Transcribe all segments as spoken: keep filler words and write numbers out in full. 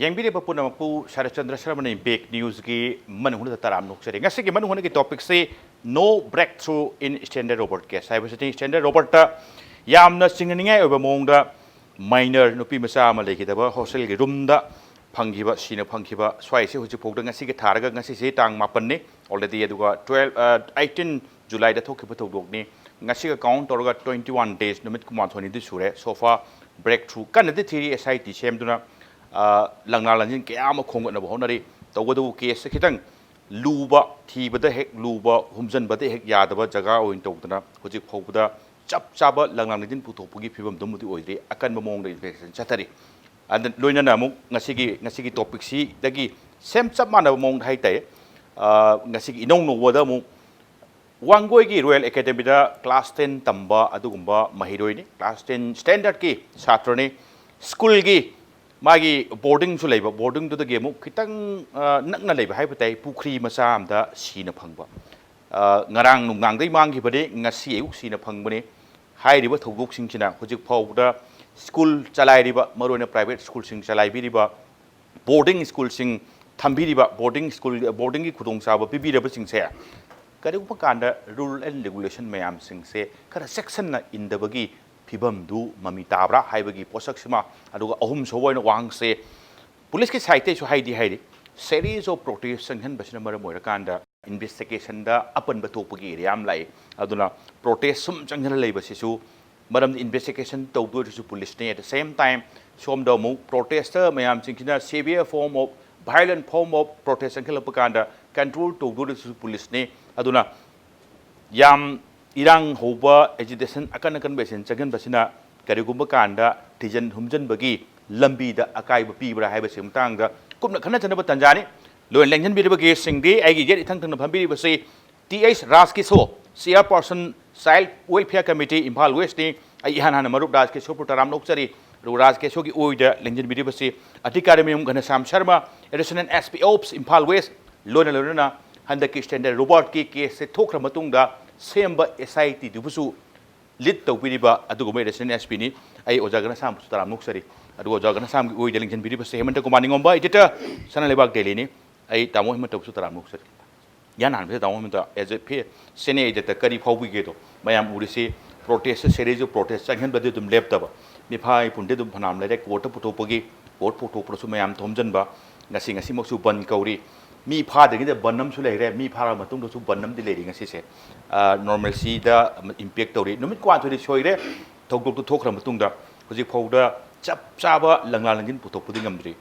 ꯌꯦꯡꯕꯤꯔꯤꯕ ꯄꯨꯝꯅꯃꯛꯄꯨ ꯁꯔꯠꯆꯟꯗ꯭ꯔ ꯁꯔꯃꯅ ꯕꯦꯛ ꯅ꯭ꯌꯨꯁꯀꯤ ꯃꯅꯨꯡ ꯍꯨꯠꯅ ꯇꯔꯥꯝꯅ ꯑꯣꯛꯆꯔꯤ꯫ ꯉꯁꯤꯒꯤ ꯃꯅꯨꯡ ꯍꯨꯠꯅꯒꯤ ꯇꯣꯄꯤꯛꯁꯤ "No breakthrough in standard Robert case" ꯍꯥꯏꯕꯁꯤꯅꯤ꯫ ꯁ꯭ꯇꯦꯟꯗꯔ ꯔꯣꯕꯔꯠꯇ ꯌꯥꯝꯅ ꯆꯤꯡꯅꯅꯤꯡꯉꯥꯏ ꯑꯣꯏꯕ ꯃꯑꯣꯡꯗ ꯃꯥꯏꯅꯔ ꯅꯨꯄꯤ ꯃꯆꯥ ꯑꯃ ꯂꯩꯈꯤꯗꯕ ꯍꯣꯁꯇꯦꯜꯒꯤ ꯔꯨꯝꯗ ꯐꯪꯈꯤꯕ, ꯁꯤꯅ ꯐꯪꯈꯤꯕ ꯁ꯭ꯋꯥꯏꯁꯤ ꯍꯧꯖꯤꯛ ꯐꯥꯎꯗ, ꯉꯁꯤꯒꯤ ꯊꯥꯔꯒ ꯉꯁꯤꯁꯤ ꯇꯥꯡ ꯃꯥꯄꯟꯅꯤ already, ꯑꯗꯨꯒ twelve, eighteen Julyꯗ ꯊꯣꯛꯈꯤꯕ ꯊꯧꯗꯣꯛꯅꯤ꯫ ꯉꯁꯤꯒ ꯀꯥꯎꯟ ꯇꯧꯔꯒ twenty one days, ꯅꯨꯃꯤꯠ ꯀꯨꯟꯃꯥꯊꯣꯏꯅꯤꯗꯤ ꯁꯨꯔꯦ꯫ So far breakthrough ꯀꯟꯅꯗꯤ ꯊꯤꯔꯤ꯫ S I T ꯁꯦꯝꯗꯨꯅ ꯂꯪꯂꯥ ꯂꯪꯖꯤꯟ ꯀꯌꯥ ꯑꯃ ꯈꯣꯝꯒꯠꯅꯕ ꯍꯣꯠꯅꯔꯤ꯫ ꯇꯧꯕꯇꯕꯨ ꯀꯦꯁꯁꯦ ꯈꯤꯇꯪ ꯂꯨꯕ, ꯊꯤꯕꯗ ꯍꯦꯛ ꯂꯨꯕ, ꯍꯨꯝꯖꯤꯟꯕꯗ ꯍꯦꯛ ꯌꯥꯗꯕ ꯖꯒꯥ ꯑꯣꯏꯅ ꯇꯧꯗꯅ ꯍꯧꯖꯤꯛ ꯐꯥꯎꯕꯗ ꯆꯞ ꯆꯥꯕ ꯂꯪꯂꯥ ꯂꯪꯖꯤꯟ ꯄꯨꯊꯣꯛꯄꯒꯤ ꯐꯤꯕꯝꯗꯨꯃꯗꯤ ꯑꯣꯏꯗ꯭ꯔꯤ꯫ ꯑꯀꯟꯕ ꯃꯑꯣꯡꯗ ꯏꯟꯚꯦꯁꯇꯤꯒꯦꯁꯟ ꯆꯠꯊꯔꯤ꯫ ꯑꯗ ꯂꯣꯏꯅꯅ ꯑꯃꯨꯛ ꯉꯁꯤꯒꯤ, ꯉꯁꯤꯒꯤ ꯇꯣꯄꯤꯛꯁꯤꯗꯒꯤ ꯁꯦꯝ ꯆꯞ ꯃꯥꯟꯅꯕ ꯃꯑꯣꯡꯗ ꯍꯥꯏ ꯇꯥꯏ, ꯉꯁꯤꯒꯤ ꯏꯅꯧ ꯅꯧꯕꯗ ꯑꯃꯨꯛ ꯋꯥꯡꯒꯣꯏꯒꯤ ꯔꯣꯌꯦꯜ ꯑꯦꯀꯥꯗꯃꯤꯗ ꯀ꯭ꯂꯥꯁ ꯇꯦꯟ ꯇꯝꯕ ꯑꯗꯨꯒꯨꯝꯕ ꯃꯍꯩꯔꯣꯏꯅꯤ꯫ Class ten ꯁ꯭ꯇꯦꯟꯗꯔꯠꯀꯤ ꯁꯥꯇ꯭ꯔꯅꯤ꯫ ꯁ꯭ꯀꯨꯜꯒꯤ ꯃꯥꯒꯤ ꯕꯣꯔꯗꯤꯡꯁꯨ ꯂꯩꯕ, ꯕꯣꯔꯗꯤꯡꯗꯨꯗꯒꯤ ꯑꯃꯨꯛ ꯈꯤꯇꯪ ꯅꯛꯅ ꯂꯩꯕ ꯍꯥꯏꯕ ꯇꯥꯏ, ꯄꯨꯈ꯭ꯔꯤ ꯃꯆꯥ ꯑꯃꯗ ꯁꯤꯅ ꯐꯪꯕ꯫ ꯉꯔꯥꯡ ꯅꯨꯡꯗꯥꯡꯗꯩ ꯃꯥꯡꯈꯤꯕꯅꯤ, ꯉꯁꯤ ꯑꯌꯨꯛ ꯁꯤꯅ ꯐꯪꯕꯅꯤ꯫ ꯍꯥꯏꯔꯤꯕ ꯊꯧꯗꯣꯛꯁꯤꯡꯁꯤꯅ ꯍꯧꯖꯤꯛ ꯐꯥꯎꯕꯗ ꯁ꯭ꯀꯨꯜ ꯆꯂꯥꯏꯔꯤꯕ, ꯃꯔꯨꯑꯣꯏꯅ ꯄ꯭ꯔꯥꯏꯚꯦꯠ ꯁ꯭ꯀꯨꯜꯁꯤꯡ ꯆꯂꯥꯏꯕꯤꯔꯤꯕ, ꯕꯣꯔꯗꯤꯡ ꯁ꯭ꯀꯨꯜꯁꯤꯡ ꯊꯝꯕꯤꯔꯤꯕ, ꯕꯣꯔꯗꯤꯡ ꯁ꯭ꯀꯨꯜ, ꯕꯣꯔꯗꯤꯡꯒꯤ ꯈꯨꯗꯣꯡꯆꯥꯕ ꯄꯤꯕꯤꯔꯕꯁꯤꯡꯁꯦ ꯀꯔꯤꯒꯨꯝꯕ ꯀꯥꯟꯗ ꯔꯨꯜ ꯑꯦꯟ ꯔꯦꯒꯨꯂꯦꯁꯟ ꯃꯌꯥꯝꯁꯤꯡꯁꯦ ꯈꯔ ꯆꯦꯛꯁꯤꯟꯅ ꯏꯟꯗꯕꯒꯤ ꯐꯤꯕꯝꯗꯨ ꯃꯃꯤ ꯇꯥꯕ꯭ꯔꯥ ꯍꯥꯏꯕꯒꯤ ꯄꯣꯠꯁꯛꯁꯤꯃ, ꯑꯗꯨꯒ ꯑꯍꯨꯝꯁꯨꯕ ꯑꯣꯏꯅ ꯋꯥꯍꯪꯁꯦ, ꯄꯨꯂꯤꯁꯀꯤ ꯁꯥꯏꯠꯇꯩꯁꯨ ꯍꯥꯏꯗꯤ ꯍꯥꯏꯔꯤ, series of protest ꯆꯪꯍꯟꯕꯁꯤꯅ ꯃꯔꯝ ꯑꯣꯏꯔꯀꯥꯟꯗ ꯏꯟꯚꯦꯁꯇꯤꯒꯦꯁꯟꯗ ꯑꯄꯟꯕ ꯊꯣꯛꯄꯒꯤ ꯑꯦꯔꯤꯌꯥ ꯑꯃ ꯂꯥꯛꯏ꯫ ꯑꯗꯨꯅ ꯄ꯭ꯔꯣꯇꯦꯁ ꯁꯨꯝ ꯆꯪꯁꯤꯜꯂ ꯂꯩꯕꯁꯤꯁꯨ, ꯃꯔꯝꯗꯤ investigation ꯇꯧꯗꯣꯏꯗꯨꯁꯨ ꯄꯨꯂꯤꯁꯅꯤ꯫ At the same time, ꯁꯣꯝꯗ ꯑꯃꯨꯛ ꯄ꯭ꯔꯣꯇꯦꯁꯇ ꯃꯌꯥꯝꯁꯤꯡꯁꯤꯅ severe form of, violent form of protest ꯆꯪꯁꯤꯜꯂꯛꯄ ꯀꯥꯟꯗ ꯀꯟꯇ꯭ꯔꯣꯜ ꯇꯧꯗꯣꯏꯗꯨꯁꯨ ꯄꯨꯂꯤꯁꯅꯤ꯫ ꯑꯗꯨꯅ ꯌꯥꯝ ꯏꯔꯥꯡ ꯍꯧꯕ, ꯑꯦꯖꯤꯇꯦꯁꯟ, ꯑꯀꯟ ꯑꯀꯟꯕ ꯑꯦꯖꯤꯇꯦꯁꯟ ꯆꯪꯍꯟꯕꯁꯤꯅ ꯀꯔꯤꯒꯨꯝꯕ ꯀꯥꯟꯗ ꯊꯤꯖꯟ ꯍꯨꯝꯖꯟꯕꯒꯤ ꯂꯝꯕꯤꯗ ꯑꯀꯥꯏꯕ ꯄꯤꯕ꯭ꯔꯥ ꯍꯥꯏꯕꯁꯤꯒꯤ ꯃꯇꯥꯡꯗ ꯀꯨꯞꯅ ꯈꯟꯅ ꯆꯠꯅꯕ ꯇꯥꯟꯖꯥꯅꯤ꯫ ꯂꯣꯏꯅ ꯂꯦꯡꯁꯤꯟꯕꯤꯔꯤꯕ ꯒꯦꯁꯁꯤꯡꯗꯤ ꯑꯩꯒꯤ ꯌꯦꯠ ꯏꯊꯪ ꯊꯪꯅ ꯐꯝꯕꯤꯔꯤꯕꯁꯤ T H ꯔꯥꯖꯀꯤꯁꯣꯔ, Chairperson Child Welfare Committee, Imphal ꯋꯦꯁ꯭ꯠꯅꯤ꯫ ꯑꯩ ꯏꯍꯥꯟ ꯍꯥꯟꯅ ꯃꯔꯨꯞ ꯔꯥꯖꯀꯤꯁꯣꯔꯕꯨ ꯇꯔꯥꯝꯅ ꯑꯣꯛꯆꯔꯤ꯫ ꯑꯗꯨꯒ ꯔꯥꯖꯀꯤꯁꯣꯔꯒꯤ ꯑꯣꯏꯗ ꯂꯦꯡꯁꯤꯟꯕꯤꯔꯤꯕꯁꯤ ꯑꯙꯤꯀꯥꯔꯤ Mayum Ghanashyam Sharma, Additional S P Ops, Imphal west, ꯂꯣꯏꯅ ꯂꯣꯏꯅꯅ ꯍꯟꯗꯛꯀꯤ ꯁ꯭ꯇꯦꯟꯗꯔ ꯔꯣꯕꯥꯔꯠꯀꯤ ꯀꯦꯁꯁꯦ ꯊꯣꯛꯈ꯭ꯔ ꯃꯇꯨꯡꯗ ꯁꯦꯝꯕ S I T ꯗꯨꯕꯨꯁꯨ ꯂꯤꯗ ꯇꯧꯕꯤꯔꯤꯕ ꯑꯗꯨꯒꯨꯝꯕ Additional S P ꯅꯤ꯫ ꯑꯩ ꯑꯣꯖꯥ ꯘꯅꯁ꯭ꯌꯥꯝꯕꯨꯁꯨ ꯇꯔꯥꯝꯅ ꯑꯣꯛꯆꯔꯤ꯫ ꯑꯗꯨꯒ ꯑꯣꯖꯥ ꯘꯅꯁ꯭ꯌꯥꯝꯒꯤ ꯑꯣꯏꯗ ꯂꯤꯡꯁꯤꯟꯕꯤꯔꯤꯕꯁꯦ ꯍꯦꯃꯟꯇ ꯀꯨꯃꯥꯔ ꯅꯤꯉꯣꯝꯕ, editor, ꯁꯅꯥ ꯂꯩꯕꯥꯛ ꯗꯦꯂꯤꯅꯤ꯫ ꯑꯩ ꯇꯥꯃꯣ ꯍꯦꯃꯟꯇꯕꯨꯁꯨ ꯇꯔꯥꯝꯅ ꯑꯣꯛꯆꯔꯤ꯫ ꯏꯍꯥꯟ ꯍꯥꯟꯕꯗ ꯇꯥꯃꯣ ꯍꯦꯃꯟꯇ, as a senior editor, ꯀꯔꯤ ꯐꯥꯎꯕꯤꯒꯦꯗꯣ? ꯃꯌꯥꯝ ꯎꯔꯤꯁꯤ protest, series of protest, ꯆꯪꯍꯟꯕꯗꯤ ꯑꯗꯨꯝ ꯂꯦꯞꯇꯕ, ꯃꯤꯐꯥ ꯃꯤꯄꯨꯟꯗꯤ ꯑꯗꯨꯝ ꯐꯅꯌꯥꯝ ꯂꯩꯔꯦ꯫ Court ꯇ ꯄꯨꯊꯣꯛꯄꯒꯤ, court ꯄꯨꯊꯣꯛꯄꯗꯁꯨ ꯃꯌꯥꯝ ꯊꯣꯝꯖꯤꯟꯕ, ꯉꯁꯤ, ꯉꯁꯤꯃꯛꯁꯨ ꯕꯟ ꯀꯧꯔꯤ꯫ ꯃꯤ ꯐꯥꯗ꯭ꯔꯤꯉꯩꯗ ꯕꯟ ꯑꯃꯁꯨ ꯂꯩꯔꯦ, ꯃꯤ ꯐꯥꯔꯕ ꯃꯇꯨꯡꯗꯁꯨ ꯕꯟ ꯑꯃꯗꯤ ꯂꯩꯔꯤ꯫ ꯉꯁꯤꯁꯦ, ꯑ, normalcy ꯗ impact ꯇꯧꯔꯤ꯫ ꯅꯨꯃꯤꯠ ꯀꯨꯟꯃꯥꯊꯣꯏꯗꯤ ꯁꯣꯏꯔꯦ꯫ ꯊꯧꯗꯣꯛꯇꯨ ꯊꯣꯛꯈ꯭ꯔ ꯃꯇꯨꯡꯗ ꯍꯧꯖꯤꯛ ꯐꯥꯎꯗ ꯆꯞ ꯆꯥꯕ ꯂꯪꯂꯥ ꯂꯪꯖꯤꯟ ꯄꯨꯊꯣꯛꯄꯗꯤ ꯉꯝꯗ꯭ꯔꯤ꯫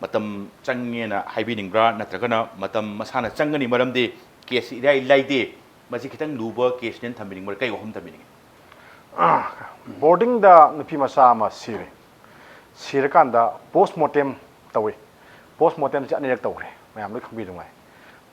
ꯃꯇꯝ ꯆꯪꯉꯦꯅ ꯍꯥꯏꯕꯤꯅꯤꯡꯕ꯭ꯔꯥ, ꯅꯠꯇ꯭ꯔꯒꯅ ꯃꯇꯝ ꯃꯁꯥꯅ ꯆꯪꯒꯅꯤ, ꯃꯔꯝꯗꯤ case ꯏꯔꯥꯏ ꯂꯥꯏꯗꯦ, ꯃꯁꯤ ꯈꯤꯇꯪ ꯂꯨꯕ case ꯅꯦꯅ ꯊꯝꯕꯤꯅꯤꯡꯕ꯭ꯔꯥ? ꯀꯩ ꯋꯥꯐꯝ ꯊꯝꯕꯤꯅꯤꯡꯉꯤ? Boarding ꯗ ꯅꯨꯄꯤ ꯃꯆꯥ ꯑꯃ ꯁꯤꯔꯦ꯫ ꯁꯤꯔꯀꯥꯟꯗ post mortem ꯇꯧꯏ꯫ Post mortem ꯁꯦ ꯑꯅꯤꯔꯛ ꯇꯧꯈ꯭ꯔꯦ, ꯃꯌꯥꯝ ꯂꯣꯏ ꯈꯪꯕꯤꯗꯨꯉꯥꯏ꯫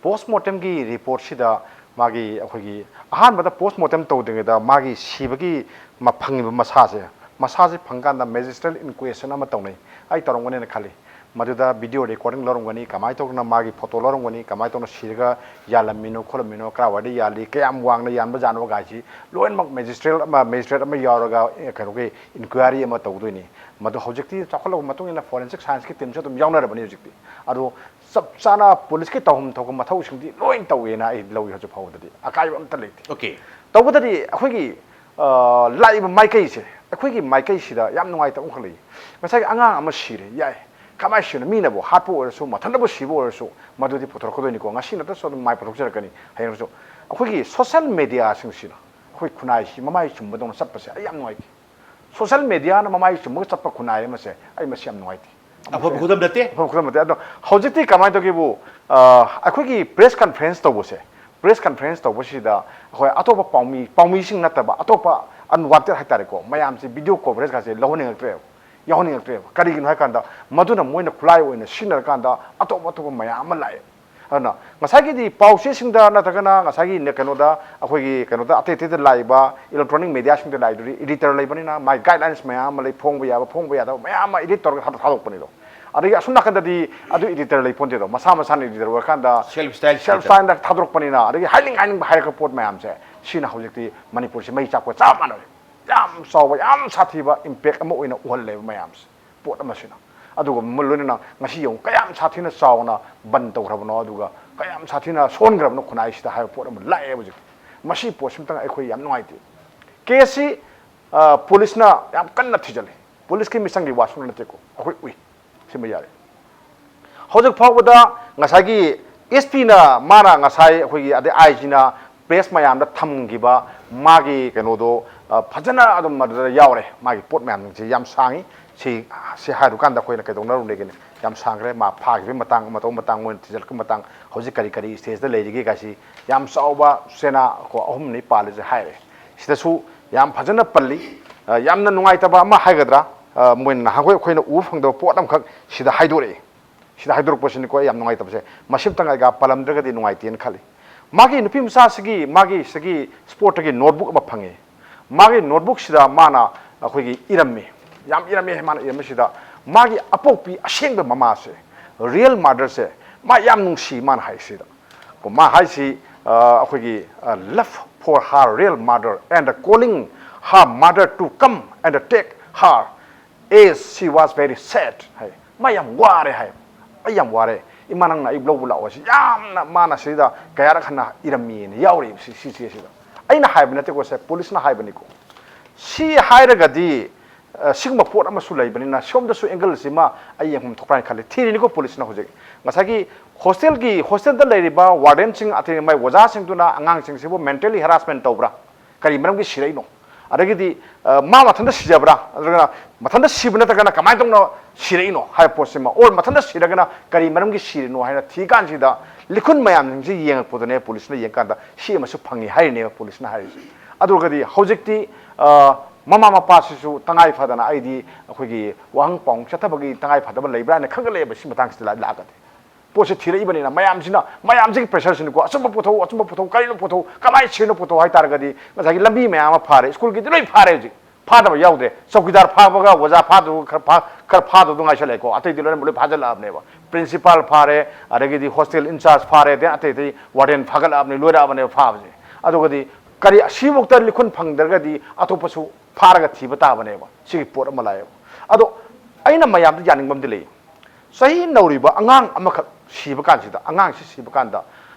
Post mortem ꯒꯤ report ꯁꯤꯗ ꯃꯥꯒꯤ, ꯑꯩꯈꯣꯏꯒꯤ, ꯑꯍꯥꯟꯕꯗ post mortem ꯇꯧꯗ꯭ꯔꯤꯉꯩꯗ ꯃꯥꯒꯤ ꯁꯤꯕꯒꯤ ꯃ-, ꯐꯪꯉꯤꯕ ꯃꯁꯥꯁꯦ, ꯃꯁꯥꯁꯦ ꯐꯪꯀꯥꯟꯗ magistrate inquest ꯑꯃ ꯇꯧꯅꯩ꯫ ꯑꯩ ꯇꯧꯔꯝꯒꯅꯦꯅ ꯈꯜꯂꯤ꯫ ꯃꯗꯨꯗ video recording ꯂꯧꯔꯝꯒꯅꯤ, ꯀꯃꯥꯏꯅ ꯇꯧꯗꯅ ꯃꯥꯒꯤ photo ꯂꯧꯔꯝꯒꯅꯤ, ꯀꯃꯥꯏꯅ ꯇꯧꯗꯅ ꯁꯤꯔꯒ ꯌꯥꯜꯂꯝꯃꯤꯅꯣ ꯈꯣꯠꯂꯝꯃꯤꯅꯣ, ꯀꯗꯥꯏꯋꯥꯏꯗ ꯌꯥꯜꯂꯤ, ꯀꯌꯥꯝ ꯋꯥꯡꯅ ꯌꯥꯟꯕ ꯖꯥꯠꯅꯣ ꯒꯥꯏꯁꯤ ꯂꯣꯏꯅꯃꯛ magistrate ꯑꯃ, magistrate ꯑꯃ ꯌꯥꯎꯔꯒ, ꯑꯦ, ꯀꯩꯅꯣꯒꯤ inquiry ꯑꯃ ꯇꯧꯗꯣꯏꯅꯤ꯫ ꯃꯗꯨ ꯍꯧꯖꯤꯛꯇꯤ ꯆꯥꯎꯈꯠꯂꯕ ꯃꯇꯨꯡ ꯏꯟꯅ forensic science ꯀꯤ team ꯁꯨ ꯑꯗꯨꯝ ꯌꯥꯎꯅꯔꯕꯅꯤ ꯍꯧꯖꯤꯛꯇꯤ꯫ ꯑꯗꯣ ꯆꯞ ꯆꯥꯅ police ꯀꯤ ꯇꯧꯐꯝ ꯊꯣꯛꯄ ꯃꯊꯧꯁꯤꯡꯗꯤ ꯂꯣꯏ ꯇꯧꯋꯦꯅ ꯑꯩ ꯂꯧꯏ꯫ ꯍꯧꯖꯤꯛ ꯐꯥꯎꯕꯗꯗꯤ ꯑꯀꯥꯏꯕ ꯑꯝꯇ ꯂꯩꯇꯦ꯫ Okay. ꯇꯧꯕꯇꯗꯤ ꯑꯩꯈꯣꯏꯒꯤ, ꯑ, ꯂꯥꯛꯏꯕ ꯃꯥꯏꯀꯩꯁꯦ, ꯑꯩꯈꯣꯏꯒꯤ ꯃꯥꯏꯀꯩꯁꯤꯗ ꯌꯥꯝ ꯅꯨꯡꯉꯥꯏꯇꯕ ꯑꯃꯈꯛ ꯂꯩ꯫ ꯉꯁꯥꯏꯒꯤ ꯑꯉꯥꯡ ꯑꯃ ꯁꯤꯔꯦ, ꯌꯥꯏ, ꯀꯃꯥꯏꯅ ꯁꯤꯕꯅꯣ? ꯃꯤꯅꯕꯨ ꯍꯥꯠꯄ ꯑꯣꯏꯔꯁꯨ, ꯃꯊꯟꯇꯕꯨ ꯁꯤꯕ ꯑꯣꯏꯔꯁꯨ, ꯃꯗꯨꯗꯤ ꯄꯨꯊꯣꯔꯛꯀꯗꯣꯏꯅꯤꯀꯣ꯫ ꯉꯁꯤ ꯅꯠꯇ꯭ꯔꯁꯨ ꯑꯗꯨꯝ ꯃꯥꯏ ꯄꯨꯊꯣꯛꯆꯔꯛꯀꯅꯤ ꯍꯌꯦꯡꯁꯨ꯫ ꯑꯩꯈꯣꯏꯒꯤ social media ꯁꯤꯡꯁꯤꯅ ꯑꯩꯈꯣꯏ ꯈꯨꯟꯅꯥꯏꯁꯤ ꯃꯃꯥꯏ ꯆꯨꯝꯕꯗꯧꯅ ꯆꯠꯄꯁꯦ ꯑꯩ ꯌꯥꯝ ꯅꯨꯡꯉꯥꯏꯇꯦ꯫ Social media ꯅ ꯃꯃꯥꯏ ꯆꯨꯝꯃꯒ ꯆꯠꯄ ꯈꯨꯟꯅꯥꯏ ꯑꯃꯁꯦ ꯑꯩ ꯃꯁꯤ ꯌꯥꯝ ꯅꯨꯡꯉꯥꯏꯇꯦ꯫ ꯑꯐꯕ ꯈꯨꯗꯝ ꯅꯠꯇꯦ꯫ ꯑꯐꯕ ꯈꯨꯗꯝ ꯅꯠꯇꯦ꯫ ꯑꯗꯣ ꯍꯧꯖꯤꯛꯇꯤ ꯀꯃꯥꯏꯅ ꯇꯧꯒꯦꯕꯨ, ꯑ, ꯑꯩꯈꯣꯏꯒꯤ press conference ꯇꯧꯕꯁꯦ, press conference ꯇꯧꯕꯁꯤꯗ ꯑꯩꯈꯣꯏ ꯑꯇꯣꯞꯄ ꯄꯥꯎꯃꯤ, ꯄꯥꯎꯃꯤꯁꯤꯡ ꯅꯠꯇꯕ ꯑꯇꯣꯞꯄ unwanted ꯍꯥꯏꯇꯥꯔꯦꯀꯣ, ꯃꯌꯥꯝꯁꯦ video coverage ꯀꯥꯁꯦ ꯂꯧꯍꯟꯅꯤꯡꯉꯛꯇ꯭ꯔꯦꯕ, ꯌꯥꯎꯍꯟꯅꯤꯡꯉꯛꯇ꯭ꯔꯦꯕ꯫ ꯀꯔꯤꯒꯤꯅꯣ ꯍꯥꯏꯀꯥꯟꯗ ꯃꯗꯨꯅ ꯃꯣꯏꯅ ꯈꯨꯠꯂꯥꯏ ꯑꯣꯏꯅ ꯁꯤꯖꯤꯟꯅꯔꯀꯥꯟꯗ ꯑꯇꯣꯞ ꯑꯇꯣꯞꯄ ꯃꯌꯥꯝ ꯑꯃ ꯂꯥꯛꯑꯦ꯫ ꯑꯗꯨꯅ ꯉꯁꯥꯏꯒꯤꯗꯤ ꯄꯥꯎ ꯆꯦꯁꯤꯡꯗ ꯅꯠꯇ꯭ꯔꯒꯅ ꯉꯁꯥꯏꯒꯤ ꯅꯦ-, ꯀꯩꯅꯣꯗ, ꯑꯩꯈꯣꯏꯒꯤ ꯀꯩꯅꯣꯗ, ꯑꯇꯩ ꯑꯇꯩꯗ ꯂꯥꯛꯏꯕ electronic media ꯁꯤꯡꯗ ꯂꯥꯛꯏꯗꯨꯗꯤ editor ꯂꯩꯕꯅꯤꯅ ꯃꯥꯒꯤ guidelines ꯃꯌꯥꯝ ꯑꯃ ꯂꯩ, ꯐꯣꯡꯕ ꯌꯥꯕ, ꯐꯣꯡꯕ ꯌꯥꯗꯕ ꯃꯌꯥꯝ ꯑꯃ edit ꯇꯧꯔꯒ ꯊꯥꯗꯣꯛ-, ꯊꯥꯗꯣꯛꯄꯅꯤꯗꯣ꯫ ꯑꯗꯒꯤ ꯑꯁꯨꯝ ꯅꯥꯀꯟꯗꯗꯤ ꯑꯗꯨ editor ꯂꯩ ꯄꯣꯟꯇꯦꯗꯣ, ꯃꯁꯥ ꯃꯁꯥꯅ editor ꯑꯣꯏꯔꯀꯥꯟꯗ Self style self style ꯗ ꯊꯥꯗꯣꯔꯛꯄꯅꯤꯅ, ꯑꯗꯒꯤ ꯍꯥꯏꯅꯤꯡ ꯍꯥꯏꯅꯤꯡꯕ ꯍꯥꯏꯔꯛꯄ ꯄꯣꯠ ꯃꯌꯥꯝꯁꯦ, ꯁꯤꯅ ꯍꯧꯖꯤꯛꯇꯤ ꯃꯅꯤꯄꯨꯔꯁꯤ ꯃꯩ ꯆꯥꯛꯄ ꯆꯞ ꯃꯥꯟꯅꯔꯦ꯫ ꯌꯥꯝ ꯆꯥꯎꯕ, ꯌꯥꯝ ꯁꯥꯊꯤꯕ impact ꯑꯃ ꯑꯣꯏꯅ ꯎꯍꯜꯂꯦꯕ ꯃꯌꯥꯝꯁꯦ꯫ ꯄꯣꯠ ꯑꯃꯁꯤꯅ꯫ ꯑꯗꯨꯒ ꯃ-, ꯂꯣꯏꯅꯅ ꯉꯁꯤ ꯌꯦꯡꯉꯨ, ꯀꯌꯥꯝ ꯁꯥꯊꯤꯅ ꯆꯥꯎꯅ ꯕꯟ ꯇꯧꯈ꯭ꯔꯕꯅꯣ, ꯑꯗꯨꯒ ꯀꯌꯥꯝ ꯁꯥꯊꯤꯅ ꯁꯣꯟꯈ꯭ꯔꯕꯅꯣ ꯈꯨꯟꯅꯥꯏꯁꯤꯗ ꯍꯥꯏꯕ ꯄꯣꯠ ꯑꯃ ꯂꯥꯛꯑꯦ ꯍꯧꯖꯤꯛ꯫ ꯃꯁꯤ ꯄꯣꯠꯁꯤꯃꯇꯪ ꯑꯩꯈꯣꯏ ꯌꯥꯝ ꯅꯨꯡꯉꯥꯏꯇꯦ꯫ ꯀꯦꯁꯁꯤ, ꯑ, ꯄꯨꯂꯤꯁꯅ ꯌꯥꯝ ꯀꯟꯅ ꯊꯤꯖꯤꯜꯂꯤ꯫ ꯄꯨꯂꯤꯁꯀꯤ ꯃꯤꯆꯪꯒꯤ ꯋꯥꯁꯨ ꯅꯠꯇꯦꯀꯣ, ꯑꯩꯈꯣꯏ ꯎꯏ꯫ ꯁꯤꯃ ꯌꯥꯔꯦ꯫ ꯍꯧꯖꯤꯛ ꯐꯥꯎꯕꯗ ꯉꯁꯥꯏꯒꯤ ꯑꯦꯁ ꯄꯤꯅ ꯃꯥꯅ ꯉꯁꯥꯏ ꯑꯩꯈꯣꯏꯒꯤ, ꯑꯗꯩ ꯑꯥꯏ ꯖꯤꯅ ꯄ꯭ꯔꯦꯁ ꯃꯌꯥꯝꯗ ꯊꯝꯈꯤꯕ ꯃꯥꯒꯤ ꯀꯩꯅꯣꯗꯣ, ꯑ, ꯐꯖꯅ ꯑꯗꯨꯝ ꯑꯗꯨꯗ ꯌꯥꯎꯔꯦ꯫ ꯃꯥꯒꯤ ꯄꯣꯠ ꯃꯌꯥꯝꯁꯦ ꯌꯥꯝ ꯁꯥꯡꯉꯤ꯫ ꯁꯤ, ꯁꯤ ꯍꯥꯏꯔꯨꯀꯥꯟꯗ ꯑꯩꯈꯣꯏꯅ ꯀꯩꯗꯧꯅꯔꯨꯅꯦꯒꯦꯅꯦ? ꯌꯥꯝ ꯁꯥꯡꯈ꯭ꯔꯦ꯫ ꯃꯥ ꯐꯥꯈꯤꯕꯒꯤ ꯃꯇꯥꯡ, ꯃꯇꯧ ꯃꯇꯥꯡ, ꯃꯣꯏꯅ ꯊꯤꯖꯤꯜꯂꯛꯄ ꯃꯇꯥꯡ, ꯍꯧꯖꯤꯛ ꯀꯔꯤ ꯀꯔꯤ ꯁ꯭ꯇꯦꯖꯇ ꯂꯩꯔꯤꯒꯦ ꯀꯥꯏꯁꯤ ꯌꯥꯝ ꯆꯥꯎꯕ ꯆꯦꯅꯥ ꯀꯣ ꯑꯍꯨꯝꯅꯤ ꯄꯥꯜꯂꯤꯁꯦ ꯍꯥꯏꯔꯦ꯫ ꯁꯤꯗꯁꯨ ꯌꯥꯝ ꯐꯖꯅ ꯄꯜꯂꯤ꯫ ꯑ, ꯌꯥꯝꯅ ꯅꯨꯡꯉꯥꯏꯇꯕ ꯑꯃ ꯍꯥꯏꯒꯗ꯭ꯔꯥ? ꯑ, ꯃꯣꯏꯅ ꯅꯍꯥꯟꯈꯣꯏ ꯑꯩꯈꯣꯏꯅ ꯎꯕ ꯐꯪꯗꯕ ꯄꯣꯠ ꯑꯃꯈꯛ ꯁꯤꯗ ꯍꯥꯏꯗꯣꯔꯛꯏ꯫ ꯁꯤꯗ ꯍꯥꯏꯗꯣꯔꯛꯄꯁꯤꯅꯤꯀꯣ ꯑꯩ ꯌꯥꯝ ꯅꯨꯡꯉꯥꯏꯇꯕꯁꯦ꯫ ꯃꯁꯤꯝꯇꯪ ꯑꯩꯒ ꯄꯜꯂꯝꯗ꯭ꯔꯒꯗꯤ ꯅꯨꯡꯉꯥꯏꯇꯦꯅ ꯈꯜꯂꯤ꯫ ꯃꯥꯒꯤ ꯅꯨꯄꯤ ꯃꯆꯥꯁꯤꯒꯤ, ꯃꯥꯒꯤ ꯁꯤꯒꯤ ꯁ꯭ꯄꯣꯔꯠꯇꯒꯤ ꯅꯣꯠꯕꯨꯛ ꯑꯃ ꯐꯪꯉꯤ꯫ ꯃꯥꯒꯤ ꯅꯣꯠꯕꯨꯛꯁꯤꯗ ꯃꯥꯅ ꯑꯩꯈꯣꯏꯒꯤ ꯏꯔꯝꯃꯤ꯫ ꯌꯥꯝ ꯏꯔꯝꯃꯤ꯫ ꯃꯥꯅ ꯏꯔꯝꯃꯤꯁꯤꯗ ꯃꯥꯒꯤ ꯑꯄꯣꯛꯄꯤ ꯑꯁꯦꯡꯕ ꯃꯃꯥꯁꯦ, ꯔꯤꯌꯦꯜ ꯃꯥꯗꯔꯁꯦ, ꯃꯥ ꯌꯥꯝ ꯅꯨꯡꯁꯤ꯫ ꯃꯥꯅ ꯍꯥꯏꯁꯤꯗ ꯀꯣ, ꯃꯥ ꯍꯥꯏꯁꯤ, ꯑ, ꯑꯩꯈꯣꯏꯒꯤ, ꯑ, "Love for her real mother and calling her mother to come and take her as she was very sad" ꯍꯥꯏ꯫ "ꯃꯥ ꯌꯥꯝ ꯋꯥꯔꯦ" ꯍꯥꯏ꯫ "ꯑꯩ ꯌꯥꯝ ꯋꯥꯔꯦ, ꯏꯃꯥ, ꯅꯪꯅ ꯑꯩ ꯂꯧꯕ ꯂꯥꯛꯑꯣ" ꯍꯥꯏꯁꯤ ꯌꯥꯝꯅ ꯃꯥꯅ ꯁꯤꯗ ꯀꯌꯥꯔꯛ ꯍꯟꯅ ꯏꯔꯝꯃꯤꯅ ꯌꯥꯎꯔꯤ ꯁꯤ, ꯁꯤ ꯆꯦꯁꯤꯗ꯫ ꯑꯩꯅ ꯍꯥꯏꯕ ꯅꯠꯇꯦꯀꯣ, ꯁꯦ ꯄꯨꯂꯤꯁꯅ ꯍꯥꯏꯕꯅꯤꯀꯣ꯫ ꯁꯤ ꯍꯥꯏꯔꯒꯗꯤ, ꯑ, ꯁꯤꯒꯨꯝꯕ ꯄꯣꯠ ꯑꯃꯁꯨ ꯂꯩꯕꯅꯤꯅ ꯁꯣꯝꯗꯁꯨ ꯑꯦꯡꯒꯜꯁꯤꯃ ꯑꯩ ꯌꯦꯡꯐꯝ ꯊꯣꯛꯄ꯭ꯔꯥ ꯍꯥꯏꯅ ꯈꯜꯂꯤ꯫ ꯊꯤꯔꯤꯅꯤꯀꯣ ꯄꯨꯂꯤꯁꯅ ꯍꯧꯖꯤꯛ꯫ ꯉꯁꯥꯏꯒꯤ ꯍꯣꯁꯇꯦꯜꯒꯤ, ꯍꯣꯁꯇꯦꯜꯗ ꯂꯩꯔꯤꯕ ꯋꯥꯔꯗꯦꯟꯁꯤꯡ, ꯑꯇꯩ ꯃꯥꯏ ꯑꯣꯖꯥꯁꯤꯡꯗꯨꯅ ꯑꯉꯥꯡꯁꯤꯡꯁꯤꯕꯨ ꯃꯦꯟꯇꯦꯜꯂꯤ ꯍꯦꯔꯥꯁꯃꯦꯟ ꯇꯧꯕ꯭ꯔꯥ? ꯀꯔꯤ ꯃꯔꯝꯒꯤ ꯁꯤꯔꯛꯏꯅꯣ? ꯑꯗꯒꯤꯗꯤ, ꯑ, ꯃꯥ ꯃꯊꯟꯇ ꯁꯤꯖꯕ꯭ꯔꯥ? ꯅꯠꯇ꯭ꯔꯒꯅ ꯃꯊꯟꯇ ꯁꯤꯕ ꯅꯠꯇ꯭ꯔꯒꯅ ꯀꯃꯥꯏꯅ ꯇꯧꯅ ꯁꯤꯔꯛꯏꯅꯣ ꯍꯥꯏꯕ ꯄꯣꯠꯁꯤꯃ, ꯑꯣꯔ ꯃꯊꯟꯇ ꯁꯤꯔꯒꯅ ꯀꯔꯤ ꯃꯔꯝꯒꯤ ꯁꯤꯔꯤꯅꯣ ꯍꯥꯏꯅ ꯊꯤ ꯀꯥꯟꯁꯤꯗ ꯂꯤꯈꯨꯟ ꯃꯌꯥꯝꯁꯤꯡꯁꯤ ꯌꯦꯡꯉꯛꯄꯗꯅꯦ ꯄꯨꯂꯤꯁꯅ ꯌꯦꯡꯀꯥꯟꯗ ꯁꯤ ꯑꯃꯁꯨ ꯐꯪꯉꯤ ꯍꯥꯏꯔꯤꯅꯦꯕ ꯄꯨꯂꯤꯁꯅ ꯍꯥꯏꯔꯤꯁꯦ꯫ ꯑꯗꯨꯒꯗꯤ ꯍꯧꯖꯤꯛꯇꯤ, ꯑ, ꯃꯃꯥ ꯃꯄꯥꯁꯤꯁꯨ ꯇꯉꯥꯏ ꯐꯗꯅ ꯑꯩꯗꯤ ꯑꯩꯈꯣꯏꯒꯤ ꯋꯥꯍꯪ ꯄꯥꯎꯍꯪ ꯆꯠꯊꯕꯒꯤ ꯇꯉꯥꯏ ꯐꯗꯕ ꯂꯩꯕ꯭ꯔꯥ ꯍꯥꯏꯅ ꯈꯟꯒꯠꯂꯛꯑꯦꯕ ꯁꯤ ꯃꯇꯥꯡꯁꯤꯗ ꯂꯥꯛꯑꯒꯗꯤ꯫ ꯄꯣꯠꯁꯦ ꯊꯤꯔꯛꯏꯕꯅꯤꯅ ꯃꯌꯥꯝꯁꯤꯅ, ꯃꯌꯥꯝꯁꯤꯒꯤ ꯄ꯭ꯔꯦꯁꯔꯁꯤꯅꯀꯣ, "ꯑꯆꯨꯝꯕ ꯄꯨꯊꯣꯛꯎ, ꯑꯆꯨꯝꯕ ꯄꯨꯊꯣꯛꯎ, ꯀꯔꯤꯅꯣ ꯄꯨꯊꯣꯛꯎ, ꯀꯃꯥꯏꯅ ꯁꯤꯔꯤꯅꯣ ꯄꯨꯊꯣꯛꯎ" ꯍꯥꯏ ꯇꯥꯔꯒꯗꯤ ꯉꯁꯥꯏꯒꯤ ꯂꯝꯕꯤ ꯃꯌꯥꯝ ꯑꯃ ꯐꯥꯔꯦ, ꯁ꯭ꯀꯨꯜꯒꯤꯗꯤ ꯂꯣꯏ ꯐꯥꯔꯦ ꯍꯧꯖꯤꯛ꯫ ꯐꯥꯗꯕ ꯌꯥꯎꯗ꯭ꯔꯦ꯫ ꯆꯧꯀꯤꯗꯥꯔ ꯐꯥꯕꯒ ꯑꯣꯖꯥ ꯐꯥꯗꯕ ꯈꯔ ꯐꯥ-, ꯈꯔ ꯐꯥꯗꯕꯗꯣ ꯉꯥꯏꯁꯜꯂꯛꯑꯦꯀꯣ꯫ ꯑꯇꯩꯗꯤ ꯂꯣꯏꯅꯃꯛ ꯂꯣꯏ ꯐꯥꯖꯤꯜꯂꯛꯑꯕꯅꯦꯕ꯫ ꯄ꯭ꯔꯤꯟꯁꯤꯄꯥꯜ ꯐꯥꯔꯦ, ꯑꯗꯒꯤꯗꯤ ꯍꯣꯁꯇꯦꯜ ꯏꯟꯆꯥꯔꯖ ꯐꯥꯔꯦ, ꯑꯗꯩ ꯑꯇꯩ ꯑꯇꯩ ꯋꯥꯔꯗꯦꯟ ꯐꯥꯒꯠꯂꯛꯑꯕꯅꯤ, ꯂꯣꯏꯔꯛꯑꯕꯅꯦꯕ ꯐꯥꯕꯁꯦ꯫ ꯑꯗꯨꯒꯗꯤ ꯀꯔꯤ, ꯑꯁꯤꯐꯥꯎꯗ ꯂꯤꯈꯨꯟ ꯐꯪꯗ꯭ꯔꯒꯗꯤ ꯑꯇꯣꯞꯄꯁꯨ ꯐꯥꯔꯒ ꯊꯤꯕ ꯇꯥꯕꯅꯦꯕ꯫ ꯁꯤꯒꯤ ꯄꯣꯠ ꯑꯃ ꯂꯥꯛꯑꯦꯕ꯫ ꯑꯗꯣ ꯑꯩꯅ ꯃꯌꯥꯝꯗ ꯌꯥꯅꯤꯡꯕ ꯑꯃꯗꯤ ꯂꯩ꯫ ꯆꯍꯤ ꯅꯧꯔꯤꯕ ꯑꯉꯥꯡ ꯑꯃꯈꯛ ꯁꯤꯕ ꯀꯥꯟꯁꯤꯗ, ꯑꯉꯥꯡꯁꯤ ꯁꯤꯕ ꯀꯥꯟꯗ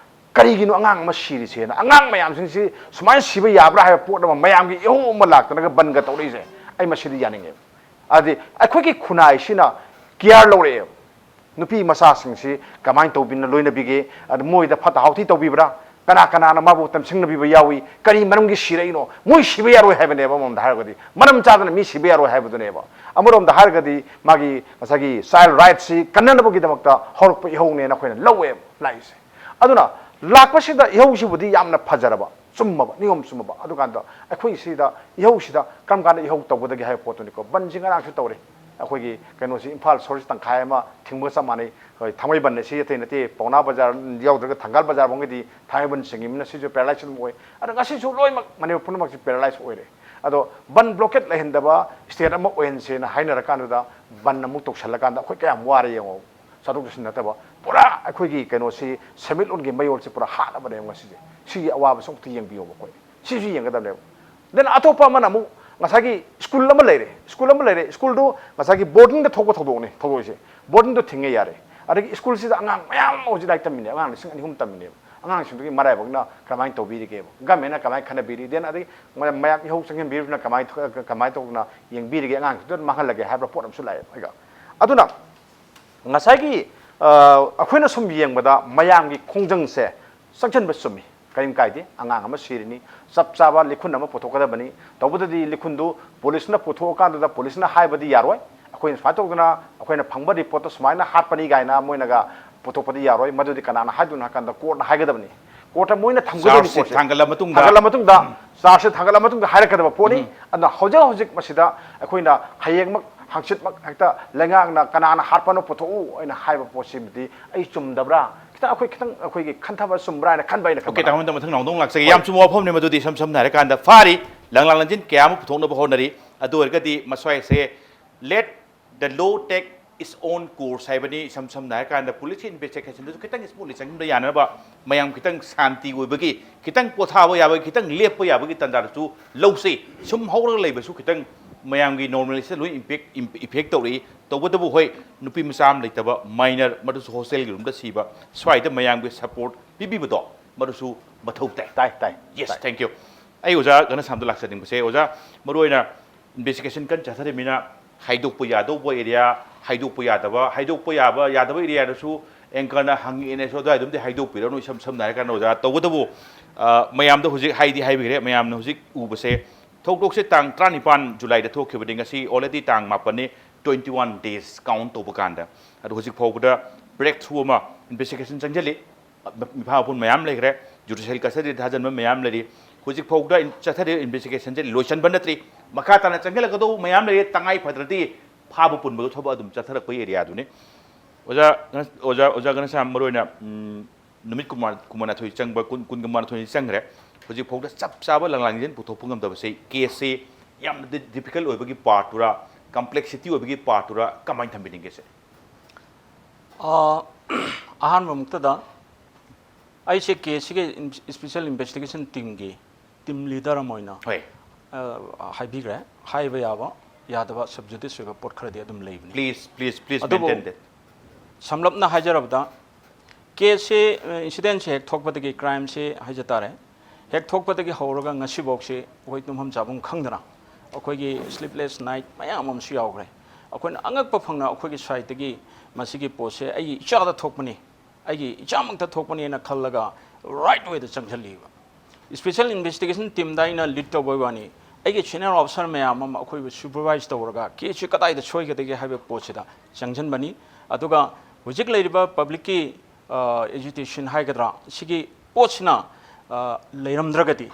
ꯀꯔꯤꯒꯤꯅꯣ ꯑꯉꯥꯡ ꯑꯃ ꯁꯤꯔꯤꯁꯦꯅ, ꯑꯉꯥꯡ ꯃꯌꯥꯝꯁꯤꯡꯁꯤ ꯁꯨꯃꯥꯏꯅ ꯁꯤꯕ ꯌꯥꯕ꯭ꯔꯥ ꯍꯥꯏꯕ ꯄꯣꯠ ꯑꯃ ꯃꯌꯥꯝꯒꯤ ꯏꯍꯧ ꯑꯃ ꯂꯥꯛꯇꯅꯒ ꯕꯟꯒ ꯇꯧꯔꯛꯏꯁꯦ, ꯑꯩ ꯃꯁꯤꯗꯤ ꯌꯥꯅꯤꯡꯉꯦ꯫ ꯑꯗꯤ ꯑꯩꯈꯣꯏꯒꯤ ꯈꯨꯟꯅꯥꯏꯁꯤꯅ ꯀꯤꯌꯥꯔ ꯂꯧꯔꯛꯑꯦꯕ꯫ ꯅꯨꯄꯤ ꯃꯆꯥꯁꯤꯡꯁꯤ ꯀꯃꯥꯏꯅ ꯇꯧꯕꯤꯅ ꯂꯣꯏꯅꯕꯤꯒꯦ? ꯑꯗ ꯃꯣꯏꯗ ꯐꯠꯇ ꯍꯥꯎꯊꯤ ꯇꯧꯕꯤꯕ꯭ꯔꯥ? ꯀꯅꯥ ꯀꯅꯥꯅ ꯃꯥꯕꯨ ꯇꯝꯁꯤꯡꯅꯕꯤꯕ ꯌꯥꯎꯏ? ꯀꯔꯤ ꯃꯔꯝꯒꯤ ꯁꯤꯔꯛꯏꯅꯣ? ꯃꯣꯏ ꯁꯤꯕ ꯌꯥꯔꯣꯏ ꯍꯥꯏꯕꯅꯦꯕ, ꯑꯃꯔꯣꯝꯗ ꯍꯥꯏꯔꯒꯗꯤ꯫ ꯃꯔꯝ ꯆꯥꯗꯅ ꯃꯤ ꯁꯤꯕ ꯌꯥꯔꯣꯏ ꯍꯥꯏꯕꯗꯨꯅꯦꯕ꯫ ꯑꯃꯔꯣꯝꯗ ꯍꯥꯏꯔꯒꯗꯤ ꯃꯥꯒꯤ ꯉꯁꯥꯏꯒꯤ ꯆꯥꯏꯜ ꯔꯥꯏꯠꯁꯤ ꯀꯟꯅꯅꯕꯒꯤꯗꯃꯛꯇ ꯍꯧꯔꯛꯄ ꯏꯍꯧꯅꯦꯅ ꯑꯩꯈꯣꯏꯅ ꯂꯧꯋꯦꯕ ꯂꯥꯛꯏꯁꯦ꯫ ꯑꯗꯨꯅ ꯂꯥꯛꯄꯁꯤꯗ ꯏꯍꯧꯁꯤꯕꯨꯗꯤ ꯌꯥꯝꯅ ꯐꯖꯔꯕ, ꯆꯨꯝꯃꯕ, ꯅꯤꯌꯣꯝ ꯆꯨꯝꯃꯕ꯫ ꯑꯗꯨꯀꯥꯟꯗ ꯑꯩꯈꯣꯏ ꯁꯤꯗ ꯏꯍꯧꯁꯤꯗ ꯀꯔꯝ ꯀꯥꯟꯗ ꯏꯍꯧ ꯇꯧꯒꯗꯒꯦ ꯍꯥꯏꯕ ꯄꯣꯠꯇꯨꯅꯤꯀꯣ꯫ ꯕꯟꯁꯤ ꯉꯔꯥꯡꯁꯨ ꯇꯧꯔꯦ꯫ ꯑꯩꯈꯣꯏꯒꯤ ꯀꯩꯅꯣꯁꯤ ꯏꯝꯐꯥꯜ ꯁꯣꯔꯁꯤ ꯇꯪꯈꯥꯏ ꯑꯃ ꯊꯤꯡꯕꯒ ꯆꯞ ꯃꯥꯟꯅꯩ꯫ ꯑꯩꯈꯣꯏ ꯊꯥꯡꯃꯩꯕꯟ ꯑꯁꯤ ꯑꯇꯩ ꯅꯠꯇꯦ, ꯄꯥꯎꯅꯥ ꯕꯖꯥꯔ ꯌꯥꯎꯗ꯭ꯔꯒ ꯊꯪꯒꯥꯜ ꯕꯖꯥꯔ ꯐꯥꯎꯒꯤꯗꯤ ꯊꯥꯡꯃꯩꯕꯟ ꯆꯤꯡꯉꯤꯕꯅꯤꯅ ꯁꯤꯁꯨ ꯄꯦꯔꯥꯂꯥꯏꯁ ꯑꯗꯨꯝ ꯑꯣꯏ꯫ ꯑꯗꯣ ꯉꯁꯤꯁꯨ ꯂꯣꯏꯅꯃꯛ ꯃꯅꯤꯄꯨꯔ ꯄꯨꯝꯅꯃꯛꯁꯤ ꯄꯦꯔꯥꯂꯥꯏꯁ ꯑꯣꯏꯔꯦ꯫ ꯑꯗꯣ ꯕꯟ ꯕ꯭ꯂꯣꯀꯦꯠ ꯂꯩꯍꯟꯗꯕ ꯁ꯭ꯇꯦꯠ ꯑꯃ ꯑꯣꯏꯍꯟꯁꯦꯅ ꯍꯥꯏꯅꯔꯀꯥꯟꯗꯨꯗ ꯕꯟ ꯑꯃꯨꯛ ꯇꯧꯁꯜꯂꯀꯥꯟꯗ ꯑꯩꯈꯣꯏ ꯀꯌꯥꯝ ꯋꯥꯔꯦ ꯌꯦꯡꯉꯣ꯫ ꯆꯠꯊꯣꯛ ꯆꯠꯁꯤꯟ ꯅꯠꯇꯕ ꯄꯨꯔꯥ ꯑꯩꯈꯣꯏꯒꯤ ꯀꯩꯅꯣꯁꯤ, ꯁꯦꯟꯃꯤꯠꯂꯣꯟꯒꯤ ꯃꯌꯣꯜꯁꯤ ꯄꯨꯔꯥ ꯍꯥꯠꯂꯕꯅꯦꯕ ꯉꯁꯤꯁꯦ꯫ ꯁꯤꯒꯤ ꯑꯋꯥꯕꯁꯨ ꯑꯃꯨꯛꯇ ꯌꯦꯡꯕꯤꯌꯣꯕ ꯑꯩꯈꯣꯏ꯫ ꯁꯤꯁꯨ ꯌꯦꯡꯒꯗꯕꯅꯦꯕ꯫ ꯗꯦꯟ ꯑꯇꯣꯞꯄ ꯑꯃꯅ ꯑꯃꯨꯛ ꯉꯁꯥꯏꯒꯤ ꯁ꯭ꯀꯨꯜ ꯑꯃ ꯂꯩꯔꯦ, ꯁ꯭ꯀꯨꯜ ꯑꯃ ꯂꯩꯔꯦ, ꯁ꯭ꯀꯨꯜꯗꯨ ꯉꯁꯥꯏꯒꯤ ꯕꯣꯔꯗꯤꯡꯗ ꯊꯣꯛꯄ ꯊꯧꯗꯣꯛꯅꯤ ꯊꯧꯗꯣꯛꯁꯦ꯫ ꯕꯣꯔꯗꯤꯡꯗꯣ ꯊꯤꯡꯉꯦ ꯌꯥꯔꯦ꯫ ꯑꯗꯒꯤ ꯁ꯭ꯀꯨꯜꯁꯤꯗ ꯑꯉꯥꯡ ꯃꯌꯥꯝ ꯑꯃ ꯍꯧꯖꯤꯛ ꯂꯥꯏꯔꯤꯛ ꯇꯝꯃꯤꯅꯦ, ꯑꯉꯥꯡ ꯂꯤꯁꯤꯡ ꯑꯅꯤ ꯑꯍꯨꯝ ꯇꯝꯃꯤꯅꯦꯕ꯫ ꯑꯉꯥꯡꯁꯤꯡꯗꯨꯒꯤ ꯃꯔꯥꯏꯕꯛꯅ ꯀꯔꯝꯍꯥꯏꯅ ꯇꯧꯕꯤꯔꯤꯒꯦꯕ? ꯒꯃꯦꯟꯅ ꯀꯃꯥꯏꯅ ꯈꯟꯅꯕꯤꯔꯤ? ꯗꯦꯟ ꯑꯗꯒꯤ ꯃꯌꯥꯝ ꯏꯍꯧ ꯆꯪꯁꯤꯟꯕꯤꯔꯤꯕꯅ ꯀꯃꯥꯏꯅ ꯊꯣꯛ-, ꯀꯃꯥꯏꯅ ꯇꯧꯗꯅ ꯌꯦꯡꯕꯤꯔꯤꯒꯦ? ꯑꯉꯥꯡꯁꯤꯡꯗꯨ ꯑꯗꯨꯝ ꯃꯥꯡꯍꯜꯂꯒꯦ ꯍꯥꯏꯕ ꯄꯣꯠ ꯑꯃꯁꯨ ꯂꯥꯛꯑꯦꯕ ꯑꯩꯒ꯫ ꯑꯗꯨꯅ ꯉꯁꯥꯏꯒꯤ, ꯑ, ꯑꯩꯈꯣꯏꯅ ꯁꯨꯝ ꯌꯦꯡꯕꯗ ꯃꯌꯥꯝꯒꯤ ꯈꯣꯡꯖꯪꯁꯦ ꯆꯪꯁꯤꯟꯕ ꯆꯨꯝꯃꯤ, ꯀꯔꯤꯝ ꯀꯥꯏꯗꯦ꯫ ꯑꯉꯥꯡ ꯑꯃ ꯁꯤꯔꯤꯅꯤ, ꯆꯞ ꯆꯥꯕ ꯂꯤꯈꯨꯟ ꯑꯃ ꯄꯨꯊꯣꯛꯀꯗꯕꯅꯤ꯫ ꯇꯧꯕꯗꯗꯤ ꯂꯤꯈꯨꯟꯗꯨ ꯄꯨꯂꯤꯁꯅ ꯄꯨꯊꯣꯛꯑꯀꯥꯟꯗꯨꯗ ꯄꯨꯂꯤꯁꯅ ꯍꯥꯏꯕꯗꯤ ꯌꯥꯔꯣꯏ, ꯑꯩꯈꯣꯏꯅ ꯁꯨꯃꯥꯏꯅ ꯇꯧꯗꯅ ꯑꯩꯈꯣꯏꯅ ꯐꯪꯕ ꯔꯤꯄꯣꯔꯠꯇ ꯁꯨꯃꯥꯏꯅ ꯍꯥꯠꯄꯅꯤ ꯀꯥꯏꯅ ꯃꯣꯏꯅꯒ ꯄꯨꯊꯣꯛꯄꯗꯤ ꯌꯥꯔꯣꯏ꯫ ꯃꯗꯨꯗꯤ ꯀꯅꯥꯅ ꯍꯥꯏꯗꯣꯏꯅꯣ ꯍꯥꯏ ꯀꯥꯟꯗ ꯀꯣꯔꯠꯅ ꯍꯥꯏꯒꯗꯕꯅꯤ꯫ ꯀꯣꯔꯠꯇ ꯃꯣꯏꯅ ꯊꯝꯒꯗꯕꯅꯤ ꯆꯥꯔꯖꯁꯤꯠ ꯄꯣꯠꯁꯦ꯫ ꯊꯥꯡꯒꯠꯂ ꯃꯇꯨꯡꯗ꯫ ꯊꯥꯡꯒꯠꯂ ꯃꯇꯨꯡꯗ, ꯎꯝ꯫ ꯆꯥꯔꯖꯁꯤꯠ ꯊꯥꯡꯒꯠꯂ ꯃꯇꯨꯡꯗ ꯍꯥꯏꯔꯛꯀꯗꯕ ꯄꯣꯠꯅꯤ꯫ ꯎꯝ꯫ ꯑꯗꯨꯅ ꯍꯧꯖꯤꯛ ꯍꯧꯖꯤꯛ ꯃꯁꯤꯗ ꯑꯩꯈꯣꯏꯅ ꯍꯌꯦꯡꯃꯛ ꯍꯪꯆꯤꯠꯃꯛ ꯍꯦꯛꯇ ꯂꯩꯉꯥꯛꯅ ꯀꯅꯥꯅ ꯍꯥꯠꯄꯅꯣ ꯄꯨꯊꯣꯛꯎ ꯍꯥꯏꯅ ꯍꯥꯏꯕ ꯄꯣꯠꯁꯤꯃꯗꯤ ꯑꯩ ꯆꯨꯝꯗꯕ꯭ꯔꯥ, ꯈꯤꯇꯪ ꯑꯩꯈꯣꯏ ꯈꯤꯇꯪ ꯑꯩꯈꯣꯏꯒꯤ ꯈꯟꯊꯕ ꯆꯨꯝꯕ꯭ꯔꯥ ꯍꯥꯏꯅ ꯈꯟꯕ ꯑꯩꯅ ꯑꯣꯀꯦ, ꯈꯟꯕꯗ꯫ ꯇꯥꯃꯣ, ꯃꯊꯪ ꯅꯥꯎꯗꯧ ꯂꯥꯛꯆꯒꯦ꯫ ꯍꯣꯏ꯫ ꯌꯥꯝ ꯆꯨꯝꯕ ꯋꯥꯐꯝꯅꯤ ꯃꯗꯨꯗꯤ꯫ ꯏꯁꯝ ꯁꯝꯅ ꯍꯥꯏꯔꯀꯥꯟꯗ ꯐꯥꯔꯤ, ꯂꯪꯂꯥ ꯂꯪꯖꯤꯟ ꯀꯌꯥ ꯑꯃ ꯄꯨꯊꯣꯛꯅꯕ ꯍꯣꯠꯅꯔꯤ꯫ ꯑꯗꯨ ꯑꯣꯏꯔꯒꯗꯤ ꯃꯁ꯭ꯋꯥꯏꯁꯦ let the law take its own course ꯍꯥꯏꯕꯅꯤ꯫ ꯏꯁꯝ ꯁꯝꯅ ꯍꯥꯏꯔꯀꯥꯟꯗ ꯄꯨꯂꯤꯁꯀꯤ ꯏꯟꯚꯦꯁꯇꯤꯒꯦꯁꯟꯗꯁꯨ ꯈꯤꯇꯪ ꯁ꯭ꯃꯨꯠꯂꯤ ꯆꯪꯍꯟꯕ ꯌꯥꯅꯅꯕ, ꯃꯌꯥꯝ ꯈꯤꯇꯪ ꯁꯥꯟꯇꯤ ꯑꯣꯏꯕꯒꯤ, ꯈꯤꯇꯪ ꯄꯣꯊꯥꯕ ꯌꯥꯕꯒꯤ, ꯈꯤꯇꯪ ꯂꯦꯞꯄ ꯌꯥꯕꯒꯤ ꯇꯥꯟꯖꯥꯗꯁꯨ ꯂꯧꯁꯤ꯫ ꯁꯨꯝ ꯍꯧꯔꯒ ꯂꯩꯕꯁꯨ ꯈꯤꯇꯪ ꯃꯌꯥꯝꯒꯤ normalꯁꯤꯗ ꯂꯣꯏ impact, effect ꯇꯧꯔꯛꯏ꯫ ꯇꯧꯕꯇꯕꯨ ꯍꯣꯏ, ꯅꯨꯄꯤ ꯃꯆꯥ ꯑꯃ ꯂꯩꯇꯕ, minor, ꯃꯗꯨꯁꯨ hostelꯒꯤ roomꯗ ꯁꯤꯕ, ꯁ꯭ꯋꯥꯏꯗ ꯃꯌꯥꯝꯒꯤ support ꯄꯤꯕꯤꯕꯗꯣ ꯃꯗꯨꯁꯨ ꯃꯊꯧ ꯇꯥꯏ꯫ ꯇꯥꯏ ꯇꯥꯏ Yes, ꯇꯥꯏ꯫ Thank you꯫ ꯑꯩ ꯑꯣꯖꯥ ꯘꯅꯁꯥꯝꯗ ꯂꯥꯛꯆꯅꯤꯡꯕꯁꯦ, ꯑꯣꯖꯥ, ꯃꯔꯨꯑꯣꯏꯅ investigation ꯀꯟꯅ ꯆꯠꯊꯔꯤꯕꯅꯤꯅ ꯍꯥꯏꯗꯣꯛꯄ ꯌꯥꯗꯧꯕ area, ꯍꯥꯏꯗꯣꯛꯄ ꯌꯥꯗꯕ, ꯍꯥꯏꯗꯣꯛꯄ ꯌꯥꯕ ꯌꯥꯗꯕ areaꯗꯁꯨ anchorꯅ ꯍꯪꯉꯛꯑꯦꯅꯦ, so ꯑꯗꯨꯋꯥꯏꯗꯨꯝꯗꯤ ꯍꯥꯏꯗꯣꯛꯄꯤꯔꯅꯨ꯫ ꯏꯁꯝ ꯁꯝꯅ ꯍꯥꯏꯔꯀꯥꯟꯗ ꯑꯣꯖꯥ, ꯇꯧꯕꯇꯕꯨ ꯑ, ꯃꯌꯥꯝꯗ ꯍꯧꯖꯤꯛ ꯍꯥꯏꯗꯤ ꯍꯥꯏꯕꯤꯈ꯭ꯔꯦ, ꯃꯌꯥꯝꯅ ꯍꯧꯖꯤꯛ ꯎꯕꯁꯦ ꯊꯧꯗꯣꯛꯁꯦ ꯇꯥꯡ ꯇꯔꯥꯅꯤꯄꯥꯟ Julyꯗ ꯊꯣꯛꯈꯤꯕꯅꯤ, ꯉꯁꯤ already ꯇꯥꯡ ꯃꯥꯄꯟꯅꯤ, twenty one days count ꯇꯧꯕ ꯀꯥꯟꯗ꯫ ꯑꯗꯣ ꯍꯧꯖꯤꯛ ꯐꯥꯎꯕꯗ breakthrough ꯑꯃ investigation ꯆꯪꯁꯤꯜꯂꯤ, ꯃꯤꯐꯥ ꯃꯄꯨꯟ ꯃꯌꯥꯝ ꯂꯩꯈ꯭ꯔꯦ, judicial custodyꯗ ꯊꯥꯖꯤꯟꯕ ꯃꯌꯥꯝ ꯂꯩꯔꯤ꯫ ꯍꯧꯖꯤꯛ ꯐꯥꯎꯕꯗ ꯏꯟ-, ꯆꯠꯊꯔꯤꯕ investigationꯁꯦ ꯂꯣꯏꯁꯤꯟꯕ ꯅꯠꯇ꯭ꯔꯤ, ꯃꯈꯥ ꯇꯥꯅ ꯆꯪꯁꯤꯜꯂꯛꯀꯗꯧꯕ ꯃꯌꯥꯝ ꯂꯩꯔꯤ, ꯇꯉꯥꯏ ꯐꯗ꯭ꯔꯗꯤ ꯐꯥꯕ ꯄꯨꯟꯕꯗꯣ ꯊꯕꯛ ꯑꯗꯨꯝ ꯆꯠꯊꯔꯛꯄꯒꯤ areaꯗꯨꯅꯤ꯫ ꯑꯣꯖꯥ ꯘꯅ-, ꯑꯣꯖꯥ, ꯑꯣꯖꯥ ꯘꯅꯁ꯭ꯌꯥꯝ, ꯃꯔꯨꯑꯣꯏꯅ, ꯎꯝ, ꯅꯨꯃꯤꯠ ꯀꯨꯟꯃꯥ-, ꯀꯨꯟꯃꯥꯊꯣꯏ ꯆꯪꯕ, ꯀꯨꯟ, ꯀꯨꯟꯒ ꯃꯥꯊꯣꯏ ꯆꯪꯈ꯭ꯔꯦ꯫ ꯍꯧꯖꯤꯛ ꯐꯥꯎꯗ ꯆꯞ ꯆꯥꯕ ꯂꯪꯂꯥꯡꯖꯦꯟ ꯄꯨꯊꯣꯛꯄ ꯉꯝꯗꯕꯁꯦ caseꯁꯦ ꯌꯥꯝꯅ ꯗꯤ-, difficult ꯑꯣꯏꯕꯒꯤ partꯇꯨꯔꯥ, complexity ꯑꯣꯏꯕꯒꯤ partꯇꯨꯔꯥ, ꯀꯃꯥꯏꯅ ꯊꯝꯕꯤꯅꯤꯡꯒꯦ ꯁꯦ? ꯑ, ꯑꯍꯥꯟꯕꯃꯛꯇꯗ ꯑꯩꯁꯦ caseꯁꯤꯒꯤ ꯏꯟ-, special investigation teamꯒꯤ team leader ꯑꯃ ꯑꯣꯏꯅ, ꯍꯣꯏ꯫ ꯑ, ꯍꯥꯏꯕꯤꯈ꯭ꯔꯦ꯫ ꯍꯥꯏꯕ ꯌꯥꯕ ꯌꯥꯗꯕ sub judice ꯑꯣꯏꯕ ꯄꯣꯠ ꯈꯔꯗꯤ ꯑꯗꯨꯝ ꯂꯩꯕꯅꯤ꯫ Please, please, please ꯑꯗꯨꯕꯨ maintain that. ꯁꯝꯂꯞꯅ ꯍꯥꯏꯖꯔꯕꯗ, caseꯁꯦ, ꯑ, incidentꯁꯦ ꯍꯦꯛ ꯊꯣꯛꯄꯗꯒꯤ, crimeꯁꯦ ꯍꯥꯏꯖ ꯇꯥꯔꯦ, ꯍꯦꯛ ꯊꯣꯛꯄꯗꯒꯤ ꯍꯧꯔꯒ ꯉꯁꯤꯐꯥꯎꯁꯤ ꯑꯩꯈꯣꯏ ꯇꯨꯝꯐꯝ ꯆꯥꯐꯝ ꯈꯪꯗꯅ ꯑꯩꯈꯣꯏꯒꯤ sleepless night ꯃꯌꯥꯝ ꯑꯃꯁꯨ ꯌꯥꯎꯈ꯭ꯔꯦ꯫ ꯑꯩꯈꯣꯏꯅ ꯑꯉꯛꯄ ꯐꯪꯅ ꯑꯩꯈꯣꯏꯒꯤ sideꯇꯒꯤ ꯃꯁꯤꯒꯤ ꯄꯣꯠꯁꯦ ꯑꯩꯒꯤ ꯏꯆꯥꯗ ꯊꯣꯛꯄꯅꯤ, ꯑꯩꯒꯤ ꯏꯆꯥꯃꯛꯇ ꯊꯣꯛꯄꯅꯦꯅ ꯈꯜꯂꯒ right wayꯗ ꯆꯪꯁꯤꯜꯂꯤꯕ꯫ Special investigation teamꯗ ꯑꯩꯅ lead ꯇꯧꯕꯩ ꯋꯥꯅꯤ, ꯑꯩꯒꯤ senior officer ꯃꯌꯥꯝ ꯑꯃ ꯑꯩꯈꯣꯏꯕꯨ supervise ꯇꯧꯔꯒ caseꯁꯤ ꯀꯗꯥꯏꯗ ꯁꯣꯏꯒꯗꯒꯦ ꯍꯥꯏꯕ ꯄꯣꯠꯁꯤꯗ ꯆꯪꯁꯤꯟꯕꯅꯤ꯫ ꯑꯗꯨꯒ ꯍꯧꯖꯤꯛ ꯂꯩꯔꯤꯕ publicꯀꯤ, ꯑ, agitation ꯍꯥꯏꯒꯗ꯭ꯔꯥ, ꯁꯤꯒꯤ ꯄꯣꯠꯁꯤꯅ, ꯑ, ꯂꯩꯔꯝꯗ꯭ꯔꯒꯗꯤ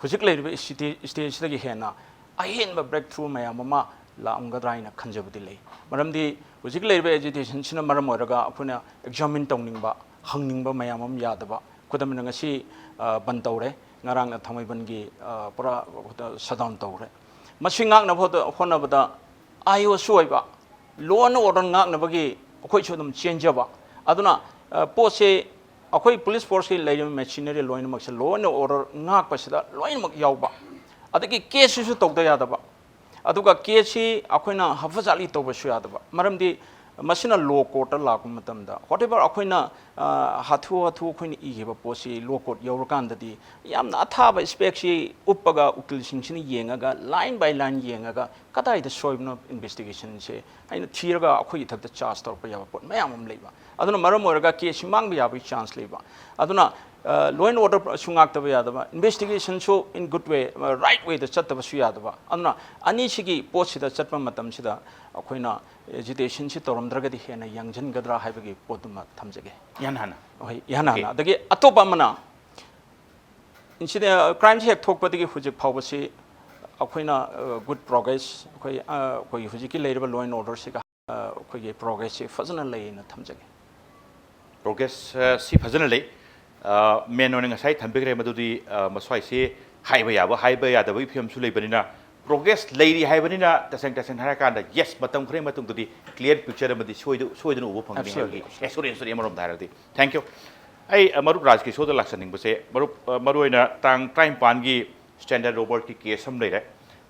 ꯍꯧꯖꯤꯛ ꯂꯩꯔꯤꯕ state-, stateꯁꯤꯗꯒꯤ ꯍꯦꯟꯅ ꯑꯍꯦꯟꯕ breakthrough ꯃꯌꯥꯝ ꯑꯃ ꯂꯥꯛꯂꯝꯒꯗ꯭ꯔꯥ ꯍꯥꯏꯅ ꯈꯟꯖꯕꯗꯤ ꯂꯩ꯫ ꯃꯔꯝꯗꯤ ꯍꯧꯖꯤꯛ ꯂꯩꯔꯤꯕ agitationꯁꯤꯅ ꯃꯔꯝ ꯑꯣꯏꯔꯒ ꯑꯩꯈꯣꯏꯅ examine ꯇꯧꯅꯤꯡꯕ, ꯍꯪꯅꯤꯡꯕ ꯃꯌꯥꯝ ꯑꯃ ꯌꯥꯗꯕ꯫ ꯈꯨꯗꯝ ꯑꯣꯏꯅ ꯉꯁꯤ, ꯑ, ꯕꯟ ꯇꯧꯔꯦ, ꯉꯔꯥꯡꯅ ꯊꯥꯡꯃꯩꯕꯟꯒꯤ, ꯑ, ꯄꯨꯔꯥ shutdown ꯇꯧꯔꯦ꯫ ꯃꯁꯤ ꯉꯥꯛꯅꯕ ꯍꯣꯠꯅ-, ꯍꯣꯠꯅꯕꯗ IOꯁꯨ ꯑꯣꯏꯕ, law and order ꯉꯥꯛꯅꯕꯒꯤ ꯑꯩꯈꯣꯏꯁꯨ ꯑꯗꯨꯝ ꯆꯦꯟꯖꯕ꯫ ꯑꯗꯨꯅ, ꯑ, ꯄꯣꯠꯁꯦ ꯑꯩꯈꯣꯏ police forceꯀꯤ ꯂꯩꯔꯤꯕ machinery ꯂꯣꯏꯅꯃꯛꯁꯦ law and order ꯉꯥꯛꯄꯁꯤꯗ ꯂꯣꯏꯅꯃꯛ ꯌꯥꯎꯕ, ꯑꯗꯒꯤ caseꯁꯤꯁꯨ ꯇꯧꯗ ꯌꯥꯗꯕ, ꯑꯗꯨꯒ ꯀꯦꯁꯁꯤ ꯑꯩꯈꯣꯏꯅ ꯍꯥꯐꯖꯥꯠꯂꯤ ꯇꯧꯕꯁꯨ ꯌꯥꯗꯕ, ꯃꯔꯝꯗꯤ ꯃꯁꯤꯅ ꯂꯣ ꯀꯣꯔꯠꯇ ꯂꯥꯛꯄ ꯃꯇꯝꯗ, ꯋꯥꯠ ꯑꯦꯚꯔ ꯑꯩꯈꯣꯏꯅ ꯑ, ꯍꯥꯊꯨ ꯍꯥꯊꯨ ꯑꯩꯈꯣꯏꯅ ꯏꯈꯤꯕ ꯄꯣꯠꯁꯤ ꯂꯣ ꯀꯣꯔꯠ ꯌꯧꯔꯀꯥꯟꯗꯗꯤ ꯌꯥꯝꯅ ꯑꯊꯥꯕ ꯏꯁꯄꯦꯛꯁꯤ ꯎꯞꯄꯒ ꯎꯀꯤꯜꯁꯤꯡꯁꯤꯅ ꯌꯦꯡꯉꯒ, ꯂꯥꯏꯟ ꯕꯥꯏ ꯂꯥꯏꯟ ꯌꯦꯡꯉꯒ, ꯀꯗꯥꯏꯗ ꯁꯣꯏꯕꯅꯣ ꯏꯟꯚꯦꯁꯇꯤꯒꯦꯁꯟꯁꯦ ꯍꯥꯏꯅ ꯊꯤꯔꯒ ꯑꯩꯈꯣꯏ ꯏꯊꯛꯇ ꯆꯥꯔꯖ ꯇꯧꯔꯛꯄ ꯌꯥꯕ ꯄꯣꯠ ꯃꯌꯥꯝ ꯑꯃ ꯂꯩꯕ꯫ ꯑꯗꯨꯅ ꯃꯔꯝ ꯑꯣꯏꯔꯒ ꯀꯦꯁꯁꯤ ꯃꯥꯡꯕ ꯌꯥꯕꯒꯤ ꯆꯥꯟꯁ ꯂꯩꯕ꯫ ꯑꯗꯨꯅ ꯂꯣ ꯑꯦꯟ ꯑꯣꯔꯗꯔꯁꯨ ꯉꯥꯛꯇꯕ ꯌꯥꯗꯕ, ꯏꯟꯚꯦꯁꯇꯤꯒꯦꯁꯟꯁꯨ ꯏꯟ ꯒꯨꯗ ꯋꯦ, ꯔꯥꯏꯠ ꯋꯦꯗ ꯆꯠꯇꯕꯁꯨ ꯌꯥꯗꯕ꯫ ꯑꯗꯨꯅ ꯑꯅꯤꯁꯤꯒꯤ ꯄꯣꯠꯁꯤꯗ ꯆꯠꯄ ꯃꯇꯝꯁꯤꯗ ꯑꯩꯈꯣꯏꯅ ꯑꯦꯖꯤꯇꯦꯁꯟꯁꯤ ꯇꯧꯔꯝꯗ꯭ꯔꯒꯗꯤ ꯍꯦꯟꯅ ꯌꯥꯡꯁꯤꯟꯒꯗ꯭ꯔꯥ ꯍꯥꯏꯕꯒꯤ ꯄꯣꯠꯇꯨꯃ ꯊꯝꯖꯒꯦ꯫ ꯏꯍꯥꯟ ꯍꯥꯟꯅ ꯍꯣꯏ, ꯏꯍꯥꯟ ꯍꯥꯟꯅ꯫ Okay. ꯑꯗꯒꯤ ꯑꯇꯣꯞꯄ ꯑꯃꯅ, ꯏꯟꯁꯤꯗꯦꯟ, ꯀ꯭ꯔꯥꯏꯝꯁꯤ ꯍꯦꯛ ꯊꯣꯛꯄꯗꯒꯤ ꯍꯧꯖꯤꯛ ꯐꯥꯎꯕꯁꯤ ꯑꯩꯈꯣꯏꯅ ꯒꯨꯗ ꯄ꯭ꯔꯣꯒ꯭ꯔꯦꯁ, ꯑꯩꯈꯣꯏ ꯑ, ꯑꯩꯈꯣꯏꯒꯤ ꯍꯧꯖꯤꯛꯀꯤ ꯂꯩꯔꯤꯕ ꯂꯣ ꯑꯦꯟ ꯑꯣꯔꯗꯔꯁꯤꯒ ꯑꯩꯈꯣꯏꯒꯤ ꯄ꯭ꯔꯣꯒ꯭ꯔꯦꯁꯁꯤ ꯐꯖꯅ ꯂꯩꯅ ꯊꯝꯖꯒꯦ꯫ ꯄ꯭ꯔꯣꯒ꯭ꯔꯦꯁ ꯁꯤ ꯐꯖꯅ ꯂꯩ꯫ ꯃꯦꯟ ꯑꯣꯏꯅ ꯉꯁꯥꯏ ꯊꯝꯕꯤꯈ꯭ꯔꯦ, ꯃꯗꯨꯗꯤ ꯑ, ꯃꯁ꯭ꯋꯥꯏꯁꯤ ꯍꯥꯏꯕ ꯌꯥꯕ ꯍꯥꯏꯕ ꯌꯥꯗꯕꯒꯤ ꯐꯤꯕꯝꯁꯨ ꯂꯩꯕꯅꯤꯅ, ꯄ꯭ꯔꯣꯒ꯭ꯔꯦꯁ ꯂꯩꯔꯤ ꯍꯥꯏꯕꯅꯤꯅ, ꯇꯁꯦꯡ ꯇꯁꯦꯡꯅ ꯍꯥꯏꯔꯀꯥꯟꯗ, ꯌꯦꯁ, ꯃꯇꯝ ꯈꯔꯒꯤ ꯃꯇꯨꯡꯗꯗꯤ ꯀ꯭ꯂꯤꯌꯥꯔ ꯄꯤꯛꯆꯔ ꯑꯃꯗꯤ ꯁꯣꯏꯗ- ꯁꯣꯏꯗꯅ ꯎꯕ ꯐꯪꯒꯅꯤ ꯍꯥꯏꯕꯒꯤ Absolutely, absolutely. ꯑꯦꯁꯨꯔꯦꯟꯁꯇꯨꯅꯤ ꯑꯃꯔꯣꯝꯗ ꯍꯥꯏꯔꯒꯗꯤ꯫ Thank you. ꯑꯩ ꯑ, ꯃꯔꯨꯞ ꯔꯥꯖ ꯀꯤꯁꯣꯔꯗ ꯂꯥꯛꯆꯅꯤꯡꯕꯁꯦ, ꯃꯔꯨꯞ, ꯑ, ꯃꯔꯨꯑꯣꯏꯅ ꯇꯥꯡ ꯇꯔꯥꯅꯤꯄꯥꯟꯒꯤ ꯁ꯭ꯇꯦꯟꯗꯔ ꯔꯣꯕꯔꯠꯀꯤ ꯀꯦꯁ ꯑꯃ ꯂꯩꯔꯦ꯫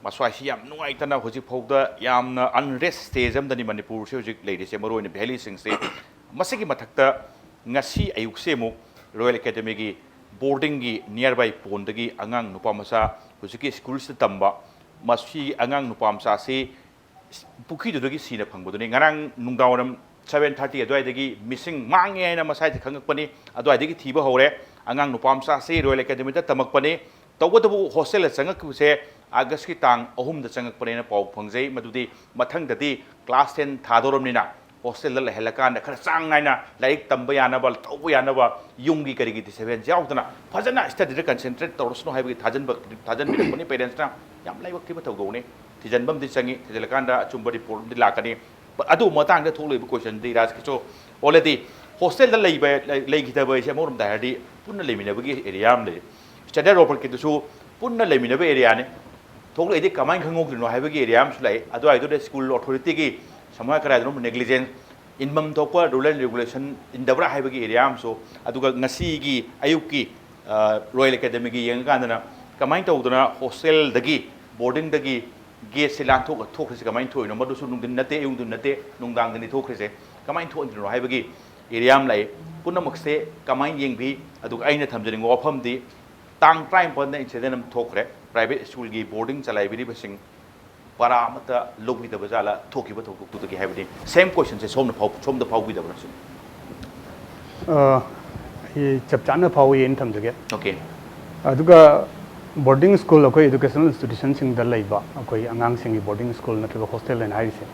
ꯃꯁ꯭ꯋꯥꯏꯁꯤ ꯌꯥꯝ ꯅꯨꯡꯉꯥꯏꯇꯅ ꯍꯧꯖꯤꯛ ꯐꯥꯎꯗ ꯌꯥꯝꯅ ꯑꯟꯔꯦꯁ ꯁ꯭ꯇꯦꯖ ꯑꯃꯗꯅꯤ ꯃꯅꯤꯄꯨꯔꯁꯦ ꯍꯧꯖꯤꯛ ꯂꯩꯔꯤꯁꯦ, ꯃꯔꯨꯑꯣꯏꯅ ꯚꯦꯂꯤꯁꯤꯡꯁꯦ꯫ ꯃꯁꯤꯒꯤ ꯃꯊꯛꯇ ꯉꯁꯤ ꯑꯌꯨꯛꯁꯦ ꯑꯃꯨꯛ ꯔꯣꯌꯦꯜ ꯑꯦꯀꯥꯗꯃꯤꯒꯤ ꯕꯣꯔꯗꯤꯡꯒꯤ ꯅꯤꯌꯔ ꯕꯥꯏ ꯄꯣꯟꯗꯒꯤ ꯑꯉꯥꯡ ꯅꯨꯄꯥ ꯃꯆꯥ ꯍꯧꯖꯤꯛꯀꯤ ꯁ꯭ꯀꯨꯜꯁꯤꯗ ꯇꯝꯕ, ꯃꯁꯤ ꯑꯉꯥꯡ ꯅꯨꯄꯥ ꯃꯆꯥꯁꯤ ꯄꯨꯈ꯭ꯔꯤꯗꯨꯗꯒꯤ ꯁꯤꯅ ꯐꯪꯕꯗꯨꯅꯤ꯫ ꯉꯔꯥꯡ ꯅꯨꯡꯗꯥꯡꯋꯥꯏꯔꯝ ꯁꯚꯦꯟ ꯊꯥꯔꯇꯤ ꯑꯗꯨꯋꯥꯏꯗꯒꯤ ꯃꯤꯁꯤꯡ ꯃꯥꯡꯉꯦ ꯍꯥꯏꯅ ꯃꯁꯥꯏꯁꯦ ꯈꯪꯉꯛꯄꯅꯤ꯫ ꯑꯗꯨꯋꯥꯏꯗꯒꯤ ꯊꯤꯕ ꯍꯧꯔꯦ꯫ ꯑꯉꯥꯡ ꯅꯨꯄꯥ ꯃꯆꯥꯁꯤ ꯔꯣꯌꯦꯜ ꯑꯦꯀꯥꯗꯃꯤꯗ ꯇꯝꯃꯛꯄꯅꯤ꯫ ꯇꯧꯕꯇꯕꯨ ꯍꯣꯁꯇꯦꯜꯗ ꯆꯪꯉꯛꯈꯤꯕꯁꯦ ꯑꯥꯒꯁꯀꯤ ꯇꯥꯡ ꯑꯍꯨꯝꯗ ꯆꯪꯉꯛꯄꯅꯦꯅ ꯄꯥꯎ ꯐꯪꯖꯩ꯫ ꯃꯗꯨꯗꯤ ꯃꯊꯪꯗꯗꯤ ꯀ꯭ꯂꯥꯁ ꯇꯦꯟ ꯊꯥꯗꯧꯔꯕꯅꯤꯅ ꯍꯣꯁꯇꯦꯜꯗ ꯂꯩꯍꯜꯂꯀꯥꯟꯗ ꯈꯔ ꯆꯥꯡ ꯅꯥꯏꯅ ꯂꯥꯏꯔꯤꯛ ꯇꯝꯕ ꯌꯥꯅꯕ, ꯇꯧꯕ ꯌꯥꯅꯕ, ꯌꯨꯝꯒꯤ ꯀꯔꯤꯒꯤ ꯗꯤꯁꯇꯔꯕꯦꯟꯁ ꯌꯥꯎꯗꯅ ꯐꯖꯅ ꯁ꯭ꯇꯗꯤꯗ ꯀꯟꯁꯦꯟꯇ꯭ꯔꯦꯠ ꯇꯧꯔꯁꯅꯨ ꯍꯥꯏꯕꯒꯤ ꯊꯥꯖꯟꯕ, ꯊꯥꯖꯟꯕꯤꯔꯛꯄꯅꯤ ꯄꯦꯔꯦꯟꯁꯅ꯫ ꯌꯥꯝ ꯂꯥꯏꯕꯛ ꯊꯤꯕ ꯊꯧꯗꯣꯛꯅꯤ꯫ ꯊꯤꯖꯤꯟꯕ ꯑꯃꯗꯤ ꯆꯪꯉꯤ, ꯊꯤꯖꯤꯜꯂꯀꯥꯟꯗ ꯑꯆꯨꯝꯕ ꯔꯤꯄꯣꯔꯠ ꯑꯃꯗꯤ ꯂꯥꯛꯀꯅꯤ꯫ ꯑꯗꯨ ꯃꯇꯥꯡꯗ ꯊꯣꯛꯂꯛꯏꯕ ꯀꯣꯏꯁꯟꯗꯤ ꯔꯥꯖ ꯀꯤꯁꯣꯔ, already ꯍꯣꯁꯇꯦꯜꯗ ꯂꯩꯕ, ꯂꯩ-, ꯂꯩꯈꯤꯗꯕ ꯍꯥꯏꯁꯦ ꯑꯃꯔꯣꯝꯗ ꯍꯥꯏꯔꯗꯤ ꯄꯨꯟꯅ ꯂꯩꯃꯤꯟꯅꯕꯒꯤ ꯑꯦꯔꯤꯌꯥ ꯑꯃ ꯂꯩ꯫ ꯁ꯭ꯇꯦꯟꯗꯔ ꯔꯣꯕꯔꯠꯀꯤꯗꯨꯁꯨ ꯄꯨꯟꯅ ꯂꯩꯃꯤꯟꯅꯕ ꯑꯦꯔꯤꯌꯥꯅꯤ꯫ ꯊꯣꯛꯂꯛꯏꯗꯤ ꯀꯃꯥꯏꯅ ꯈꯪꯍꯧꯗ꯭ꯔꯤꯅꯣ ꯍꯥꯏꯕꯒꯤ ꯑꯦꯔꯤꯌꯥ ꯑꯃꯁꯨ ꯂꯩ꯫ ꯑꯗꯨꯋꯥꯏꯗꯨꯗ ꯁ꯭ꯀꯨꯜ ꯑꯣꯊꯣꯔꯤꯇꯤꯒꯤ ꯁꯝꯅ ꯀꯔꯥꯏꯗꯅꯣ ꯅꯦꯒ꯭ꯂꯤꯖꯦꯟꯁ, ꯏꯟꯐꯝ ꯊꯣꯛꯄ ꯔꯨꯜ ꯑꯦꯟ ꯔꯦꯒꯨꯂꯦꯁꯟ ꯏꯟꯗꯕ꯭ꯔꯥ ꯍꯥꯏꯕꯒꯤ ꯑꯦꯔꯤꯌꯥ ꯑꯃꯁꯨ, ꯑꯗꯨꯒ ꯉꯁꯤꯒꯤ ꯑꯌꯨꯛꯀꯤ, ꯑ, ꯔꯣꯌꯦꯜ ꯑꯦꯀꯥꯗꯃꯤꯒꯤ ꯌꯦꯡꯉꯀꯥꯟꯗꯅ ꯀꯃꯥꯏꯅ ꯇꯧꯗꯅ ꯍꯣꯁꯇꯦꯜꯗꯒꯤ, ꯕꯣꯔꯗꯤꯡꯗꯒꯤ ꯒꯦꯁꯁꯦ ꯂꯥꯟꯊꯣꯛꯑꯒ ꯊꯣꯛꯈ꯭ꯔꯤꯁꯦ ꯀꯃꯥꯏꯅ ꯊꯣꯛꯏꯅꯣ? ꯃꯗꯨꯁꯨ ꯅꯨꯡꯊꯤꯟ ꯅꯠꯇꯦ, ꯑꯌꯨꯛ ꯅꯨꯡꯊꯤꯟ ꯅꯠꯇꯦ, ꯅꯨꯡꯗꯥꯡꯗꯅꯤ ꯊꯣꯛꯈ꯭ꯔꯤꯁꯦ꯫ ꯀꯃꯥꯏꯅ ꯊꯣꯛꯍꯟꯗ꯭ꯔꯤꯅꯣ ꯍꯥꯏꯕꯒꯤ area ꯑꯃ ꯂꯥꯛꯏ꯫ ꯄꯨꯝꯅꯃꯛꯁꯦ ꯀꯃꯥꯏꯅ ꯌꯦꯡꯕꯤ? ꯑꯗꯨꯒ ꯑꯩꯅ ꯊꯝꯖꯅꯤꯡꯕ ꯋꯥꯐꯝꯗꯤ, ꯇꯥꯡ ꯇꯔꯥꯅꯤꯄꯥꯟꯗ incident ꯑꯃ ꯊꯣꯛꯈ꯭ꯔꯦ꯫ Private schoolꯒꯤ boarding ꯆꯂꯥꯏꯕꯤꯔꯤꯕꯁꯤꯡ ꯄꯔꯥ ꯑꯃꯠꯇ ꯂꯧꯕꯤꯗꯕ ꯖꯥꯠꯂ ꯊꯣꯛꯈꯤꯕ ꯊꯧꯗꯣꯛꯇꯨꯗꯒꯤ ꯍꯥꯏꯕꯗꯤ? Same questionꯁꯦ ꯁꯣꯝꯅ ꯐꯥꯎ-, ꯁꯣꯝꯗ ꯐꯥꯎꯕꯤꯗꯕ꯭ꯔꯥ ꯁꯤꯅꯤ? ꯑ, ꯑꯩ ꯆꯞ ꯆꯥꯅ ꯐꯥꯎꯏ ꯑꯩꯅ ꯊꯝꯖꯒꯦ꯫ Okay꯫ ꯑꯗꯨꯒ boarding school, ꯑꯩꯈꯣꯏ educational institutionꯁꯤꯡꯗ ꯂꯩꯕ ꯑꯩꯈꯣꯏ ꯑꯉꯥꯡꯁꯤꯡꯒꯤ boarding school ꯅꯠꯇ꯭ꯔꯒ hostel ꯍꯥꯏꯅ ꯍꯥꯏꯔꯤꯁꯦ,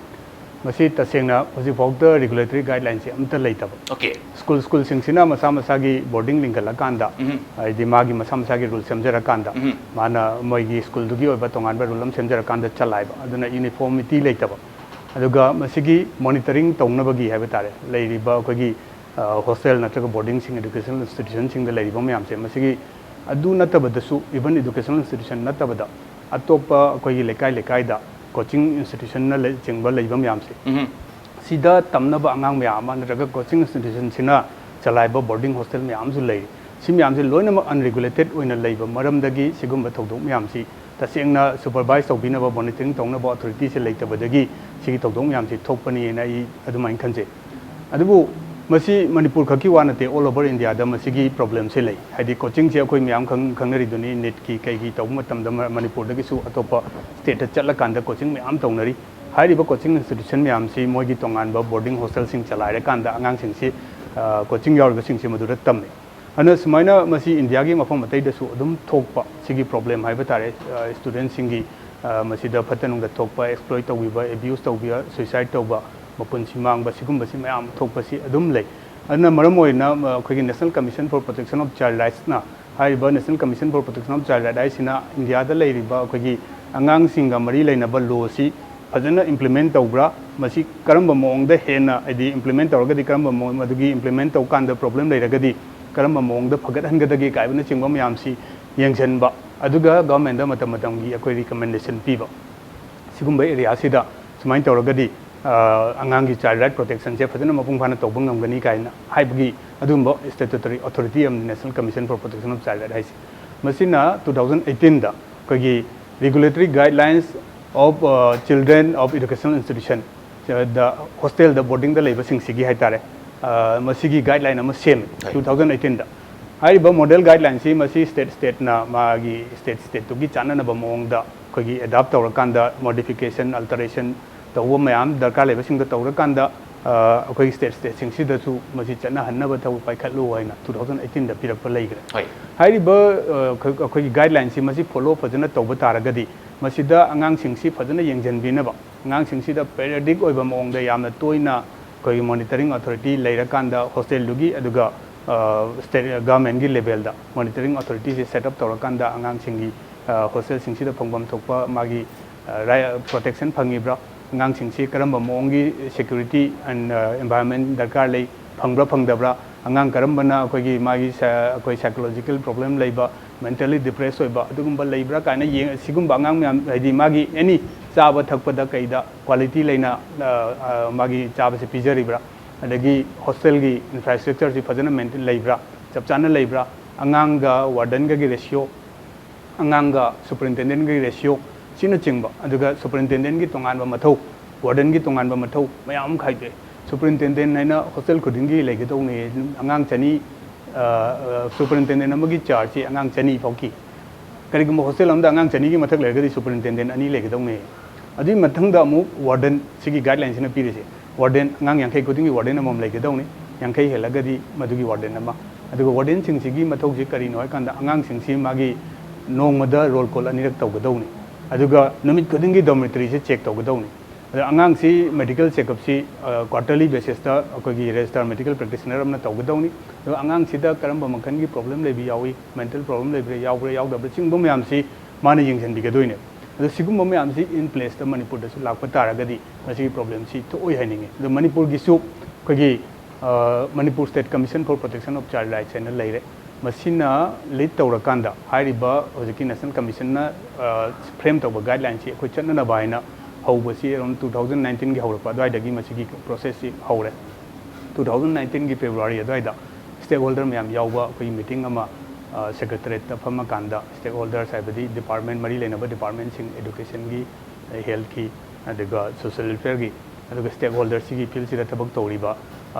ꯃꯁꯤ ꯇꯁꯦꯡꯅ ꯍꯧꯖꯤꯛꯐꯥꯎꯗ regulatory guidelineꯁꯦ ꯑꯝꯇ ꯂꯩꯇꯕ꯫ Okay꯫ School, schoolꯁꯤꯡꯁꯤꯅ ꯃꯁꯥ ꯃꯁꯥꯒꯤ boarding ꯂꯤꯡꯈꯠꯂꯀꯥꯟꯗ, ꯎꯝ꯫ ꯍꯥꯏꯗꯤ ꯃꯥꯒꯤ ꯃꯁꯥ ꯃꯁꯥꯒꯤ rule ꯁꯦꯝꯖꯔꯀꯥꯟꯗ, ꯎꯝ꯫ ꯃꯥꯅ ꯃꯣꯏꯒꯤ schoolꯗꯨꯒꯤ ꯑꯣꯏꯕ ꯇꯣꯉꯥꯟꯕ rule ꯑꯃ ꯁꯦꯝꯖꯔꯀꯥꯟꯗ ꯆꯂꯥꯏꯕ, ꯑꯗꯨꯅ uniformity ꯂꯩꯇꯕ꯫ ꯑꯗꯨꯒ ꯃꯁꯤꯒꯤ monitoring ꯇꯧꯅꯕꯒꯤ ꯍꯥꯏꯕ ꯇꯥꯔꯦ, ꯂꯩꯔꯤꯕ ꯑꯩꯈꯣꯏꯒꯤ, ꯑ, hostel ꯅꯠꯇ꯭ꯔꯒ boardingꯁꯤꯡ, educational institutionꯁꯤꯡꯗ ꯂꯩꯔꯤꯕ ꯃꯌꯥꯝꯁꯦ, ꯃꯁꯤꯒꯤ ꯑꯗꯨ ꯅꯠꯇꯕꯗꯁꯨ, even educational institution ꯅꯠꯇꯕꯗ ꯑꯇꯣꯞꯄ ꯑꯩꯈꯣꯏꯒꯤ ꯂꯩꯀꯥꯏ ꯂꯩꯀꯥꯏꯗ coaching institutionꯅ ꯂꯩ-, ꯆꯤꯡꯕ ꯂꯩꯕ ꯃꯌꯥꯝꯁꯦ, ꯎꯝ꯫ ꯁꯤꯗ ꯇꯝꯅꯕ ꯑꯉꯥꯡ ꯃꯌꯥꯝ ꯑꯃ ꯅꯠꯇ꯭ꯔꯒ coaching institutionꯁꯤꯅ ꯆꯂꯥꯏꯕ boarding hostel ꯃꯌꯥꯝ ꯑꯃꯁꯨ ꯂꯩꯔꯤ꯫ ꯁꯤ ꯃꯌꯥꯝꯁꯦ ꯂꯣꯏꯅꯃꯛ unregulated ꯑꯣꯏꯅ ꯂꯩꯕ ꯃꯔꯝꯗꯒꯤ ꯁꯤꯒꯨꯝꯕ ꯊꯧꯗꯣꯛ ꯃꯌꯥꯝꯁꯤ ꯇꯁꯦꯡꯅ supervise ꯇꯧꯕꯤꯅꯕ, monitoring ꯇꯧꯅꯕ authorityꯁꯦ ꯂꯩꯇꯕꯗꯒꯤ ꯁꯤꯒꯤ ꯊꯧꯗꯣꯛ ꯃꯌꯥꯝꯁꯤ ꯊꯣꯛꯄꯅꯤꯅ ꯑꯩ ꯑꯗꯨꯃꯥꯏꯅ ꯈꯟꯖꯩ꯫ ꯑꯗꯨꯕꯨ ꯃꯁꯤ ꯃꯅꯤꯄꯨꯔ ꯈꯛꯀꯤ ꯋꯥ ꯅꯠꯇꯦ, all over Indiaꯗ ꯃꯁꯤꯒꯤ problemꯁꯦ ꯂꯩ꯫ ꯍꯥꯏꯗꯤ coachingꯁꯦ ꯑꯩꯈꯣꯏ ꯃꯌꯥꯝ ꯈꯪ-, ꯈꯪꯅꯔꯤꯗꯨꯅꯤ, NEETꯀꯤ ꯀꯩꯒꯤ ꯇꯧꯕ ꯃꯇꯝꯗ ꯃ-, ꯃꯅꯤꯄꯨꯔꯗꯒꯤꯁꯨ ꯑꯇꯣꯞꯄ stateꯇ ꯆꯠꯂꯀꯥꯟꯗ coaching ꯃꯌꯥꯝ ꯇꯧꯅꯔꯤ꯫ ꯍꯥꯏꯔꯤꯕ coaching institution ꯃꯌꯥꯝꯁꯤ ꯃꯣꯏꯒꯤ ꯇꯣꯉꯥꯟꯕ boarding hostelꯁꯤꯡ ꯆꯂꯥꯏꯔꯀꯥꯟꯗ ꯑꯉꯥꯡꯁꯤꯡꯁꯤ, ꯑ, coaching ꯌꯥꯎꯔꯤꯕꯁꯤꯡꯁꯤ ꯃꯗꯨꯗ ꯇꯝꯃꯤ꯫ ꯑꯗꯨꯅ ꯁꯨꯃꯥꯏꯅ ꯃꯁꯤ ꯏꯟꯗꯤꯌꯥꯒꯤ ꯃꯐꯝ ꯑꯇꯩꯗꯁꯨ ꯑꯗꯨꯝ ꯊꯣꯛꯄ ꯁꯤꯒꯤ problem ꯍꯥꯏꯕ ꯇꯥꯔꯦ, ꯑ, studentꯁꯤꯡꯒꯤ, ꯑ, ꯃꯁꯤꯗ ꯐꯠꯇ ꯅꯨꯡꯗ ꯊꯣꯛꯄ, exploit ꯇꯧꯕꯤꯕ, abuse ꯇꯧꯕꯤꯕ, suicide ꯇꯧꯕ, ꯃꯄꯨꯟꯁꯤ ꯃꯥꯡꯕ, ꯁꯤꯒꯨꯝꯕꯁꯤ ꯃꯌꯥꯝ ꯊꯣꯛꯄꯁꯤ ꯑꯗꯨꯝ ꯂꯩ꯫ ꯑꯗꯨꯅ ꯃꯔꯝ ꯑꯣꯏꯅ, ꯑ, ꯑꯩꯈꯣꯏꯒꯤ National Commission for Protection of Child Rightsꯅ ꯍꯥꯏꯔꯤꯕ National Commission for Protection of Child Right ꯍꯥꯏꯁꯤꯅ ꯏꯟꯗꯤꯌꯥꯗ ꯂꯩꯔꯤꯕ ꯑꯩꯈꯣꯏꯒꯤ ꯑꯉꯥꯡꯁꯤꯡꯒ ꯃꯔꯤ ꯂꯩꯅꯕ lawꯁꯤ ꯐꯖꯅ implement ꯇꯧꯕ꯭ꯔꯥ, ꯃꯁꯤ ꯀꯔꯝꯕ ꯃꯑꯣꯡꯗ ꯍꯦꯟꯅ, ꯍꯥꯏꯗꯤ implement ꯇꯧꯔꯒꯗꯤ ꯀꯔꯝꯕ ꯃꯑꯣꯡ, ꯃꯗꯨꯒꯤ implement ꯇꯧꯀꯥꯟꯗ problem ꯂꯩꯔꯒꯗꯤ ꯀꯔꯝꯕ ꯃꯑꯣꯡꯗ ꯐꯒꯠꯍꯟꯒꯗꯒꯦ ꯀꯥꯏꯕꯅꯆꯤꯡꯕ ꯃꯌꯥꯝꯁꯤ ꯌꯦꯡꯁꯤꯟꯕ, ꯑꯗꯨꯒ governmentꯗ ꯃꯇꯝ ꯃꯇꯝꯒꯤ ꯑꯩꯈꯣꯏ recommendation ꯄꯤꯕ꯫ ꯁꯤꯒꯨꯝꯕ areaꯁꯤꯗ ꯁꯨꯃꯥꯏꯅ ꯇꯧꯔꯒꯗꯤ, ꯑ, ꯑꯉꯥꯡꯒꯤ child right protectionꯁꯦ ꯐꯖꯅ ꯃꯄꯨꯡ ꯐꯥꯅ ꯇꯧꯕ ꯉꯝꯒꯅꯤ ꯀꯥꯏꯅ ꯍꯥꯏꯕꯒꯤ ꯑꯗꯨꯒꯨꯝꯕ statutory authority ꯑꯃꯅꯤ National Commission for Protection of Child Right ꯍꯥꯏꯁꯦ꯫ ꯃꯁꯤꯅ two thousand eighteenꯗ ꯑꯩꯈꯣꯏꯒꯤ regulatory guidelines of uh, Children of Educational Institution, ꯗ ꯍꯣꯁꯇꯦꯜꯗ ꯕꯣꯔꯗꯤꯡꯗ ꯂꯩꯕꯁꯤꯡꯁꯤꯒꯤ ꯍꯥꯏꯇꯥꯔꯦ, ꯑ, ꯃꯁꯤꯒꯤ ꯒꯥꯏꯗꯂꯥꯏꯟ ꯑꯃ ꯁꯦꯝꯃꯤ ꯍꯣꯏ꯫ Two thousand eighteenꯗ꯫ ꯍꯥꯏꯔꯤꯕ ꯃꯣꯗꯦꯜ ꯒꯥꯏꯗꯂꯥꯏꯟꯁꯤ ꯃꯁꯤ ꯁ꯭ꯇꯦꯠ ꯁ꯭ꯇꯦꯠꯅ ꯃꯥꯒꯤ ꯁ꯭ꯇꯦꯠ ꯁ꯭ꯇꯦꯠꯇꯨꯒꯤ ꯆꯥꯟꯅꯅꯕ ꯃꯑꯣꯡꯗ ꯑꯩꯈꯣꯏꯒꯤ ꯑꯦꯗꯥꯞ ꯇꯧꯔꯀꯥꯟꯗ, ꯃꯣꯗꯤꯐꯤꯀꯦꯁꯟ, ꯑꯜꯇꯔꯦꯁꯟ ꯇꯧꯕ ꯃꯌꯥꯝ ꯗꯔꯀꯥꯔ ꯂꯩꯕꯁꯤꯡꯗꯣ ꯇꯧꯔꯀꯥꯟꯗ, ꯑ, ꯑꯩꯈꯣꯏꯒꯤ ꯁ꯭ꯇꯦꯠ ꯁ꯭ꯇꯦꯠꯁꯤꯡꯁꯤꯗꯁꯨ ꯃꯁꯤ ꯆꯠꯅꯍꯟꯅꯕ ꯊꯕꯛ ꯄꯥꯏꯈꯠꯂꯨ ꯍꯥꯏꯅ two thousand eighteenꯗ ꯄꯤꯔꯛꯄ ꯂꯩꯈ꯭ꯔꯦ꯫ ꯍꯣꯏ꯫ ꯍꯥꯏꯔꯤꯕ, ꯑ, ꯑꯩꯈꯣꯏ-, ꯑꯩꯈꯣꯏꯒꯤ ꯒꯥꯏꯗꯂꯥꯏꯟꯁꯤ ꯃꯁꯤ ꯐꯣꯂꯣ ꯐꯖꯅ ꯇꯧꯕ ꯇꯥꯔꯒꯗꯤ ꯃꯁꯤꯗ ꯑꯉꯥꯡꯁꯤꯡꯁꯤ ꯐꯖꯅ ꯌꯦꯡꯁꯤꯟꯕꯤꯅꯕ, ꯑꯉꯥꯡꯁꯤꯡꯁꯤꯗ ꯄꯦꯔꯤꯌꯣꯗꯤꯛ ꯑꯣꯏꯕ ꯃꯑꯣꯡꯗ ꯌꯥꯝꯅ ꯇꯣꯏꯅ ꯑꯩꯈꯣꯏꯒꯤ ꯃꯣꯅꯤꯇꯔꯤꯡ ꯑꯣꯊꯣꯔꯤꯇꯤ ꯂꯩꯔꯀꯥꯟꯗ ꯍꯣꯁꯇꯦꯜꯗꯨꯒꯤ, ꯑꯗꯨꯒ, ꯑ, ꯁ꯭ꯇꯦꯠ ꯒꯚꯔꯟꯃꯦꯟꯠꯀꯤ ꯂꯦꯚꯦꯜꯗ ꯃꯣꯅꯤꯇꯔꯤꯡ ꯑꯣꯊꯣꯔꯤꯇꯤꯁꯦ ꯁꯦꯠ ꯑꯞ ꯇꯧꯔꯀꯥꯟꯗ ꯑꯉꯥꯡꯁꯤꯡꯒꯤ, ꯑ, ꯍꯣꯁꯇꯦꯜꯁꯤꯡꯁꯤꯗ ꯐꯪꯐꯝ ꯊꯣꯛꯄ ꯃꯥꯒꯤ, ꯑ, ꯔꯥꯏ-, ꯄ꯭ꯔꯣꯇꯦꯛꯁꯟ ꯐꯪꯉꯤꯕ꯭ꯔꯥ, ꯑꯉꯥꯡꯁꯤꯡꯁꯤ ꯀꯔꯝꯕ ꯃꯑꯣꯡꯒꯤ ꯁꯦꯀ꯭ꯌꯨꯔꯤꯇꯤ ꯑꯦꯟ, ꯑ, ꯑꯦꯟꯚꯥꯏꯔꯟꯃꯦꯟꯠ ꯗꯔꯀꯥꯔ ꯂꯩ, ꯐꯪꯕ꯭ꯔꯥ ꯐꯪꯗꯕ꯭ꯔꯥ, ꯑꯉꯥꯡ ꯀꯔꯝꯕꯅ ꯑꯩꯈꯣꯏꯒꯤ ꯃꯥꯒꯤ ꯁ-, ꯑꯩꯈꯣꯏ ꯁꯥꯏꯀꯣꯂꯣꯖꯤꯀꯦꯜ ꯄ꯭ꯔꯣꯕ꯭ꯂꯦꯝ ꯂꯩꯕ, ꯃꯦꯟꯇꯦꯜꯂꯤ ꯗꯤꯄ꯭ꯔꯦꯁ ꯑꯣꯏꯕ ꯑꯗꯨꯒꯨꯝꯕ ꯂꯩꯕ꯭ꯔꯥ ꯀꯥꯏꯅ ꯌꯦꯡ-, ꯁꯤꯒꯨꯝꯕ ꯑꯉꯥꯡ ꯃꯌꯥꯝ, ꯍꯥꯏꯗꯤ ꯃꯥꯒꯤ ꯑꯦꯅꯤ ꯆꯥꯕ ꯊꯛꯄꯗ ꯀꯩꯗ ꯀ꯭ꯋꯥꯂꯤꯇꯤ ꯂꯩꯅ, ꯑ, ꯑ, ꯃꯥꯒꯤ ꯆꯥꯕꯁꯦ ꯄꯤꯖꯔꯤꯕ꯭ꯔꯥ, ꯑꯗꯒꯤ ꯍꯣꯁꯇꯦꯜꯒꯤ ꯏꯟꯐ꯭ꯔꯥꯁ꯭ꯇ꯭ꯔꯛꯆꯔꯁꯤ ꯐꯖꯅ ꯃꯦꯟꯇꯦꯟ ꯂꯩꯕ꯭ꯔꯥ, ꯆꯞ ꯆꯥꯅ ꯂꯩꯕ꯭ꯔꯥ, ꯑꯉꯥꯡꯒ ꯋꯥꯔꯗꯟꯒꯒꯤ ꯔꯦꯁꯤꯌꯣ, ꯑꯉꯥꯡꯒ ꯁꯨꯄꯔꯤꯟꯇꯦꯟꯗꯦꯟꯒꯤ ꯔꯦꯁꯤꯌꯣ, ꯁꯤꯅꯆꯤꯡꯕ, ꯑꯗꯨꯒ ꯁꯨꯄꯔꯤꯟꯇꯦꯟꯗꯦꯟꯒꯤ ꯇꯣꯉꯥꯟꯕ ꯃꯊꯧ, ꯋꯥꯔꯗꯟꯒꯤ ꯇꯣꯉꯥꯟꯕ ꯃꯊꯧ ꯃꯌꯥꯝ ꯑꯃ ꯈꯥꯏꯗꯣꯛꯑꯦ꯫ ꯁꯨꯄꯔꯤꯟꯇꯦꯟꯗꯦꯟ ꯍꯥꯏꯅ ꯍꯣꯁꯇꯦꯜ ꯈꯨꯗꯤꯡꯒꯤ ꯂꯩꯒꯗꯧꯅꯤ꯫ ꯑꯉꯥꯡ ꯆꯅꯤ, ꯑ, ꯑ, ꯁꯨꯄꯔꯤꯟꯇꯦꯟꯗꯦꯟ ꯑꯃꯒꯤ ꯆꯥꯔꯖꯁꯤ ꯑꯉꯥꯡ ꯆꯅꯤ ꯐꯥꯎꯀꯤ꯫ ꯀꯔꯤꯒꯨꯝꯕ ꯍꯣꯁꯇꯦꯜ ꯑꯃꯗ ꯑꯉꯥꯡ ꯆꯅꯤꯒꯤ ꯃꯊꯛ ꯂꯩꯔꯒꯗꯤ ꯁꯨꯄꯔꯤꯟꯇꯦꯟꯗꯦꯟ ꯑꯅꯤ ꯂꯩꯒꯗꯧꯅꯤ꯫ ꯑꯗꯨꯒꯤ ꯃꯊꯪꯗ ꯑꯃꯨꯛ ꯋꯥꯔꯗꯟ, ꯁꯤꯒꯤ ꯒꯥꯏꯗꯂꯥꯏꯟꯁꯤꯅ ꯄꯤꯔꯤꯁꯦ, ꯋꯥꯔꯗꯦꯟ, ꯑꯉꯥꯡ ꯌꯥꯡꯈꯩ ꯈꯨꯗꯤꯡꯒꯤ ꯋꯥꯔꯗꯦꯟ ꯑꯃꯃꯝ ꯂꯩꯒꯗꯧꯅꯤ, ꯌꯥꯡꯈꯩ ꯍꯦꯜꯂꯒꯗꯤ ꯃꯗꯨꯒꯤ ꯋꯥꯔꯗꯦꯟ ꯑꯃ꯫ ꯑꯗꯨꯒ ꯋꯥꯔꯗꯦꯟꯁꯤꯡꯁꯤꯒꯤ ꯃꯊꯧꯁꯤ ꯀꯔꯤꯅꯣ ꯍꯥꯏꯀꯥꯟꯗ, ꯑꯉꯥꯡꯁꯤꯡꯁꯤ ꯃꯥꯒꯤ ꯅꯣꯡꯃꯗ ꯔꯣꯜ ꯀꯣꯜ ꯑꯅꯤꯔꯛ ꯇꯧꯒꯗꯧꯅꯤ, ꯑꯗꯨꯒ ꯅꯨꯃꯤꯠ ꯈꯨꯗꯤꯡꯒꯤ ꯗꯣꯔꯃꯤꯇꯔꯤꯁꯤ ꯆꯦꯛ ꯇꯧꯒꯗꯧꯅꯤ꯫ ꯑꯗ ꯑꯉꯥꯡꯁꯤ ꯃꯦꯗꯤꯀꯦꯜ ꯆꯦꯛꯑꯞꯁꯤ, ꯑ, ꯀ꯭ꯋꯥꯔꯇꯔꯂꯤ ꯕꯦꯁꯤꯁꯇ ꯑꯩꯈꯣꯏꯒꯤ ꯔꯦꯖꯤꯁꯇꯥꯔ ꯃꯦꯗꯤꯀꯦꯜ ꯄ꯭ꯔꯦꯛꯇꯤꯁꯅꯔ ꯑꯃꯅ ꯇꯧꯒꯗꯧꯅꯤ꯫ ꯑꯗꯣ ꯑꯉꯥꯡꯁꯤꯗ ꯀꯔꯝꯕ ꯃꯈꯜꯒꯤ ꯄ꯭ꯔꯣꯕ꯭ꯂꯦꯝ ꯂꯩꯕ ꯌꯥꯎꯏ, ꯃꯦꯟꯇꯦꯜ ꯄ꯭ꯔꯣꯕ꯭ꯂꯦꯝ ꯂꯩꯕ꯭ꯔꯥ, ꯌꯥꯎꯕ꯭ꯔꯥ, ꯌꯥꯎꯗꯕ꯭ꯔꯥ, ꯁꯤꯒꯨꯝꯕ ꯃꯌꯥꯝꯁꯤ ꯃꯥꯅ ꯌꯦꯡꯁꯤꯟꯕꯤꯒꯗꯣꯏꯅꯦ꯫ ꯑꯗꯣ ꯁꯤꯒꯨꯝꯕ ꯃꯌꯥꯝꯁꯤ ꯏꯟ ꯄ꯭ꯂꯦꯁꯇ ꯃꯅꯤꯄꯨꯔꯗꯁꯨ ꯂꯥꯛꯄ ꯇꯥꯔꯒꯗꯤ ꯃꯁꯤꯒꯤ ꯄ꯭ꯔꯣꯕ꯭ꯂꯦꯝꯁꯤ ꯊꯣꯛꯑꯣꯏ ꯍꯥꯏꯅꯤꯡꯉꯤ꯫ ꯑꯗꯣ ꯃꯅꯤꯄꯨꯔꯒꯤꯁꯨ ꯑꯩꯈꯣꯏꯒꯤ, ꯑ, Manipur state commission four protection of child rights ꯍꯥꯏꯅ ꯂꯩꯔꯦ꯫ ꯃꯁꯤꯅ ꯂꯤꯗ ꯇꯧꯔꯀꯥꯟꯗ ꯍꯥꯏꯔꯤꯕ ꯍꯧꯖꯤꯛꯀꯤ ꯅꯦꯁꯅꯦꯜ ꯀꯃꯤꯁꯟꯅ, ꯑ, ꯐ꯭ꯔꯦꯝ ꯇꯧꯕ ꯒꯥꯏꯗꯂꯥꯏꯟꯁꯤ ꯑꯩꯈꯣꯏ ꯆꯠꯅꯅꯕ ꯍꯥꯏꯅ ꯍꯧꯕꯁꯤ ꯑꯦꯔꯥꯎꯟ two thousand nineteenꯒꯤ ꯍꯧꯔꯛꯄ ꯑꯗꯨꯋꯥꯏꯗꯒꯤ ꯃꯁꯤꯒꯤ ꯄ꯭ꯔꯣꯁꯦꯁꯁꯤ ꯍꯧꯔꯦ꯫ Two thousand nineteenꯒꯤ ꯐꯦꯕ꯭ꯔꯨꯋꯥꯔꯤ ꯑꯗꯨꯋꯥꯏꯗ ꯁ꯭ꯇꯦꯛꯍꯣꯜꯗꯔ ꯃꯌꯥꯝ ꯌꯥꯎꯕ ꯑꯩꯈꯣꯏꯒꯤ ꯃꯤꯇꯤꯡ ꯑꯃ, ꯑ, ꯁꯦꯀ꯭ꯔꯦꯇꯔꯦꯠꯇ ꯐꯝꯃꯀꯥꯟꯗ ꯁ꯭ꯇꯦꯛꯍꯣꯜꯗꯔꯁ ꯍꯥꯏꯕꯗꯤ ꯗꯤꯄꯥꯔꯠꯃꯦꯟ, ꯃꯔꯤ ꯂꯩꯅꯕ ꯗꯤꯄꯥꯔꯠꯃꯦꯟꯁꯤꯡ, ꯑꯦꯗꯨꯀꯦꯁꯟꯒꯤ, ꯍꯦꯜꯠꯀꯤ, ꯑꯗꯨꯒ ꯁꯣꯁꯤꯌꯦꯜ ꯋꯦꯜꯐꯤꯌꯔꯒꯤ, ꯑꯗꯨꯒ ꯁ꯭ꯇꯦꯛ ꯍꯣꯜꯗꯔꯁꯤꯒꯤ ꯐꯤꯜꯁꯤꯗ ꯊꯕꯛ ꯇꯧꯔꯤꯕ,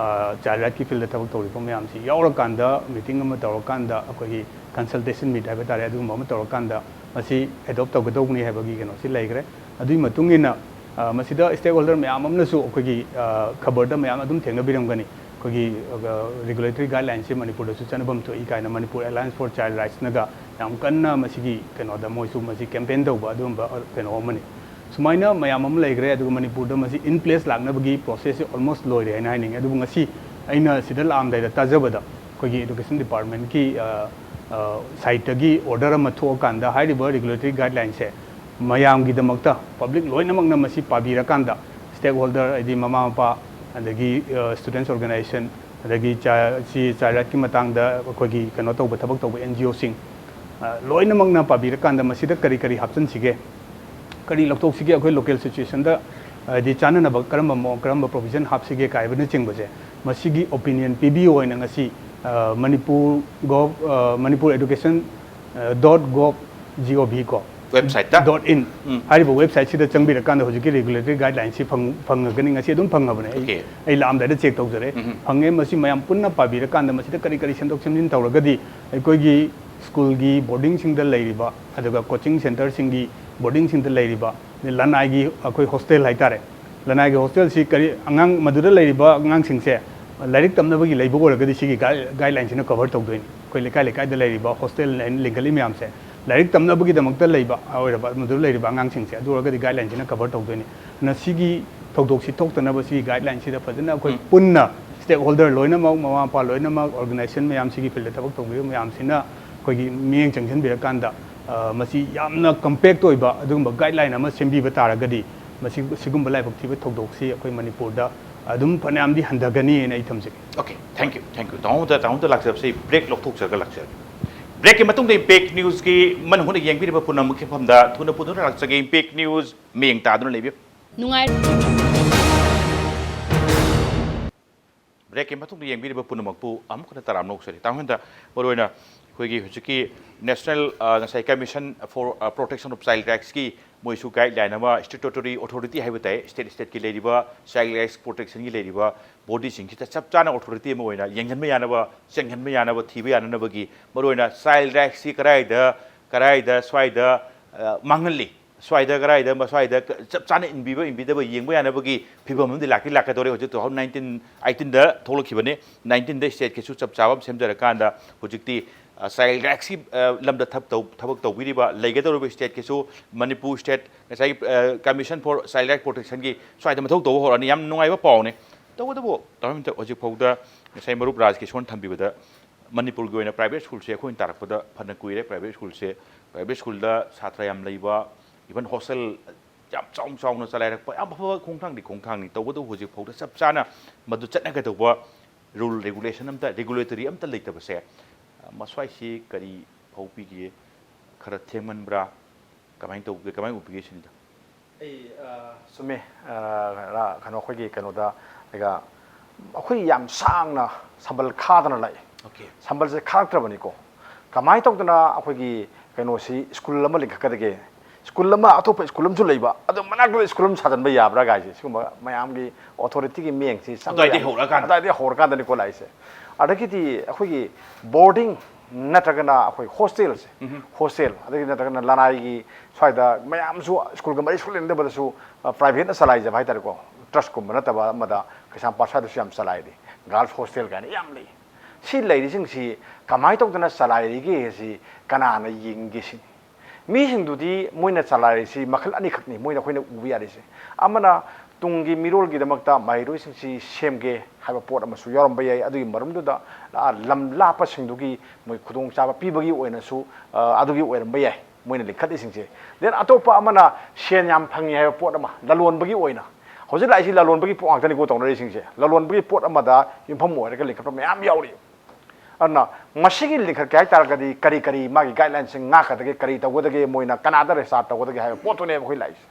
ꯆꯥꯏꯜ ꯔꯥꯏꯠꯀꯤ ꯐꯤꯜꯗ ꯊꯕꯛ ꯇꯧꯔꯤꯕ ꯃꯌꯥꯝꯁꯤ ꯌꯥꯎꯔꯀꯥꯟꯗ, ꯃꯤꯇꯤꯡ ꯑꯃ ꯇꯧꯔꯀꯥꯟꯗ, ꯑꯩꯈꯣꯏꯒꯤ ꯀꯟꯁꯜꯇꯦꯁꯟ ꯃꯤꯠ ꯍꯥꯏꯕ ꯇꯥꯔꯦ, ꯑꯗꯨꯒꯨꯝꯕ ꯑꯃ ꯇꯧꯔꯀꯥꯟꯗ ꯃꯁꯤ ꯑꯦꯗꯣꯞ ꯇꯧꯒꯗꯧꯕꯅꯤ ꯍꯥꯏꯕꯒꯤ ꯀꯩꯅꯣꯁꯤ ꯂꯩꯈ꯭ꯔꯦ꯫ ꯑꯗꯨꯒꯤ ꯃꯇꯨꯡ ꯏꯟꯅ, ꯑ, ꯃꯁꯤꯗ ꯁ꯭ꯇꯦꯛ ꯍꯣꯜꯗꯔ ꯃꯌꯥꯝ ꯑꯃꯅꯁꯨ ꯑꯩꯈꯣꯏꯒꯤ, ꯑ, ꯈꯕꯔꯗ ꯃꯌꯥꯝ ꯑꯗꯨꯝ ꯊꯦꯡꯅꯕꯤꯔꯝꯒꯅꯤ꯫ ꯑꯩꯈꯣꯏꯒꯤ, ꯑ, ꯔꯤꯒꯨꯂꯦꯇꯔꯤ ꯒꯥꯏꯗꯂꯥꯏꯟꯁꯤ ꯃꯅꯤꯄꯨꯔꯗꯁꯨ ꯆꯠꯅꯐꯝ ꯊꯣꯛꯏ ꯀꯥꯏꯅ ꯃꯅꯤꯄꯨꯔ ꯑꯦꯂꯥꯌꯟꯁ ꯐꯣꯔ ꯆꯥꯏꯜ ꯔꯥꯏꯠꯁꯅꯒ ꯌꯥꯝ ꯀꯟꯅ ꯃꯁꯤꯒꯤ ꯀꯩꯅꯣꯗ ꯃꯣꯏꯁꯨ ꯃꯁꯤ ꯀꯦꯝꯄꯦꯟ ꯇꯧꯕ ꯑꯗꯨꯒꯨꯝꯕ, ꯑ, ꯀꯩꯅꯣ ꯑꯃꯅꯤ꯫ ꯁꯨꯃꯥꯏꯅ ꯃꯌꯥꯝ ꯑꯃ ꯂꯩꯈ꯭ꯔꯦ, ꯑꯗꯨꯒ ꯃꯅꯤꯄꯨꯔꯗ ꯃꯁꯤ in place ꯂꯥꯛꯅꯕꯒꯤ ꯄ꯭ꯔꯣꯁꯦꯁꯁꯤ ꯑꯣꯜꯃꯣꯁ ꯂꯣꯏꯔꯦ ꯍꯥꯏꯅ ꯍꯥꯏꯅꯤꯡꯉꯤ꯫ ꯑꯗꯨꯕꯨ ꯉꯁꯤ ꯑꯩꯅ ꯁꯤꯗ ꯂꯥꯛꯑꯝꯗꯥꯏꯗ ꯇꯥꯖꯕꯗ ꯑꯩꯈꯣꯏꯒꯤ ꯏꯗꯨꯀꯦꯁꯟ ꯗꯤꯄꯥꯔꯠꯃꯦꯟꯠꯀꯤ, ꯑ, ꯑ, ꯁꯥꯏꯠꯇꯒꯤ ꯑꯣꯔꯗꯔ ꯑꯃ ꯊꯣꯛꯑꯀꯥꯟꯗ ꯍꯥꯏꯔꯤꯕ ꯔꯤꯒꯨꯂꯦꯇꯔꯤ ꯒꯥꯏꯗꯂꯥꯏꯟꯁꯦ ꯃꯌꯥꯝꯒꯤꯗꯃꯛꯇ, ꯄꯕ꯭ꯂꯤꯛ ꯂꯣꯏꯅꯃꯛꯅ ꯃꯁꯤ ꯄꯥꯕꯤꯔꯀꯥꯟꯗ, ꯁ꯭ꯇꯦꯛ ꯍꯣꯜꯗꯔ ꯍꯥꯏꯗꯤ ꯃꯃꯥ ꯃꯄꯥ, ꯑꯗꯒꯤ, ꯑ, ꯁ꯭ꯇꯨꯗꯦꯟꯠꯁ ꯑꯣꯔꯒꯅꯥꯏꯖꯦꯁꯟ, ꯑꯗꯒꯤ ꯆꯥ-, ꯁꯤ ꯆꯥꯏꯜ ꯔꯥꯏꯠꯀꯤ ꯃꯇꯥꯡꯗ ꯑꯩꯈꯣꯏꯒꯤ ꯀꯩꯅꯣ ꯇꯧꯕ, ꯊꯕꯛ ꯇꯧꯕ ꯑꯦꯟ ꯖꯤ ꯑꯣꯁꯤꯡ, ꯑ, ꯂꯣꯏꯅꯃꯛꯅ ꯄꯥꯕꯤꯔꯀꯥꯟꯗ ꯃꯁꯤꯗ ꯀꯔꯤ ꯀꯔꯤ ꯍꯥꯞꯆꯤꯟꯁꯤꯒꯦ, ꯀꯔꯤ ꯂꯧꯊꯣꯛꯁꯤꯒꯦ, ꯑꯩꯈꯣꯏ ꯂꯣꯀꯦꯜ ꯁꯤꯆꯨꯋꯦꯁꯟꯗ ꯍꯥꯏꯗꯤ ꯆꯥꯟꯅꯅꯕ ꯀꯔꯝꯕ ꯃꯑꯣꯡ, ꯀꯔꯝꯕ ꯄ꯭ꯔꯣꯕꯤꯖꯟ ꯍꯥꯞꯁꯤꯒꯦ ꯀꯥꯏꯕꯅꯆꯤꯡꯕꯁꯦ, ꯃꯁꯤꯒꯤ ꯑꯣꯄꯤꯅꯤꯌꯟ ꯄꯤꯕꯤꯌꯨ ꯑꯣꯏꯅ ꯉꯁꯤ, ꯑ, ꯃꯅꯤꯄꯨꯔ ꯒꯣꯚ-, ꯑ, ꯃꯅꯤꯄꯨꯔ ꯑꯦꯗꯨꯀꯦꯁꯟ, ꯑ, dot gov G O V ꯀꯣ, ꯋꯦꯕꯁꯥꯏꯠꯇ? ꯗꯣꯠ ꯏꯟ ꯎꯝ꯫ ꯍꯥꯏꯔꯤꯕ ꯋꯦꯕꯁꯥꯏꯠꯁꯤꯗ ꯆꯪꯕꯤꯔꯀꯥꯟꯗ ꯍꯧꯖꯤꯛꯀꯤ ꯔꯤꯒꯨꯂꯦꯇꯔꯤ ꯒꯥꯏꯗꯂꯥꯏꯟꯁꯤ ꯐꯪ-, ꯐꯪꯉꯒꯅꯤ꯫ ꯉꯁꯤ ꯑꯗꯨꯝ ꯐꯪꯉꯕꯅꯦ꯫ ꯑꯩ, ꯑꯣꯀꯦ꯫ ꯑꯩ ꯂꯥꯛꯑꯝꯗꯥꯏꯗ ꯆꯦꯛ ꯇꯧꯖꯔꯦ꯫ ꯎꯝ꯫ ꯐꯪꯉꯦ꯫ ꯃꯁꯤ ꯃꯌꯥꯝ ꯄꯨꯟꯅ ꯄꯥꯕꯤꯔꯀꯥꯟꯗ ꯃꯁꯤꯗ ꯀꯔꯤ ꯀꯔꯤ ꯁꯦꯝꯗꯣꯛ ꯁꯦꯝꯖꯤꯟ ꯇꯧꯔꯒꯗꯤ ꯑꯩꯈꯣꯏꯒꯤ ꯁ꯭ꯀꯨꯜꯒꯤ ꯕꯣꯔꯗꯤꯡꯁꯤꯡꯗ ꯂꯩꯔꯤꯕ, ꯑꯗꯨꯒ ꯀꯣꯆꯤꯡ ꯁꯦꯟꯇꯔꯁꯤꯡꯒꯤ ꯕꯣꯔꯗꯤꯡꯁꯤꯡꯗ ꯂꯩꯔꯤꯕ, ꯂꯅꯥꯏꯒꯤ ꯑꯩꯈꯣꯏ ꯍꯣꯁꯇꯦꯜ ꯍꯥꯏꯇꯥꯔꯦ, ꯂꯅꯥꯏꯒꯤ ꯍꯣꯁꯇꯦꯜꯁꯤ ꯀꯔꯤ, ꯑꯉꯥꯡ ꯃꯗꯨꯗ ꯂꯩꯔꯤꯕ ꯑꯉꯥꯡꯁꯤꯡꯁꯦ ꯂꯥꯏꯔꯤꯛ ꯇꯝꯅꯕꯒꯤ ꯂꯩꯕ ꯑꯣꯏꯔꯒꯗꯤ ꯁꯤꯒꯤ ꯒꯥꯏꯗ-, ꯒꯥꯏꯗꯂꯥꯏꯟꯁꯤꯅ ꯀꯚꯔ ꯇꯧꯗꯣꯏꯅꯤ꯫ ꯑꯩꯈꯣꯏ ꯂꯩꯀꯥꯏ ꯂꯩꯀꯥꯏꯗ ꯂꯩꯔꯤꯕ ꯍꯣꯁꯇꯦꯜ ꯂꯤꯡꯈꯠꯂꯤ ꯃꯌꯥꯝꯁꯦ ꯂꯥꯏꯔꯤꯛ ꯇꯝꯅꯕꯒꯤꯗꯃꯛꯇ ꯂꯩꯕ ꯑꯣꯏꯔꯕ, ꯃꯗꯨꯗ ꯂꯩꯔꯤꯕ ꯑꯉꯥꯡꯁꯤꯡꯁꯦ, ꯑꯗꯨ ꯑꯣꯏꯔꯒꯗꯤ ꯒꯥꯏꯗꯂꯥꯏꯟꯁꯤꯅ ꯀꯚꯔ ꯇꯧꯗꯣꯏꯅꯤ꯫ ꯑꯗꯨꯅ ꯁꯤꯒꯤ ꯊꯧꯗꯣꯛꯁꯤ ꯊꯣꯛꯇꯅꯕ ꯁꯤꯒꯤ ꯒꯥꯏꯗꯂꯥꯏꯟꯁꯤꯗ ꯐꯖꯅ ꯑꯩꯈꯣꯏ ꯎꯝ꯫ ꯄꯨꯟꯅ ꯁ꯭ꯇꯦꯛ ꯍꯣꯜꯗꯔ ꯂꯣꯏꯅꯃꯛ, ꯃꯃꯥ ꯃꯄꯥ ꯂꯣꯏꯅꯃꯛ, ꯑꯣꯔꯒꯅꯥꯏꯖꯦꯁꯟ ꯃꯌꯥꯝꯁꯤꯒꯤ ꯐꯤꯜꯗ ꯊꯕꯛ ꯇꯧꯕꯤꯕ ꯃꯌꯥꯝꯁꯤꯅ ꯑꯩꯈꯣꯏꯒꯤ ꯃꯤꯠꯌꯦꯡ ꯆꯪꯁꯤꯟꯕꯤꯔꯀꯥꯟꯗ, ꯑ, ꯃꯁꯤ ꯌꯥꯝꯅ ꯀꯝꯄꯦꯛ ꯑꯣꯏꯕ ꯑꯗꯨꯒꯨꯝꯕ ꯒꯥꯏꯗꯂꯥꯏꯟ ꯑꯃ ꯁꯦꯝꯕꯤꯕ ꯇꯥꯔꯒꯗꯤ ꯃꯁꯤ, ꯁꯤꯒꯨꯝꯕ ꯂꯥꯏꯕꯛ ꯊꯤꯕ ꯊꯧꯗꯣꯛꯁꯤ ꯑꯩꯈꯣꯏ ꯃꯅꯤꯄꯨꯔꯗ ꯑꯗꯨꯝ ꯐꯅꯌꯥꯝꯗꯤ ꯍꯟꯊꯒꯅꯤ ꯍꯥꯏꯅ ꯑꯩ ꯊꯝꯖꯒꯦ꯫ Okay, thank you, thank you꯫ ꯇꯥꯃꯣꯗ, ꯇꯥꯃꯣꯗ ꯂꯥꯛꯆꯕꯁꯤ ꯕ꯭ꯔꯦꯛ ꯂꯧꯊꯣꯛꯆꯔꯒ ꯂꯥꯛꯆꯔꯒꯦ꯫ ꯕ꯭ꯔꯦꯛꯀꯤ ꯃꯇꯨꯡꯗ ꯏꯝꯄꯦꯛ ꯅ꯭ꯌꯨꯁꯀꯤ ꯃꯅꯨꯡ ꯍꯨꯠꯅ ꯌꯦꯡꯕꯤꯔꯤꯕ ꯄꯨꯝꯅꯃꯛꯀꯤ ꯃꯐꯝꯗ ꯊꯨꯅ ꯄꯨꯊꯣꯛꯅ ꯂꯥꯛꯆꯒꯦ꯫ ꯏꯝꯄꯦꯛ ꯅ꯭ꯌꯨꯁ ꯃꯤꯠꯌꯦꯡ ꯇꯥꯗꯨꯅ ꯂꯩꯕꯤꯌꯨ꯫ ꯅꯨꯡꯉꯥꯏ- ꯕ꯭ꯔꯦꯛꯀꯤ ꯃꯇꯨꯡꯗ ꯌꯦꯡꯕꯤꯔꯤꯕ ꯄꯨꯝꯅꯃꯛꯄꯨ ꯑꯃꯨꯛ ꯍꯟꯅ ꯇꯔꯥꯝꯅ ꯑꯣꯛꯆꯔꯤ꯫ ꯇꯥꯃꯣ ꯍꯣꯏꯗ ꯃꯔꯨꯑꯣꯏꯅ ꯑꯩꯈꯣꯏꯒꯤ ꯍꯧꯖꯤꯛꯀꯤ National, ꯑ, ꯉꯁꯥꯏ Commission for, ꯑ, Protection of Child Rightsꯀꯤ ꯃꯣꯏꯁꯨ guideline ꯑꯃ, statutory authority ꯍꯥꯏꯕ ꯇꯥꯏ, state stateꯀꯤ ꯂꯩꯔꯤꯕ child rights protectionꯒꯤ ꯂꯩꯔꯤꯕ bodyꯁꯤꯡꯁꯤꯗ ꯆꯞ ꯆꯥꯅ authority ꯑꯃ ꯑꯣꯏꯅ ꯌꯦꯡꯁꯤꯟꯕ ꯌꯥꯅꯕ, ꯆꯦꯡꯁꯤꯟꯕ ꯌꯥꯅꯕ, ꯊꯤꯕ ꯌꯥꯅꯅꯕꯒꯤ ꯃꯔꯨꯑꯣꯏꯅ child rightsꯁꯤ ꯀꯗꯥꯏꯗ, ꯀꯗꯥꯏꯗ ꯁ꯭ꯋꯥꯏꯗ, ꯑ, ꯃꯥꯡꯍꯜꯂꯤ, ꯁ꯭ꯋꯥꯏꯗ ꯀꯗꯥꯏꯗ ꯃꯁ꯭ꯋꯥꯏꯗ ꯆꯞ ꯆꯥꯅ ꯏꯟꯕꯤꯕ ꯏꯟꯕꯤꯗꯕ ꯌꯦꯡꯕ ꯌꯥꯅꯕꯒꯤ ꯐꯤꯕꯝ ꯑꯃꯗꯤ ꯂꯥꯛꯇꯤ ꯂꯥꯛꯀꯗꯧꯔꯦ꯫ ꯍꯧꯖꯤꯛ two thousand nineteen eighteenꯗ ꯊꯣꯛꯂꯛꯈꯤꯕꯅꯤ, nineteenꯗ stateꯀꯤꯁꯨ ꯆꯞ ꯆꯥꯕ ꯑꯃ ꯁꯦꯝꯖꯔꯀꯥꯟꯗ ꯍꯧꯖꯤꯛꯇꯤ, ꯑ, child rightsꯀꯤ, ꯑ, ꯂꯝꯗ ꯊꯕꯛ ꯇꯧ-, ꯊꯕꯛ ꯇꯧꯕꯤꯔꯤꯕ ꯂꯩꯒꯗꯧꯔꯤꯕ stateꯀꯤꯁꯨ, ꯃꯅꯤꯄꯨꯔ state ꯉꯁꯥꯏꯒꯤ, ꯑ, Commission for Child Right Protectionꯒꯤ ꯁ꯭ꯋꯥꯏꯗ ꯃꯊꯧ ꯇꯧꯕ ꯍꯧꯔꯛꯑꯅꯤ꯫ ꯌꯥꯝ ꯅꯨꯡꯉꯥꯏꯕ ꯄꯥꯎꯅꯤ꯫ ꯇꯧꯕꯇꯕꯨ ꯇꯥꯃꯣ ꯍꯧꯖꯤꯛ ꯐꯥꯎꯗ ꯉꯁꯥꯏ ꯃꯔꯨꯞ ꯔꯥꯖꯀꯤꯁꯣꯔꯅ ꯊꯝꯕꯤꯕꯗ ꯃꯅꯤꯄꯨꯔꯒꯤ ꯑꯣꯏꯅ private schoolꯁꯦ ꯑꯩꯈꯣꯏꯅ ꯇꯥꯔꯛꯄꯗ ꯐꯅ ꯀꯨꯏꯔꯦ꯫ Private schoolꯁꯦ, private schoolꯗ ꯁꯥꯇ꯭ꯔ ꯌꯥꯝ ꯂꯩꯕ, even hostel ꯌꯥꯝ ꯆꯥꯎꯅ ꯆꯥꯎꯅ ꯆꯂꯥꯏꯔꯛꯄ ꯌꯥꯝ ꯑꯐꯕ ꯈꯣꯡꯊꯥꯡꯗꯤ ꯈꯣꯡꯊꯥꯡꯅꯤ꯫ ꯇꯧꯕꯇꯕꯨ ꯍꯧꯖꯤꯛ ꯐꯥꯎꯗ ꯆꯞ ꯆꯥꯅ ꯃꯗꯨ ꯆꯠꯅꯒꯗꯧꯕ rule regulation ꯑꯝꯇ, regulatory ꯑꯝꯇ ꯂꯩꯇꯕꯁꯦ, ꯑ, ꯃꯁ꯭ꯋꯥꯏꯁꯤ ꯀꯔꯤ ꯐꯥꯎꯕꯤꯒꯦ? ꯈꯔ ꯊꯦꯡꯃꯟꯕ꯭ꯔꯥ? ꯀꯃꯥꯏꯅ ꯇꯧꯒꯦ? ꯀꯃꯥꯏꯅ ꯎꯕꯤꯒꯦ ꯁꯤꯅꯤꯗ? ꯑꯩ, ꯑ, ꯆꯨꯝꯃꯦ꯫ ꯑ, ꯔꯥ-, ꯀꯩꯅꯣ, ꯑꯩꯈꯣꯏꯒꯤ ꯀꯩꯅꯣꯗ, ꯑꯩꯒ, ꯑꯩꯈꯣꯏ ꯌꯥꯝ ꯁꯥꯡꯅ ꯁꯝꯕꯜ ꯈꯥꯗꯅ ꯂꯥꯛꯏ꯫ Okay. ꯁꯝꯕꯜꯁꯦ ꯈꯥꯔꯛꯇ꯭ꯔꯕꯅꯤꯀꯣ꯫ ꯀꯃꯥꯏꯅ ꯇꯧꯗꯅ ꯑꯩꯈꯣꯏꯒꯤ ꯀꯩꯅꯣꯁꯤ, school ꯑꯃ ꯂꯤꯡꯈꯠꯀꯗꯒꯦ? School ꯑꯃ ꯑꯇꯣꯞꯄ school ꯑꯃꯁꯨ ꯂꯩꯕ, ꯑꯗꯨ ꯃꯅꯥꯛꯇꯨꯗ school ꯑꯃ ꯁꯥꯖꯟꯕ ꯌꯥꯕ꯭ꯔꯥ ꯀꯥꯏꯁꯦ, ꯁꯤꯒꯨꯝꯕ ꯃꯌꯥꯝꯒꯤ authorityꯒꯤ ꯃꯤꯠꯌꯦꯡꯁꯤ ꯆꯪꯕ ꯑꯗꯨꯋꯥꯏꯗꯩ ꯌꯥꯏ꯫ ꯍꯧꯔꯛꯑꯀꯥꯟꯗ꯫ ꯑꯗꯨꯋꯥꯏꯗꯩ ꯍꯧꯔꯀꯥꯟꯗꯅꯤꯀꯣ ꯂꯥꯛꯏꯁꯦ꯫ ꯑꯗꯒꯤꯗꯤ ꯑꯩꯈꯣꯏꯒꯤ boarding ꯅꯠꯇ꯭ꯔꯒꯅ ꯑꯩꯈꯣꯏ hostelꯁꯦ, ꯎꯝꯍꯨꯝ꯫ Hostel, ꯑꯗꯒꯤ ꯅꯠꯇ꯭ꯔꯒꯅ ꯂꯅꯥꯏꯒꯤ ꯁ꯭ꯋꯥꯏꯗ ꯃꯌꯥꯝꯁꯨ schoolꯒ ꯃꯔꯤ ꯁꯨꯡꯂꯩꯅꯗꯕꯗꯁꯨ, ꯑ, privateꯅ ꯆꯂꯥꯏꯖꯕ ꯍꯥꯏꯇꯥꯔꯦꯀꯣ, trustꯀꯨꯝꯕ ꯅꯠꯇꯕ ꯑꯃꯗ ꯀꯩꯁꯥꯝꯄꯥꯠ ꯁ꯭ꯋꯥꯏꯗꯁꯨ ꯌꯥꯝ ꯆꯂꯥꯏꯔꯤ, girls hostel ꯀꯥꯏꯅ ꯌꯥꯝ ꯂꯩ꯫ ꯁꯤ ꯂꯩꯔꯤꯁꯤꯡꯁꯤ ꯀꯃꯥꯏꯅ ꯇꯧꯗꯅ ꯆꯂꯥꯏꯔꯤꯒꯦ ꯁꯤ ꯀꯅꯥꯅ ꯌꯦꯡꯒꯦ ꯁꯤꯅꯤ꯫ ꯃꯤꯁꯤꯡꯗꯨꯗꯤ ꯃꯣꯏꯅ ꯆꯂꯥꯏꯔꯤꯁꯤ ꯃꯈꯜ ꯑꯅꯤꯈꯛꯅꯤ ꯃꯣꯏꯅ ꯑꯩꯈꯣꯏꯅ ꯎꯕ ꯌꯥꯔꯤꯁꯦ꯫ ꯑꯃꯅ ꯇꯨꯡꯒꯤ ꯃꯤꯔꯣꯜꯒꯤꯗꯃꯛꯇ ꯃꯍꯩꯔꯣꯏꯁꯤꯡꯁꯤ ꯁꯦꯝꯒꯦ ꯍꯥꯏꯕ ꯄꯣꯠ ꯑꯃꯁꯨ ꯌꯥꯎꯔꯝꯕ ꯌꯥꯏ꯫ ꯑꯗꯨꯒꯤ ꯃꯔꯨꯝꯗꯨꯗ, ꯑ, ꯂꯝ ꯂꯥꯞꯄꯁꯤꯡꯗꯨꯒꯤ ꯃꯣꯏ ꯈꯨꯗꯣꯡꯆꯥꯕ ꯄꯤꯕꯒꯤ ꯑꯣꯏꯅꯁꯨ, ꯑ, ꯑꯗꯨꯒꯤ ꯑꯣꯏꯔꯝꯕ ꯌꯥꯏ ꯃꯣꯏꯅ ꯂꯤꯡꯈꯠꯂꯤꯁꯤꯡꯁꯦ꯫ Then ꯑꯇꯣꯞꯄ ꯑꯃꯅ ꯁꯦꯟ ꯌꯥꯝ ꯐꯪꯉꯤ ꯍꯥꯏꯕ ꯄꯣꯠ ꯑꯃ, ꯂꯂꯣꯟꯕꯒꯤ ꯑꯣꯏꯅ꯫ ꯍꯧꯖꯤꯛ ꯂꯥꯛꯏꯁꯤ ꯂꯂꯣꯟꯕꯒꯤ ꯄꯣꯠ ꯉꯥꯛꯇꯅꯤꯀꯣ ꯇꯧꯅꯔꯤꯁꯤꯡꯁꯦ꯫ ꯂꯂꯣꯟꯕꯒꯤ ꯄꯣꯠ ꯑꯃꯗ ꯌꯨꯝꯐꯝ ꯑꯣꯏꯔꯒ ꯂꯤꯡꯈꯠꯄ ꯃꯌꯥꯝ ꯌꯥꯎꯔꯤ꯫ ꯑꯗꯨꯅ ꯃꯁꯤꯒꯤ ꯂꯤꯡꯈꯠꯀꯦ ꯍꯥꯏ ꯇꯥꯔꯒꯗꯤ ꯀꯔꯤ ꯀꯔꯤ ꯃꯥꯒꯤ guidelineꯁꯤꯡ ꯉꯥꯛꯀꯗꯒꯦ, ꯀꯔꯤ ꯇꯧꯒꯗꯒꯦ, ꯃꯣꯏꯅ ꯀꯅꯥꯗ register ꯇꯧꯒꯗꯒꯦ ꯍꯥꯏꯕ ꯄꯣꯠꯇꯨꯅꯦꯕ ꯑꯩꯈꯣꯏ ꯂꯥꯛꯏꯁꯦ꯫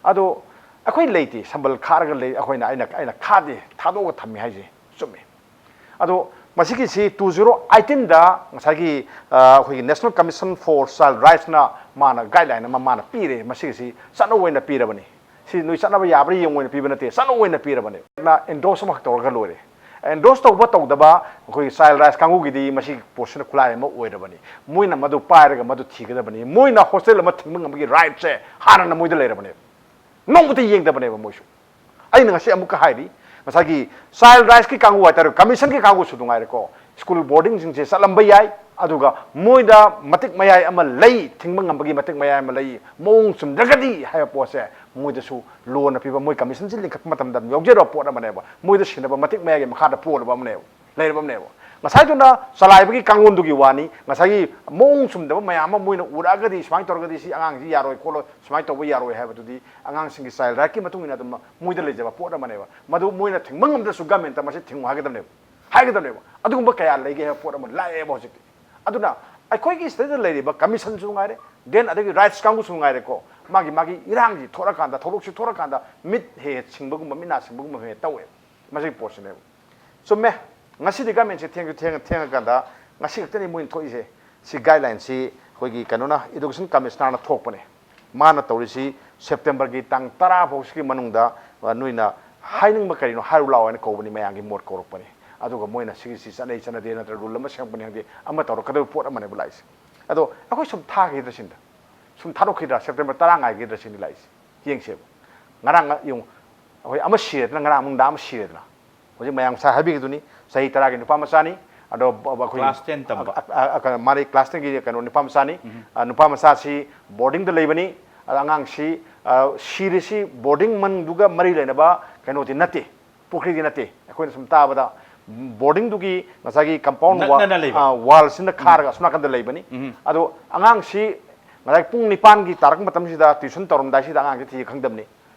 ꯑꯗꯣ ꯑꯩꯈꯣꯏ ꯂꯩꯇꯦ, ꯁꯝꯕꯜ ꯈꯥꯔꯒ ꯂꯩ, ꯑꯩꯈꯣꯏꯅ, ꯑꯩꯅ, ꯑꯩꯅ ꯈꯥꯗꯦ, ꯊꯥꯗꯣꯛꯑꯒ ꯊꯝꯃꯤ ꯍꯥꯏꯁꯦ ꯆꯨꯝꯃꯤ꯫ ꯑꯗꯣ ꯃꯁꯤꯒꯤꯁꯤ ꯇꯨ ꯖꯤꯔꯣ ꯑꯩꯠꯇꯤꯟꯗ ꯉꯁꯥꯏꯒꯤ ꯑ, ꯑꯩꯈꯣꯏꯒꯤ National Commission for Child Rightsꯅ ꯃꯥꯅ ꯒꯥꯏꯗꯂꯥꯏꯟ ꯑꯃ ꯃꯥꯅ ꯄꯤꯔꯦ꯫ ꯃꯁꯤꯒꯤꯁꯤ ꯆꯠꯅꯧ ꯑꯣꯏꯅ ꯄꯤꯔꯕꯅꯤ꯫ ꯁꯤ ꯅꯣꯏ ꯆꯠꯅꯕ ꯌꯥꯕ꯭ꯔꯥ ꯌꯦꯡꯉꯨ ꯑꯣꯏꯅ ꯄꯤꯕ ꯅꯠꯇꯦ, ꯆꯠꯅꯧ ꯑꯣꯏꯅ ꯄꯤꯔꯕꯅꯤ꯫ ꯏꯟꯗꯣꯔꯁ ꯑꯃꯈꯛ ꯇꯧꯔꯒ ꯂꯣꯏꯔꯦ꯫ ꯏꯟꯗꯣꯔꯁ ꯇꯧꯕ ꯇꯧꯗꯕ ꯑꯩꯈꯣꯏꯒꯤ ꯆꯥꯏꯜ ꯔꯥꯏꯠꯁ ꯀꯥꯡꯕꯨꯒꯤꯗꯤ ꯃꯁꯤ ꯄꯣꯠꯁꯤꯅ ꯈꯨꯠꯂꯥꯏ ꯑꯃ ꯑꯣꯏꯔꯕꯅꯤ꯫ ꯃꯣꯏꯅ ꯃꯗꯨ ꯄꯥꯏꯔꯒ ꯃꯗꯨ ꯊꯤꯒꯗꯕꯅꯤ꯫ ꯃꯣꯏꯅ ꯍꯣꯁꯇꯦꯜ ꯑꯃ ꯊꯤꯡꯕ ꯉꯝꯕꯒꯤ ꯔꯥꯏꯠꯁꯦ ꯍꯥꯟꯅꯅ ꯃꯣꯏꯗ ꯂꯩꯔꯕꯅꯦꯕ꯫ ꯅꯣꯡꯃꯇ ꯌꯦꯡꯗꯕꯅꯦꯕ ꯃꯣꯏꯁꯨ꯫ ꯑꯩꯅ ꯉꯁꯤ ꯑꯃꯨꯛꯀ ꯍꯥꯏꯔꯤ, ꯉꯁꯥꯏꯒꯤ ꯆꯥꯏꯜ ꯔꯥꯏꯠꯁꯀꯤ ꯀꯥꯡꯕꯨ ꯍꯥꯏꯇꯥꯔꯦ, ꯀꯃꯤꯁꯟꯒꯤ ꯀꯥꯡꯕꯨꯁꯨ ꯅꯨꯡꯉꯥꯏꯔꯦꯀꯣ, ꯁ꯭ꯀꯨꯜ ꯕꯣꯔꯗꯤꯡꯁꯤꯡꯁꯦ ꯆꯠꯂꯝꯕ ꯌꯥꯏ, ꯑꯗꯨꯒ ꯃꯣꯏꯗ ꯃꯇꯤꯛ ꯃꯌꯥꯏ ꯑꯃ ꯂꯩ, ꯊꯤꯡꯕ ꯉꯝꯕꯒꯤ ꯃꯇꯤꯛ ꯃꯌꯥꯏ ꯑꯃ ꯂꯩ, ꯃꯑꯣꯡ ꯆꯨꯝꯗ꯭ꯔꯒꯗꯤ ꯍꯥꯏꯕ ꯄꯣꯠꯁꯦ ꯃꯣꯏꯗꯁꯨ ꯂꯣꯅ ꯄꯤꯕ, ꯃꯣꯏ ꯀꯃꯤꯁꯟꯁꯤ ꯂꯤꯡꯈꯠꯄ ꯃꯇꯝꯗ ꯑꯗꯨꯝ ꯌꯥꯎꯖꯔꯕ ꯄꯣꯠ ꯑꯃꯅꯦꯕ, ꯃꯣꯏꯗ ꯁꯤꯟꯅꯕ ꯃꯇꯤꯛ ꯃꯌꯥꯏꯒꯤ ꯃꯈꯥꯗ ꯄꯣꯜꯂꯕ ꯑꯃꯅꯦꯕ, ꯂꯩꯔꯕ ꯑꯃꯅꯦꯕ꯫ ꯉꯁꯥꯏꯗꯨꯅ ꯆꯂꯥꯏꯕꯒꯤ ꯀꯥꯡꯂꯣꯟꯗꯨꯒꯤ ꯋꯥꯅꯤ, ꯉꯁꯥꯏꯒꯤ ꯃꯑꯣꯡ ꯆꯨꯝꯗꯕ ꯃꯌꯥꯝ ꯑꯃ ꯃꯣꯏꯅ ꯎꯔꯛꯑꯒꯗꯤ, ꯁꯨꯃꯥꯏꯅ ꯇꯧꯔꯒꯗꯤ ꯁꯤ ꯑꯉꯥꯡꯁꯤ ꯌꯥꯔꯣꯏ ꯈꯣꯠꯂꯣꯏ, ꯁꯨꯃꯥꯏꯅ ꯇꯧꯕ ꯌꯥꯔꯣꯏ ꯍꯥꯏꯕꯗꯨꯗꯤ ꯑꯉꯥꯡꯁꯤꯡꯒꯤ ꯆꯥꯏꯜ ꯔꯥꯏꯠꯀꯤ ꯃꯇꯨꯡ ꯏꯟꯅ ꯑꯗꯨꯝ ꯃꯣꯏꯗ ꯂꯩꯖꯕ ꯄꯣꯠ ꯑꯃꯅꯦꯕ꯫ ꯃꯗꯨ ꯃꯣꯏꯅ ꯊꯤꯡꯕ ꯉꯝꯗ꯭ꯔꯁꯨ ꯒꯃꯦꯟꯇ ꯃꯁꯤ ꯊꯤꯡꯉꯨ ꯍꯥꯏꯒꯗꯕꯅꯦꯕ, ꯍꯥꯏꯒꯗꯕꯅꯦꯕ꯫ ꯑꯗꯨꯒꯨꯝꯕ ꯀꯌꯥ ꯂꯩꯒꯦ ꯍꯥꯏꯕ ꯄꯣꯠ ꯑꯃ ꯂꯥꯛꯑꯦꯕ ꯍꯧꯖꯤꯛꯇꯤ꯫ ꯑꯗꯨꯅ ꯑꯩꯈꯣꯏꯒꯤ ꯁꯤꯗꯩꯗ ꯂꯩꯔꯤꯕ ꯀꯃꯤꯁꯟꯁꯨ ꯉꯥꯏꯔꯦ, ꯗꯦꯟ ꯑꯗꯒꯤ ꯔꯥꯏꯠꯁ ꯀꯥꯡꯕꯨꯁꯨ ꯉꯥꯏꯔꯦꯀꯣ, ꯃꯥꯒꯤ ꯃꯥꯒꯤ ꯏꯔꯥꯡꯁꯤ ꯊꯣꯛꯂꯀꯥꯟꯗ, ꯊꯧꯗꯣꯛꯁꯤ ꯊꯣꯛꯂꯀꯥꯟꯗ ꯃꯤꯠ ꯍꯦꯛ ꯍꯦꯛ ꯁꯤꯡꯕꯒꯨꯝꯕ, ꯃꯤꯠ ꯅꯥ ꯁꯤꯡꯕꯒꯨꯝꯕ ꯍꯦꯛ ꯍꯦꯛ ꯇꯧꯋꯦꯕ꯫ ꯃꯁꯤꯒꯤ ꯄꯣꯠꯁꯤꯅꯦꯕ꯫ ꯆꯨꯝꯃꯦ, ꯉꯁꯤꯗꯤ ꯒꯃꯦꯟꯁꯦ ꯊꯦꯡꯁꯨ ꯊꯦꯡ ꯊꯦꯡꯉꯀꯥꯟꯗ ꯉꯁꯤ ꯈꯛꯇꯅꯤ ꯃꯣꯏꯅ ꯊꯣꯛꯏꯁꯦ꯫ ꯁꯤ ꯒꯥꯏꯗꯂꯥꯏꯟꯁꯤ ꯑꯩꯈꯣꯏꯒꯤ ꯀꯩꯅꯣꯅ, ꯏꯗꯨꯀꯦꯁꯟ ꯀꯃꯤꯁꯅꯔꯅ ꯊꯣꯛꯄꯅꯦ꯫ ꯃꯥꯅ ꯇꯧꯔꯤꯁꯤ ꯁꯦꯞꯇꯦꯝꯕꯔꯒꯤ ꯇꯥꯡ ꯇꯔꯥ ꯐꯥꯎꯁꯤꯒꯤ ꯃꯅꯨꯡꯗ, ꯑ, ꯅꯣꯏꯅ ꯍꯥꯏꯅꯤꯡꯕ ꯀꯔꯤꯅꯣ ꯍꯥꯏꯔꯨ ꯂꯥꯛꯑꯣ ꯍꯥꯏꯅ ꯀꯧꯕꯅꯤ, ꯃꯌꯥꯝꯒꯤ ꯃꯣꯠ ꯀꯧꯔꯛꯄꯅꯤ꯫ ꯑꯗꯨꯒ ꯃꯣꯏꯅ ꯁꯤꯒꯤꯁꯤ ꯆꯠꯅꯩ ꯆꯠꯅꯗꯦ ꯅꯠꯇ꯭ꯔꯒ ꯔꯨꯜ ꯑꯃ ꯁꯦꯝꯃꯛꯄꯅꯤ ꯈꯪꯗꯦ, ꯑꯃ ꯇꯧꯔꯛꯀꯗꯕ ꯄꯣꯠ ꯑꯃꯅꯦꯕ ꯂꯥꯛꯏꯁꯦ꯫ ꯑꯗꯣ ꯑꯩꯈꯣꯏ ꯁꯨꯝ ꯊꯥꯈꯤꯗ꯭ꯔ ꯁꯤꯅꯤꯗ, ꯁꯨꯝ ꯊꯥꯗꯣꯛꯈꯤꯗ꯭ꯔꯥ, ꯁꯦꯞꯇꯦꯝꯕꯔ ꯇꯔꯥ ꯉꯥꯏꯒꯤꯗ꯭ꯔꯥ ꯁꯤꯅꯤ ꯂꯥꯛꯏꯁꯦ꯫ ꯌꯦꯡꯁꯦꯕ꯫ ꯉꯔꯥꯡ ꯉ-, ꯌꯦꯡꯉꯨ, ꯑꯩꯈꯣꯏ ꯑꯃ ꯁꯤꯔꯦꯗꯅ, ꯉꯔꯥꯡ ꯅꯨꯡꯗꯥꯡ ꯑꯃ ꯁꯤꯔꯦꯗꯅ꯫ ꯍꯧꯖꯤꯛ ꯃꯌꯥꯝ ꯉꯁꯥꯏ ꯍꯥꯏꯕꯤꯈꯤꯗꯨꯅꯤ, ꯆꯍꯤ ꯇꯔꯥꯒꯤ ꯅꯨꯄꯥ ꯃꯆꯥꯅꯤ꯫ ꯑꯗꯣ ꯕ-, ꯕ-, ꯑꯩꯈꯣꯏ class ten ꯇꯝꯕ꯫ ꯑ, ꯑ, ꯑ, ꯀꯩꯅꯣ, ꯃꯥꯗꯤ class tenꯒꯤ ꯀꯩꯅꯣ ꯅꯨꯄꯥ ꯃꯆꯥꯅꯤ꯫ ꯎꯝ꯫ ꯑ, ꯅꯨꯄꯥ ꯃꯆꯥꯁꯤ ꯕꯣꯔꯗꯤꯡꯗ ꯂꯩꯕꯅꯤ꯫ ꯑꯗ ꯑꯉꯥꯡꯁꯤ, ꯑ, ꯁꯤꯔꯤꯁꯤ ꯕꯣꯔꯗꯤꯡ ꯃꯅꯨꯡꯗꯨꯒ ꯃꯔꯤ ꯂꯩꯅꯕ ꯀꯩꯅꯣꯗꯤ ꯅꯠꯇꯦ, ꯄꯨꯈ꯭ꯔꯤꯗꯤ ꯅꯠꯇꯦ꯫ ꯑꯩꯈꯣꯏꯅ ꯁꯨꯝ ꯇꯥꯕꯗ ꯕꯣꯔꯗꯤꯡꯗꯨꯒꯤ ꯉꯁꯥꯏꯒꯤ compound ꯋꯥ-, ꯅꯛꯅꯅ ꯂꯩꯕ꯫ ꯑ, wallꯁꯤꯅ ꯎꯝ꯫ ꯈꯥꯔꯒ ꯑꯁꯣꯝ ꯅꯥꯀꯟꯗ ꯂꯩꯕꯅꯤ꯫ ꯎꯝ꯫ ꯑꯗꯣ ꯑꯉꯥꯡꯁꯤ ꯉꯁꯥꯏ ꯄꯨꯡ ꯅꯤꯄꯥꯟꯒꯤ ꯇꯥꯔꯛꯄ ꯃꯇꯝꯁꯤꯗ tuition ꯇꯧꯔꯝꯗꯥꯏꯁꯤꯗ ꯑꯉꯥꯡꯁꯤ ꯊꯤꯕ ꯈꯪꯗꯕꯅꯤ꯫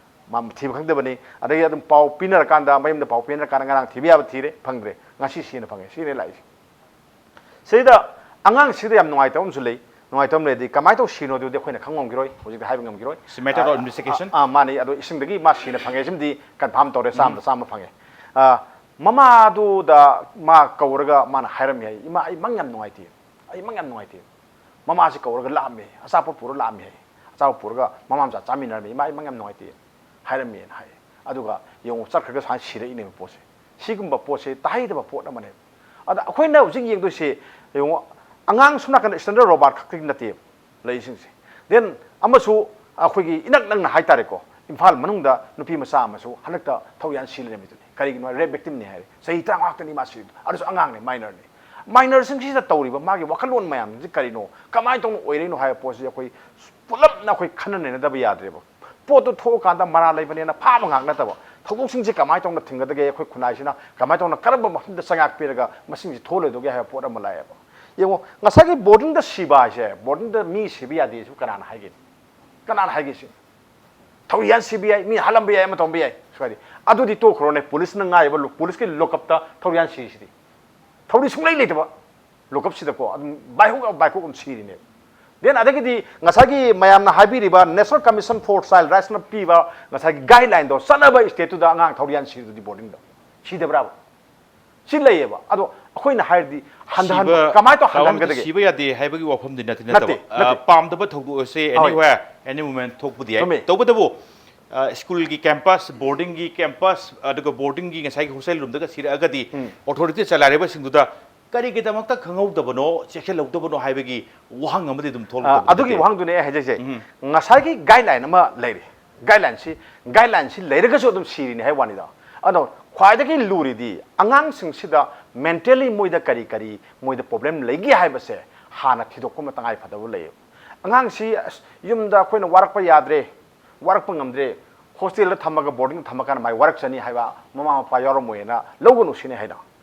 ꯃꯥ ꯊꯤꯕ ꯈꯪꯗꯕꯅꯤ꯫ ꯑꯗꯒꯤ ꯑꯗꯨꯝ ꯄꯥꯎ ꯄꯤꯅꯔꯀꯥꯟꯗ, ꯃꯌꯨꯝꯗ ꯄꯥꯎ ꯄꯤꯅꯔꯀꯥꯟꯗ ꯉꯔꯥꯡ ꯊꯤꯕ ꯌꯥꯕ ꯊꯤꯔꯦ, ꯐꯪꯗ꯭ꯔꯦ꯫ ꯉꯁꯤ ꯁꯤꯅ ꯐꯪꯉꯦ꯫ ꯁꯤꯅꯦ ꯂꯥꯛꯏꯁꯦ꯫ ꯁꯤꯗ ꯑꯉꯥꯡꯁꯤꯗ ꯌꯥꯝ ꯅꯨꯡꯉꯥꯏꯇꯕ ꯑꯃꯁꯨ ꯂꯩ꯫ ꯅꯨꯡꯉꯥꯏꯇꯕ ꯑꯃ ꯂꯩꯔꯗꯤ ꯀꯃꯥꯏꯅ ꯇꯧ ꯁꯤꯅꯣ ꯑꯗꯨꯗꯤ ꯑꯩꯈꯣꯏꯅ ꯈꯪ ꯉꯝꯈꯤꯔꯣꯏ, ꯍꯧꯖꯤꯛꯇꯤ ꯍꯥꯏꯕ ꯉꯝꯈꯤꯔꯣꯏ꯫ It's a matter of investigation. ꯑꯥ, ꯑꯥ, ꯃꯥꯅꯤ꯫ ꯑꯗꯣ ꯏꯁꯤꯡꯗꯒꯤ ꯃꯥ ꯁꯤꯅ ꯐꯪꯉꯦ ꯁꯤꯃꯗꯤ confirm ꯇꯧꯔꯦ, ꯆꯥꯝꯃꯗ ꯆꯥꯝꯃ ꯐꯪꯉꯦ꯫ ꯑꯥ, ꯃꯃꯥꯗꯨꯗ ꯃꯥ ꯀꯧꯔꯒ ꯃꯥꯅ ꯍꯥꯏꯔꯝꯃꯤ ꯍꯥꯏ, "ꯏꯃꯥ, ꯑꯩ ꯃꯪ ꯌꯥꯝ ꯅꯨꯡꯉꯥꯏꯇꯦ, ꯑꯩ ꯃꯪ ꯌꯥꯝ ꯅꯨꯡꯉꯥꯏꯇꯦ"꯫ ꯃꯃꯥꯁꯤ ꯀꯧꯔꯒ ꯂꯥꯛꯑꯝꯃꯦ, ꯑꯆꯥꯄꯣꯠ ꯄꯨꯔ ꯂꯥꯛꯑꯝꯃꯦ ꯍꯥꯏ꯫ ꯑꯆꯥꯄꯣꯠ ꯄꯨꯔꯒ ꯃꯃꯥ ꯃꯆꯥ ꯆꯥꯃꯤꯟꯅꯔꯝꯃꯤ, "ꯏꯃꯥ, ꯑꯩ ꯃꯪ ꯌꯥꯝ ꯅꯨꯡꯉꯥꯏꯇꯦ" ꯍꯥꯏꯔꯝꯃꯦꯅ ꯍꯥꯏ꯫ ꯑꯗꯨꯒ ꯌꯦꯡꯉꯨ, ꯆꯠꯈ꯭ꯔꯒ ꯁꯨꯃꯥꯏꯅ ꯁꯤꯔꯛꯏꯅꯦꯕ ꯄꯣꯠꯁꯦ꯫ ꯁꯤꯒꯨꯝꯕ ꯄꯣꯠꯁꯦ ꯇꯥꯍꯩꯗꯕ ꯄꯣꯠ ꯑꯃꯅꯦꯕ꯫ ꯑꯗ ꯑꯩꯈꯣꯏꯅ ꯍꯧꯖꯤꯛ ꯌꯦꯡꯗꯣꯏꯁꯦ, ꯌꯦꯡꯉꯨ, ꯑꯉꯥꯡ ꯁꯣꯝ ꯅꯥꯀꯟꯗ ꯏꯁꯇꯦꯟꯗꯔ ꯔꯣꯕꯥꯔꯠ ꯈꯛꯇꯒꯤ ꯅꯠꯇꯦꯕ ꯂꯩꯔꯤꯁꯤꯡꯁꯦ꯫ Then ꯑꯃꯁꯨ ꯑꯩꯈꯣꯏꯒꯤ ꯏꯅꯛ ꯅꯛꯅ ꯍꯥꯏꯇꯥꯔꯦꯀꯣ, ꯏꯝꯐꯥꯜ ꯃꯅꯨꯡꯗ ꯅꯨꯄꯤ ꯃꯆꯥ ꯑꯃꯁꯨ ꯍꯟꯗꯛꯇ ꯊꯧꯔꯤ ꯌꯥꯟ ꯁꯤ ꯂꯩꯔꯝꯃꯤꯗꯨꯅꯤ꯫ ꯀꯔꯤꯒꯤꯅꯣ ꯍꯥꯏ, ꯔꯦꯞ ꯚꯤꯛꯇꯤꯝꯅꯤ ꯍꯥꯏꯔꯦ, ꯆꯍꯤ ꯇꯔꯥꯃꯉꯥ ꯈꯛꯇꯅꯤ ꯃꯥ ꯁꯤꯔꯤꯗꯣ, ꯑꯗꯨꯁꯨ ꯑꯉꯥꯡꯅꯤ, ꯃꯥꯏꯅꯔꯅꯤ꯫ ꯃꯥꯏꯅꯔꯁꯤꯡꯁꯤꯗ ꯇꯧꯔꯤꯕ ꯃꯥꯒꯤ ꯋꯥꯈꯜꯂꯣꯟ ꯃꯌꯥꯝꯁꯤ ꯀꯔꯤꯅꯣ, ꯀꯃꯥꯏꯅ ꯇꯧꯅ ꯑꯣꯏꯔꯛꯏꯅꯣ ꯍꯥꯏꯕ ꯄꯣꯠꯁꯤ ꯑꯩꯈꯣꯏ ꯄꯨꯂꯞꯅ ꯑꯩꯈꯣꯏ ꯈꯟꯅ ꯅꯩꯅꯗꯕ ꯌꯥꯗ꯭ꯔꯦꯕ꯫ ꯄꯣꯠꯇꯨ ꯊꯣꯛꯑꯀꯥꯟꯗ ꯃꯔꯥꯜ ꯂꯩꯕꯅꯦꯅ ꯐꯥꯕ ꯉꯥꯛ ꯅꯠꯇꯕ, ꯊꯧꯗꯣꯛꯁꯤꯡꯁꯦ ꯀꯃꯥꯏꯅ ꯇꯧꯅ ꯊꯤꯡꯒꯗꯒꯦ, ꯑꯩꯈꯣꯏ ꯈꯨꯟꯅꯥꯏꯁꯤꯅ ꯀꯃꯥꯏꯅ ꯇꯧꯅ ꯀꯔꯝꯕ ꯃꯐꯝꯗ ꯆꯉꯥꯛ ꯄꯤꯔꯒ ꯃꯁꯤꯡꯁꯤ ꯊꯣꯛꯍꯜꯂꯣꯏꯗꯒꯦ ꯍꯥꯏꯕ ꯄꯣꯠ ꯑꯃ ꯂꯥꯛꯑꯦꯕ꯫ ꯌꯦꯡꯉꯣ, ꯉꯁꯥꯏꯒꯤ ꯕꯣꯔꯗꯤꯡꯗ ꯁꯤꯕ ꯍꯥꯏꯁꯦ, ꯕꯣꯔꯗꯤꯡꯗ ꯃꯤ ꯁꯤꯕ ꯌꯥꯗꯦꯁꯨ ꯀꯅꯥꯅ ꯍꯥꯏꯒꯦ? ꯀꯅꯥꯅ ꯍꯥꯏꯒꯦ ꯁꯤ? ꯊꯧꯔꯤ ꯌꯥꯟ ꯁꯤꯕ ꯌꯥꯏ, ꯃꯤ ꯍꯥꯠꯂꯝꯕ ꯌꯥꯏ, ꯑꯃ ꯇꯧꯔꯝꯕ ꯌꯥꯏ꯫ ꯁ꯭ꯋꯥꯏꯗꯤ ꯑꯗꯨꯗꯤ ꯇꯣꯛꯈ꯭ꯔꯣꯅꯦ, ꯄꯨꯂꯤꯁꯅ ꯉꯥꯏꯕ ꯂꯣ-, ꯄꯨꯂꯤꯁꯀꯤ ꯂꯣꯀꯞꯇ ꯊꯧꯔꯤ ꯌꯥꯟ ꯁꯤꯔꯤꯁꯤꯗꯤ꯫ ꯊꯧꯔꯤ ꯁꯨꯡꯂꯩ ꯂꯩꯇꯕ ꯂꯣꯀꯞꯁꯤꯗꯀꯣ ꯑꯗꯨꯝ ꯕꯥꯏꯍꯣꯛ ꯕꯥꯏꯍꯣꯛ ꯑꯗꯨꯝ ꯁꯤꯔꯤꯅꯦꯕ꯫ Then ꯑꯗꯒꯤꯗꯤ ꯉꯁꯥꯏꯒꯤ ꯃꯌꯥꯝꯅ ꯍꯥꯏꯕꯤꯔꯤꯕ National Commission for Child Rightsꯅ ꯄꯤꯕ ꯉꯁꯥꯏꯒꯤ ꯒꯥꯏꯗꯂꯥꯏꯟꯗꯣ ꯆꯠꯅꯕ ꯁ꯭ꯇꯦꯠꯇꯨꯗ ꯑꯉꯥꯡ ꯊꯧꯔꯤ ꯌꯥꯟ ꯁꯤꯔꯤꯗꯨꯗꯤ ꯕꯣꯔꯗꯤꯡꯗ꯫ ꯁꯤꯗꯕ꯭ꯔꯥꯕ? ꯁꯤ ꯂꯩꯌꯦꯕ꯫ ꯑꯗꯣ ꯑꯩꯈꯣꯏꯅ ꯍꯥꯏꯔꯗꯤ ꯍꯟꯊꯍꯟꯕ, ꯁꯤꯕ ꯀꯃꯥꯏꯅ ꯇꯧ ꯇꯥꯕ ꯑꯝꯇ ꯍꯟꯊꯍꯟꯒꯗꯒꯦ? ꯁꯤꯕ ꯌꯥꯗꯦ ꯍꯥꯏꯕꯒꯤ ꯋꯥꯐꯝꯗꯤ ꯅꯠꯇꯦ, ꯅꯠꯇꯦ, ꯅꯠꯇꯕ, ꯑ, ꯅꯠꯇꯦ꯫ ꯄꯥꯝꯗꯕ ꯊꯧꯗꯣꯛ ꯑꯁꯦ ꯍꯣꯏ꯫ Anywhere, any moment ꯊꯣꯛꯄꯗꯤ ꯌꯥꯏ꯫ ꯆꯨꯝꯃꯤ꯫ ꯇꯧꯕꯇꯕꯨ, ꯑ, ꯁ꯭ꯀꯨꯜꯒꯤ ꯀꯦꯝꯄꯁ, ꯕꯣꯔꯗꯤꯡꯒꯤ ꯀꯦꯝꯄꯁ, ꯑꯗꯨꯒ ꯕꯣꯔꯗꯤꯡꯒꯤ ꯉꯁꯥꯏꯒꯤ ꯍꯣꯁꯇꯦꯜ ꯔꯨꯝꯗꯒ ꯁꯤꯔꯛꯑꯒꯗꯤ ꯎꯝ꯫ ꯑꯣꯊꯣꯔꯤꯇꯤ ꯆꯂꯥꯏꯔꯤꯕꯁꯤꯡꯗꯨꯗ ꯀꯔꯤꯒꯤꯗꯃꯛꯇ ꯈꯪꯍꯧꯗꯕꯅꯣ, ꯆꯦꯛꯁꯤꯜꯍꯧꯗꯕꯅꯣ ꯍꯥꯏꯕꯒꯤ ꯋꯥꯍꯪ ꯑꯃꯗꯤ ꯑꯗꯨꯝ ꯑ, ꯊꯣꯛꯂꯛꯇꯕꯗꯤ ꯑꯗꯨꯒꯤ ꯅꯠꯇꯦ꯫ ꯋꯥꯍꯪꯗꯨꯅꯦ ꯑꯩ ꯍꯥꯏꯖꯩꯁꯦ꯫ ꯎꯝ꯫ ꯉꯁꯥꯏꯒꯤ ꯒꯥꯏꯗꯂꯥꯏꯟ ꯑꯃ ꯂꯩꯔꯤ꯫ ꯒꯥꯏꯗꯂꯥꯏꯟꯁꯤ, ꯒꯥꯏꯗꯂꯥꯏꯟꯁꯤ ꯂꯩꯔꯒꯁꯨ ꯑꯗꯨꯝ ꯁꯤꯔꯤꯅꯤ ꯍꯥꯏꯕ ꯋꯥꯅꯤꯗ꯫ ꯑꯗꯣ ꯈ꯭ꯋꯥꯏꯗꯒꯤ ꯂꯨꯔꯤꯗꯤ ꯑꯉꯥꯡꯁꯤꯡꯁꯤꯗ mentally ꯃꯣꯏꯗ ꯀꯔꯤ ꯀꯔꯤ ꯃꯣꯏꯗ problem ꯂꯩꯒꯦ ꯍꯥꯏꯕꯁꯦ ꯍꯥꯟꯅ ꯊꯤꯗꯣꯛꯄ ꯑꯃ ꯇꯉꯥꯏ ꯐꯗꯕ ꯂꯩꯌꯦꯕ꯫ ꯑꯉꯥꯡꯁꯤ, "ꯑꯁ, ꯌꯨꯝꯗ ꯑꯩꯈꯣꯏꯅ ꯋꯥꯔꯛꯄ ꯌꯥꯗ꯭ꯔꯦ, ꯋꯥꯔꯛꯄ ꯉꯝꯗ꯭ꯔꯦ, ꯍꯣꯁꯇꯦꯜꯗ ꯊꯝꯃꯒ, ꯕꯣꯔꯗꯤꯡꯗ ꯊꯝꯃꯀꯥꯟꯗ ꯃꯥꯏ ꯋꯥꯔꯛꯆꯅꯤ" ꯍꯥꯏꯕ ꯃꯃꯥ ꯃꯄꯥ ꯌꯥꯎꯔꯝꯃꯣꯏꯅ ꯂꯧꯒꯅꯨ ꯁꯤꯅꯤ ꯍꯥꯏꯅ꯫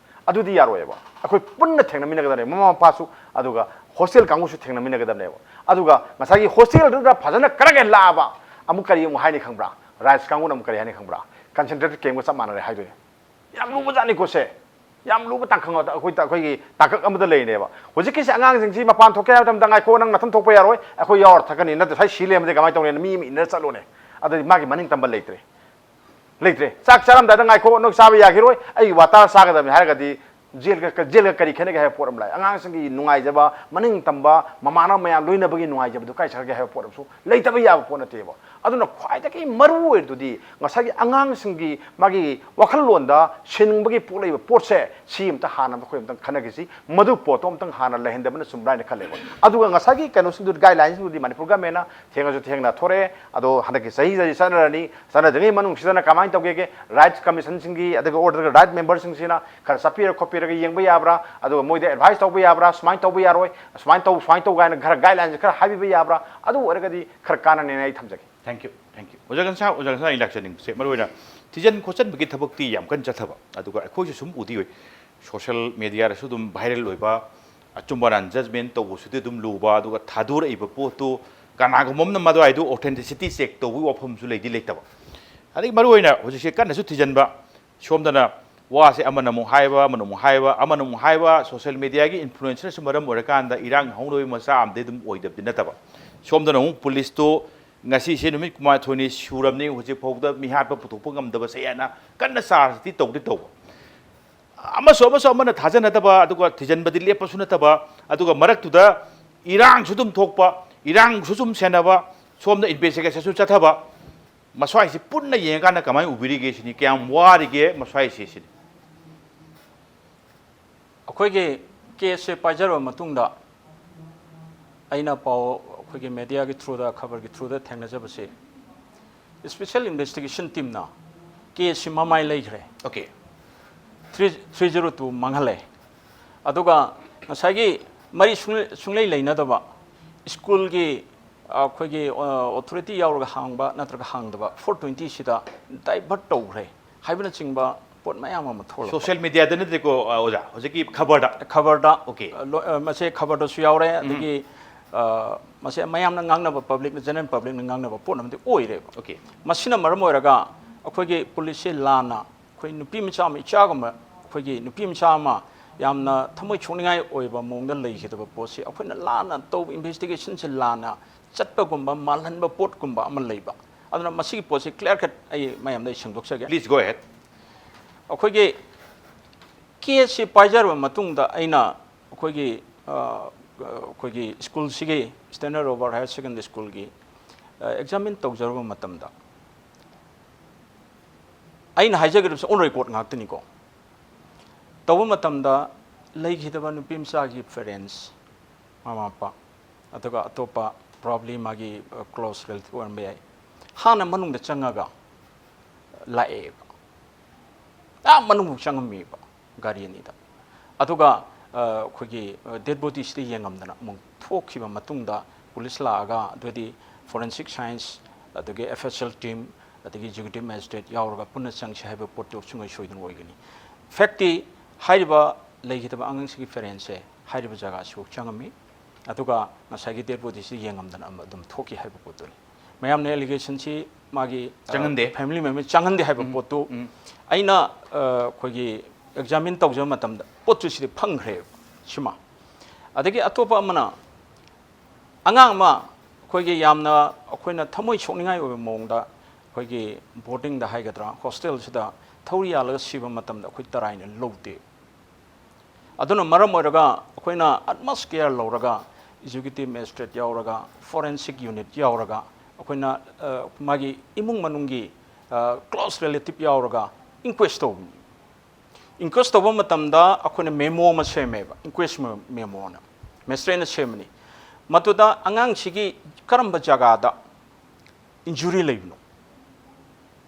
ꯑꯗꯨꯗꯤ ꯌꯥꯔꯣꯏꯕ꯫ ꯑꯩꯈꯣꯏ ꯄꯨꯟꯅ ꯊꯦꯡꯅꯃꯤꯟꯅꯒꯗꯕꯅꯦ, ꯃꯃꯥ ꯃꯄꯥꯁꯨ, ꯑꯗꯨꯒ ꯍꯣꯁꯇꯦꯜ ꯀꯥꯡꯕꯨꯁꯨ ꯊꯦꯡꯅꯃꯤꯟꯅꯒꯗꯕꯅꯦꯕ꯫ ꯑꯗꯨꯒ ꯉꯁꯥꯏꯒꯤ ꯍꯣꯁꯇꯦꯜꯗꯨꯗ ꯐꯖꯅ ꯀꯔꯛ ꯍꯦꯛ ꯂꯥꯛꯑꯕ, ꯑꯃꯨꯛ ꯀꯔꯤ ꯑꯃꯨꯛ ꯍꯥꯏꯅꯤ ꯈꯪꯕ꯭ꯔꯥ? ꯔꯥꯏꯠꯁ ꯀꯥꯡꯕꯨꯅ ꯑꯃꯨꯛ ꯀꯔꯤ ꯍꯥꯏꯅꯤ ꯈꯪꯕ꯭ꯔꯥ? Concentrated campꯀ ꯆꯞ ꯃꯥꯟꯅꯔꯦ ꯍꯥꯏꯗꯣꯏꯅꯦ꯫ ꯌꯥꯝ ꯂꯨꯕꯖꯥꯠꯅꯤꯀꯣ ꯁꯦ꯫ ꯌꯥꯝ ꯂꯨꯕ ꯇꯥꯡꯀꯛ ꯑꯃꯗ ꯑꯩꯈꯣꯏ, ꯑꯩꯈꯣꯏꯒꯤ ꯇꯥꯡꯀꯛ ꯑꯃꯗ ꯂꯩꯔꯤꯅꯦꯕ꯫ ꯍꯧꯖꯤꯛꯀꯤꯁꯦ ꯑꯉꯥꯡꯁꯤꯡꯁꯤ ꯃꯄꯥꯟ ꯊꯣꯛꯀꯦ ꯍꯥꯏꯕ ꯃꯇꯝꯗ, "ꯉꯥꯏꯈꯣ, ꯅꯪ ꯅꯊꯟ ꯊꯣꯛꯄ ꯌꯥꯔꯣꯏ, ꯑꯩꯈꯣꯏ ꯌꯥꯎꯔ ꯊꯛꯀꯅꯤ, ꯅꯠꯇ꯭ꯔ ꯁ꯭ꯋꯥꯏ ꯁꯤ ꯂꯩꯔꯝꯃꯗꯤ ꯀꯃꯥꯏꯅ ꯇꯧꯅꯤ?" ꯍꯥꯏꯅ ꯃꯤ ꯑꯃ ꯏꯟꯅꯔ ꯆꯠꯂꯣꯅꯦ꯫ ꯑꯗꯨꯗꯤ ꯃꯥꯒꯤ ꯃꯅꯤꯡ ꯇꯝꯕ ꯂꯩꯇ꯭ꯔꯦ꯫ ꯂꯩꯇ꯭ꯔꯦ꯫ ꯆꯥꯛ ꯆꯥꯔꯝꯗꯥꯏꯗ "ꯉꯥꯏꯈꯣ, ꯅꯪ ꯆꯥꯕ ꯌꯥꯈꯤꯔꯣꯏ, ꯑꯩꯒꯤ ꯋꯥꯇꯥ ꯆꯥꯒꯗꯕꯅꯤ" ꯍꯥꯏꯔꯒꯗꯤ ꯖꯦꯜꯒ, ꯖꯦꯜꯒ ꯀꯔꯤ ꯈꯦꯠꯅꯒꯦ ꯍꯥꯏꯕ ꯄꯣꯠ ꯑꯃ ꯂꯥꯛꯑꯦ꯫ ꯑꯉꯥꯡꯁꯤꯡꯒꯤ ꯅꯨꯡꯉꯥꯏꯖꯕ, ꯃꯅꯤꯡ ꯇꯝꯕ, ꯃꯃꯥꯟꯅꯕ ꯃꯌꯥꯝ ꯂꯣꯏꯅꯕꯒꯤ ꯅꯨꯡꯉꯥꯏꯖꯕꯗꯨ ꯀꯥꯏ ꯆꯠꯈ꯭ꯔꯒꯦ ꯍꯥꯏꯕ ꯄꯣꯠ ꯑꯃꯁꯨ ꯂꯩꯇꯕ ꯌꯥꯕ ꯄꯣꯠ ꯅꯠꯇꯦꯕ꯫ ꯑꯗꯨꯅ ꯈ꯭ꯋꯥꯏꯗꯒꯤ ꯃꯔꯨ ꯑꯣꯏꯔꯤꯗꯨꯗꯤ ꯉꯁꯥꯏꯒꯤ ꯑꯉꯥꯡꯁꯤꯡꯒꯤ ꯃꯥꯒꯤ ꯋꯥꯈꯜꯂꯣꯟꯗ ꯁꯤꯅꯤꯡꯕꯒꯤ ꯄꯣꯛꯂꯛꯏꯕ ꯄꯣꯠꯁꯦ, ꯁꯤ ꯑꯝꯇ ꯍꯥꯟꯅ ꯑꯩꯈꯣꯏ ꯑꯝꯇꯪ ꯈꯟꯅꯈꯤꯁꯤ꯫ ꯃꯗꯨ ꯄꯣꯠꯇꯣ ꯑꯝꯇꯪ ꯍꯥꯟꯅ ꯂꯩꯍꯟꯗꯕꯅ ꯆꯨꯝꯕ꯭ꯔꯥ ꯍꯥꯏꯅ ꯈꯜꯂꯦꯕ꯫ ꯑꯗꯨꯒ ꯉꯁꯥꯏꯒꯤ ꯀꯩꯅꯣꯁꯤꯡꯗꯨ, guideline ꯁꯤꯡꯗꯨꯗꯤ ꯃꯅꯤꯄꯨꯔ government ꯅ ꯊꯦꯡꯉꯁꯨ ꯊꯦꯡꯅ ꯊꯣꯔꯛꯑꯦ꯫ ꯑꯗꯣ ꯍꯟꯗꯛꯀꯤ ꯆꯍꯤꯗꯗꯤ ꯆꯠꯅꯔꯅꯤ꯫ ꯆꯠꯅꯗ꯭ꯔꯤꯉꯩ ꯃꯅꯨꯡꯁꯤꯗꯅ ꯀꯃꯥꯏꯅ ꯇꯧꯒꯦꯒꯦ? Rights commission ꯁꯤꯡꯒꯤ, ꯑꯗꯨꯒ order, right member ꯁꯤꯡꯁꯤꯅ ꯈꯔ ꯆꯠꯄꯤꯔ ꯈꯣꯠꯄꯤꯔꯒ ꯌꯦꯡꯕ ꯌꯥꯕ꯭ꯔꯥ? ꯑꯗꯨꯒ ꯃꯣꯏꯗ advice ꯇꯧꯕ ꯌꯥꯕ꯭ꯔꯥ? ꯁꯨꯃꯥꯏꯅ ꯇꯧꯕ ꯌꯥꯔꯣꯏ, ꯁꯨꯃꯥꯏꯅ ꯇꯧ, ꯁꯨꯃꯥꯏꯅ ꯇꯧ ꯀꯥꯏꯅ ꯈꯔ guideline ꯁꯦ ꯈꯔ ꯍꯥꯏꯕꯤꯕ ꯌꯥꯕ꯭ꯔꯥ? ꯑꯗꯨ ꯑꯣꯏꯔꯒꯗꯤ ꯈꯔ ꯀꯥꯟꯅꯅꯦꯅ ꯑꯩ ꯊꯝꯖꯒꯦ꯫ Thank you, thank you꯫ ꯑꯣꯖꯥ ꯒꯟꯁꯥ, ꯑꯣꯖꯥ ꯒꯟꯁꯥ, ꯑꯩ ꯂꯥꯛꯆꯅꯤꯡꯕꯁꯦ ꯃꯔꯨꯑꯣꯏꯅ ꯊꯤꯖꯤꯟ ꯈꯣꯠꯆꯤꯟꯕꯒꯤ ꯊꯕꯛꯇꯤ ꯌꯥꯝ ꯀꯟꯅ ꯆꯠꯊꯕ, ꯑꯗꯨꯒ ꯑꯩꯈꯣꯏꯁꯨ ꯁꯨꯝ ꯎꯗꯤ ꯎꯏ, social media ꯗꯁꯨ ꯑꯗꯨꯝ viral ꯑꯣꯏꯕ, ꯑꯆꯨꯝ ꯑꯔꯥꯟ judgment ꯇꯧꯕꯁꯨꯗꯤ ꯑꯗꯨꯝ ꯂꯨꯕ, ꯑꯗꯨꯒ ꯊꯥꯗꯣꯔꯛꯏꯕ ꯄꯣꯠꯇꯨ ꯀꯅꯥꯒꯨꯝꯕ ꯑꯃꯅ ꯃꯗꯨꯋꯥꯏꯗꯨ authenticity check ꯇꯧꯕꯒꯤ ꯋꯥꯐꯝꯁꯨ ꯂꯩꯗꯤ ꯂꯩꯇꯕ꯫ ꯑꯗꯒꯤ ꯃꯔꯨꯑꯣꯏꯅ ꯍꯧꯖꯤꯛꯁꯦ ꯀꯟꯅꯁꯨ ꯊꯤꯖꯤꯟꯕ, ꯁꯣꯝꯗꯅ ꯋꯥꯁꯦ ꯑꯃꯅ ꯑꯃꯨꯛ ꯍꯥꯏꯕ, ꯑꯃꯅ ꯑꯃꯨꯛ ꯍꯥꯏꯕ, ꯑꯃꯅ ꯑꯃꯨꯛ ꯍꯥꯏꯕ, social media ꯒꯤ influence ꯅꯁꯨ ꯃꯔꯝ ꯑꯣꯏꯔꯀꯥꯟꯗ ꯏꯔꯥꯡ ꯍꯧꯅꯕꯒꯤ ꯃꯆꯥꯛ ꯑꯃꯗꯤ ꯑꯗꯨꯝ ꯑꯣꯏꯗꯕꯗꯤ ꯅꯠꯇꯕ꯫ ꯁꯣꯝꯗꯅ ꯑꯃꯨꯛ ꯄꯨꯂꯤꯁꯇꯨ ꯉꯁꯤꯁꯦ ꯅꯨꯃꯤꯠ ꯀꯨꯟꯃꯥꯊꯣꯏꯅꯤ ꯁꯨꯔꯕꯅꯤ, ꯍꯧꯖꯤꯛ ꯐꯥꯎꯗ ꯃꯤꯍꯥꯠꯄ ꯄꯨꯊꯣꯛꯄ ꯉꯝꯗꯕꯁꯦ ꯍꯥꯏꯅ ꯀꯟꯅ ꯆꯥꯔꯖꯇꯤ ꯇꯧꯗꯤ ꯇꯧꯕ꯫ ꯑꯃꯁꯨ ꯑꯃꯁꯨ ꯑꯃꯅ ꯊꯥꯖꯅꯗꯕ, ꯑꯗꯨꯒ ꯊꯤꯖꯤꯟꯕꯗꯤ ꯂꯦꯞꯄꯁꯨ ꯅꯠꯇꯕ, ꯑꯗꯨꯒ ꯃꯔꯛꯇꯨꯗ ꯏꯔꯥꯡꯁꯨ ꯑꯗꯨꯝ ꯊꯣꯛꯄ, ꯏꯔꯥꯡꯁꯨ ꯑꯗꯨꯝ ꯁꯦꯟꯅꯕ, ꯁꯣꯝꯗ investigation ꯁꯨ ꯆꯠꯊꯕ, ꯃꯁ꯭ꯋꯥꯏꯁꯤ ꯄꯨꯟꯅ ꯌꯦꯡꯉꯀꯥꯟꯗ ꯀꯃꯥꯏꯅ ꯎꯕꯤꯔꯤꯒꯦ ꯁꯤꯅꯤ, ꯀꯌꯥꯝ ꯋꯥꯔꯤꯒꯦ ꯃꯁ꯭ꯋꯥꯏꯁꯤ ꯁꯤꯅꯤ꯫ ꯑꯩꯈꯣꯏꯒꯤ case ꯁꯦ ꯄꯥꯏꯖꯔꯕ ꯃꯇꯨꯡꯗ, ꯑꯩꯅ ꯄꯥꯎ ꯑꯩꯈꯣꯏꯒꯤ media ꯒꯤ through ꯗ, ꯈꯕꯔꯒꯤ through ꯗ ꯊꯦꯡꯅꯖꯕꯁꯦ, special investigation team ꯅ case ꯁꯤ ꯃꯃꯥꯏ ꯂꯩꯈ꯭ꯔꯦ꯫ Okay꯫ Three, three zero two ꯃꯥꯡꯍꯜꯂꯦ꯫ ꯑꯗꯨꯒ ꯉꯁꯥꯏꯒꯤ ꯃꯔꯤ ꯁꯨꯡꯂꯩ, ꯁꯨꯡꯂꯩ ꯂꯩꯅꯗꯕ school ꯒꯤ, ꯑꯩꯈꯣꯏꯒꯤ, ꯑ, authority ꯌꯥꯎꯔꯒ ꯍꯥꯡꯕ ꯅꯠꯇ꯭ꯔꯒ ꯍꯥꯡꯗꯕ four twenty ꯁꯤꯗ divert ꯇꯧꯈ꯭ꯔꯦ ꯍꯥꯏꯕꯅꯆꯤꯡꯕ ꯄꯣꯠ ꯃꯌꯥꯝ ꯑꯃ ꯊꯣꯛꯂꯛꯄ꯫ Social media ꯗ ꯅꯠꯇ꯭ꯔꯦꯀꯣ, ꯑ, ꯑꯣꯖꯥ, ꯍꯧꯖꯤꯛꯀꯤ ꯈꯕꯔꯗ? ꯈꯕꯔꯗ꯫ Okay꯫ ꯑ, ꯂꯣ-, ꯑ, ꯃꯁꯦ ꯈꯕꯔꯗꯁꯨ ꯌꯥꯎꯔꯦ, ꯎꯝ꯫ ꯑꯗꯒꯤ, ꯑ, ꯃꯁꯦ ꯃꯌꯥꯝꯅ ꯉꯥꯡꯅꯕ, public ꯅ, general public ꯅ ꯉꯥꯡꯅꯕ ꯄꯣꯠ ꯑꯃꯗꯤ ꯑꯣꯏꯔꯦꯕ꯫ Okay꯫ ꯃꯁꯤꯅ ꯃꯔꯝ ꯑꯣꯏꯔꯒ ꯑꯩꯈꯣꯏꯒꯤ ꯄꯨꯂꯤꯁꯁꯦ ꯂꯥꯟꯅ, ꯑꯩꯈꯣꯏ ꯅꯨꯄꯤ ꯃꯆꯥ ꯑꯃ, ꯏꯆꯥꯒꯨꯝꯕ, ꯑꯩꯈꯣꯏꯒꯤ ꯅꯨꯄꯤ ꯃꯆꯥ ꯑꯃ ꯌꯥꯝꯅ ꯊꯃꯣꯏ ꯁꯣꯛꯅꯤꯡꯉꯥꯏ ꯑꯣꯏꯕ ꯃꯑꯣꯡꯗ ꯂꯩꯈꯤꯗꯕ ꯄꯣꯠꯁꯤ ꯑꯩꯈꯣꯏꯅ ꯂꯥꯟꯅ ꯇꯧꯕ, investigation ꯁꯦ ꯂꯥꯟꯅ ꯆꯠꯄꯒꯨꯝꯕ, ꯃꯥꯜꯍꯟꯕ ꯄꯣꯠꯀꯨꯝꯕ ꯑꯃ ꯂꯩꯕ꯫ ꯑꯗꯨꯅ ꯃꯁꯤꯒꯤ ꯄꯣꯠꯁꯤ clear cut ꯑꯩ ꯃꯌꯥꯝꯗ ꯑꯩ ꯁꯦꯡꯗꯣꯛꯆꯒꯦ꯫ Please go ahead. ꯑꯩꯈꯣꯏꯒꯤ ꯀꯦꯁꯁꯤ ꯄꯥꯏꯖꯔꯕ ꯃꯇꯨꯡꯗ ꯑꯩꯅ ꯑꯩꯈꯣꯏꯒꯤ ꯑꯩꯈꯣꯏꯒꯤ ꯁ꯭ꯀꯨꯜꯁꯤꯒꯤ Standard Robert Higher Secondary Schoolꯒꯤ examine ꯇꯧꯖꯔꯕ ꯃꯇꯝꯗ ꯑꯩꯅ ꯍꯥꯏꯖꯒꯗꯕꯁꯦ on record ꯉꯥꯛꯇꯅꯤꯀꯣ꯫ ꯇꯧꯕ ꯃꯇꯝꯗ ꯂꯩꯈꯤꯗꯕ ꯅꯨꯄꯤ ꯃꯆꯥꯒꯤ parents, ꯃꯃꯥ ꯃꯄꯥ, ꯑꯗꯨꯒ ꯑꯇꯣꯞꯄ probably ꯃꯥꯒꯤ close relative ꯑꯣꯏꯔꯝꯕ ꯌꯥꯏ, ꯍꯥꯟꯅ ꯃꯅꯨꯡꯗ ꯆꯪꯉꯒ ꯂꯥꯛꯑꯦꯕ꯫ ꯑꯥ ꯃꯅꯨꯡꯐꯥꯎ ꯆꯪꯉꯝꯃꯤꯕ ꯒꯥꯔꯤ ꯑꯅꯤꯗ꯫ ꯑꯗꯨꯒ ꯑꯩꯈꯣꯏꯒꯤ dead bodyꯁꯤꯗ ꯌꯦꯡꯉꯝꯗꯅ ꯑꯃꯨꯛ ꯊꯣꯛꯈꯤꯕ ꯃꯇꯨꯡꯗ ꯄꯨꯂꯤꯁ ꯂꯥꯛꯑꯒ ꯑꯗꯨꯗꯤ forensic science, ꯑꯗꯒꯤ F S L team, ꯑꯗꯒꯤ executive magistrate ꯌꯥꯎꯔꯒ ꯄꯨꯟꯅ ꯆꯪꯁꯤ ꯍꯥꯏꯕ ꯄꯣꯠꯇꯨ ꯁꯨꯡꯁꯣꯏ ꯁꯣꯏꯗꯅ ꯑꯣꯏꯒꯅꯤ꯫ Factꯇꯤ ꯍꯥꯏꯔꯤꯕ ꯂꯩꯈꯤꯗꯕ ꯑꯉꯥꯡꯁꯤꯒꯤ parentsꯁꯦ ꯍꯥꯏꯔꯤꯕ ꯖꯒꯥꯁꯤꯐꯥꯎ ꯆꯪꯉꯝꯃꯤ꯫ ꯑꯗꯨꯒ ꯉꯁꯥꯏꯒꯤ dead bodyꯁꯤ ꯌꯦꯡꯉꯝꯗꯅ ꯑꯃ ꯑꯗꯨꯝ ꯊꯣꯛꯈꯤ ꯍꯥꯏꯕ ꯄꯣꯠꯇꯨꯅꯤ꯫ ꯃꯌꯥꯝꯅ allegationꯁꯤ ꯃꯥꯒꯤ ꯆꯪꯍꯟꯗꯦ꯫ Family member ꯆꯪꯍꯟꯗꯦ ꯍꯥꯏꯕ ꯄꯣꯠꯇꯨ ꯑꯩꯅ ꯑꯩꯈꯣꯏꯒꯤ examine ꯇꯧꯖꯕ ꯃꯇꯝꯗ ꯄꯣꯠꯇꯨ ꯁꯤꯗꯤ ꯐꯪꯈ꯭ꯔꯦꯕ ꯁꯤꯃ꯫ ꯑꯗꯒꯤ ꯑꯇꯣꯞꯄ ꯑꯃꯅ ꯑꯉꯥꯡ ꯑꯃ ꯑꯩꯈꯣꯏꯒꯤ ꯌꯥꯝꯅ ꯑꯩꯈꯣꯏꯅ ꯊꯃꯣꯏ ꯁꯣꯛꯅꯤꯡꯉꯥꯏ ꯑꯣꯏꯕ ꯃꯑꯣꯡꯗ ꯑꯩꯈꯣꯏꯒꯤ boardingꯗ ꯍꯥꯏꯒꯗ꯭ꯔꯥ, hostelꯁꯤꯗ ꯊꯧꯔꯤ ꯌꯥꯜꯂꯒ ꯁꯤꯕ ꯃꯇꯝꯗ ꯑꯩꯈꯣꯏ ꯇꯔꯥꯏꯅ ꯂꯧꯗꯦ꯫ ꯑꯗꯨꯅ ꯃꯔꯝ ꯑꯣꯏꯔꯒ ꯑꯩꯈꯣꯏꯅ utmost care ꯂꯧꯔꯒ executive magistrate ꯌꯥꯎꯔꯒ forensic unit ꯌꯥꯎꯔꯒ ꯑꯩꯈꯣꯏꯅ ꯃꯥꯒꯤ ꯏꯃꯨꯡ ꯃꯅꯨꯡꯒꯤ close relative ꯌꯥꯎꯔꯒ inquest ꯇꯧꯕꯅꯤ꯫ Inquest ꯇꯧꯕ ꯃꯇꯝꯗ ꯑꯩꯈꯣꯏꯅ memo ꯑꯃ ꯁꯦꯝꯃꯦꯕ, inquest memoꯅ magistrateꯅ ꯁꯦꯝꯕꯅꯤ꯫ ꯃꯗꯨꯗ ꯑꯉꯥꯡꯁꯤꯒꯤ ꯀꯔꯝꯕ ꯖꯒꯥꯗ injury ꯂꯩꯕꯅꯣ,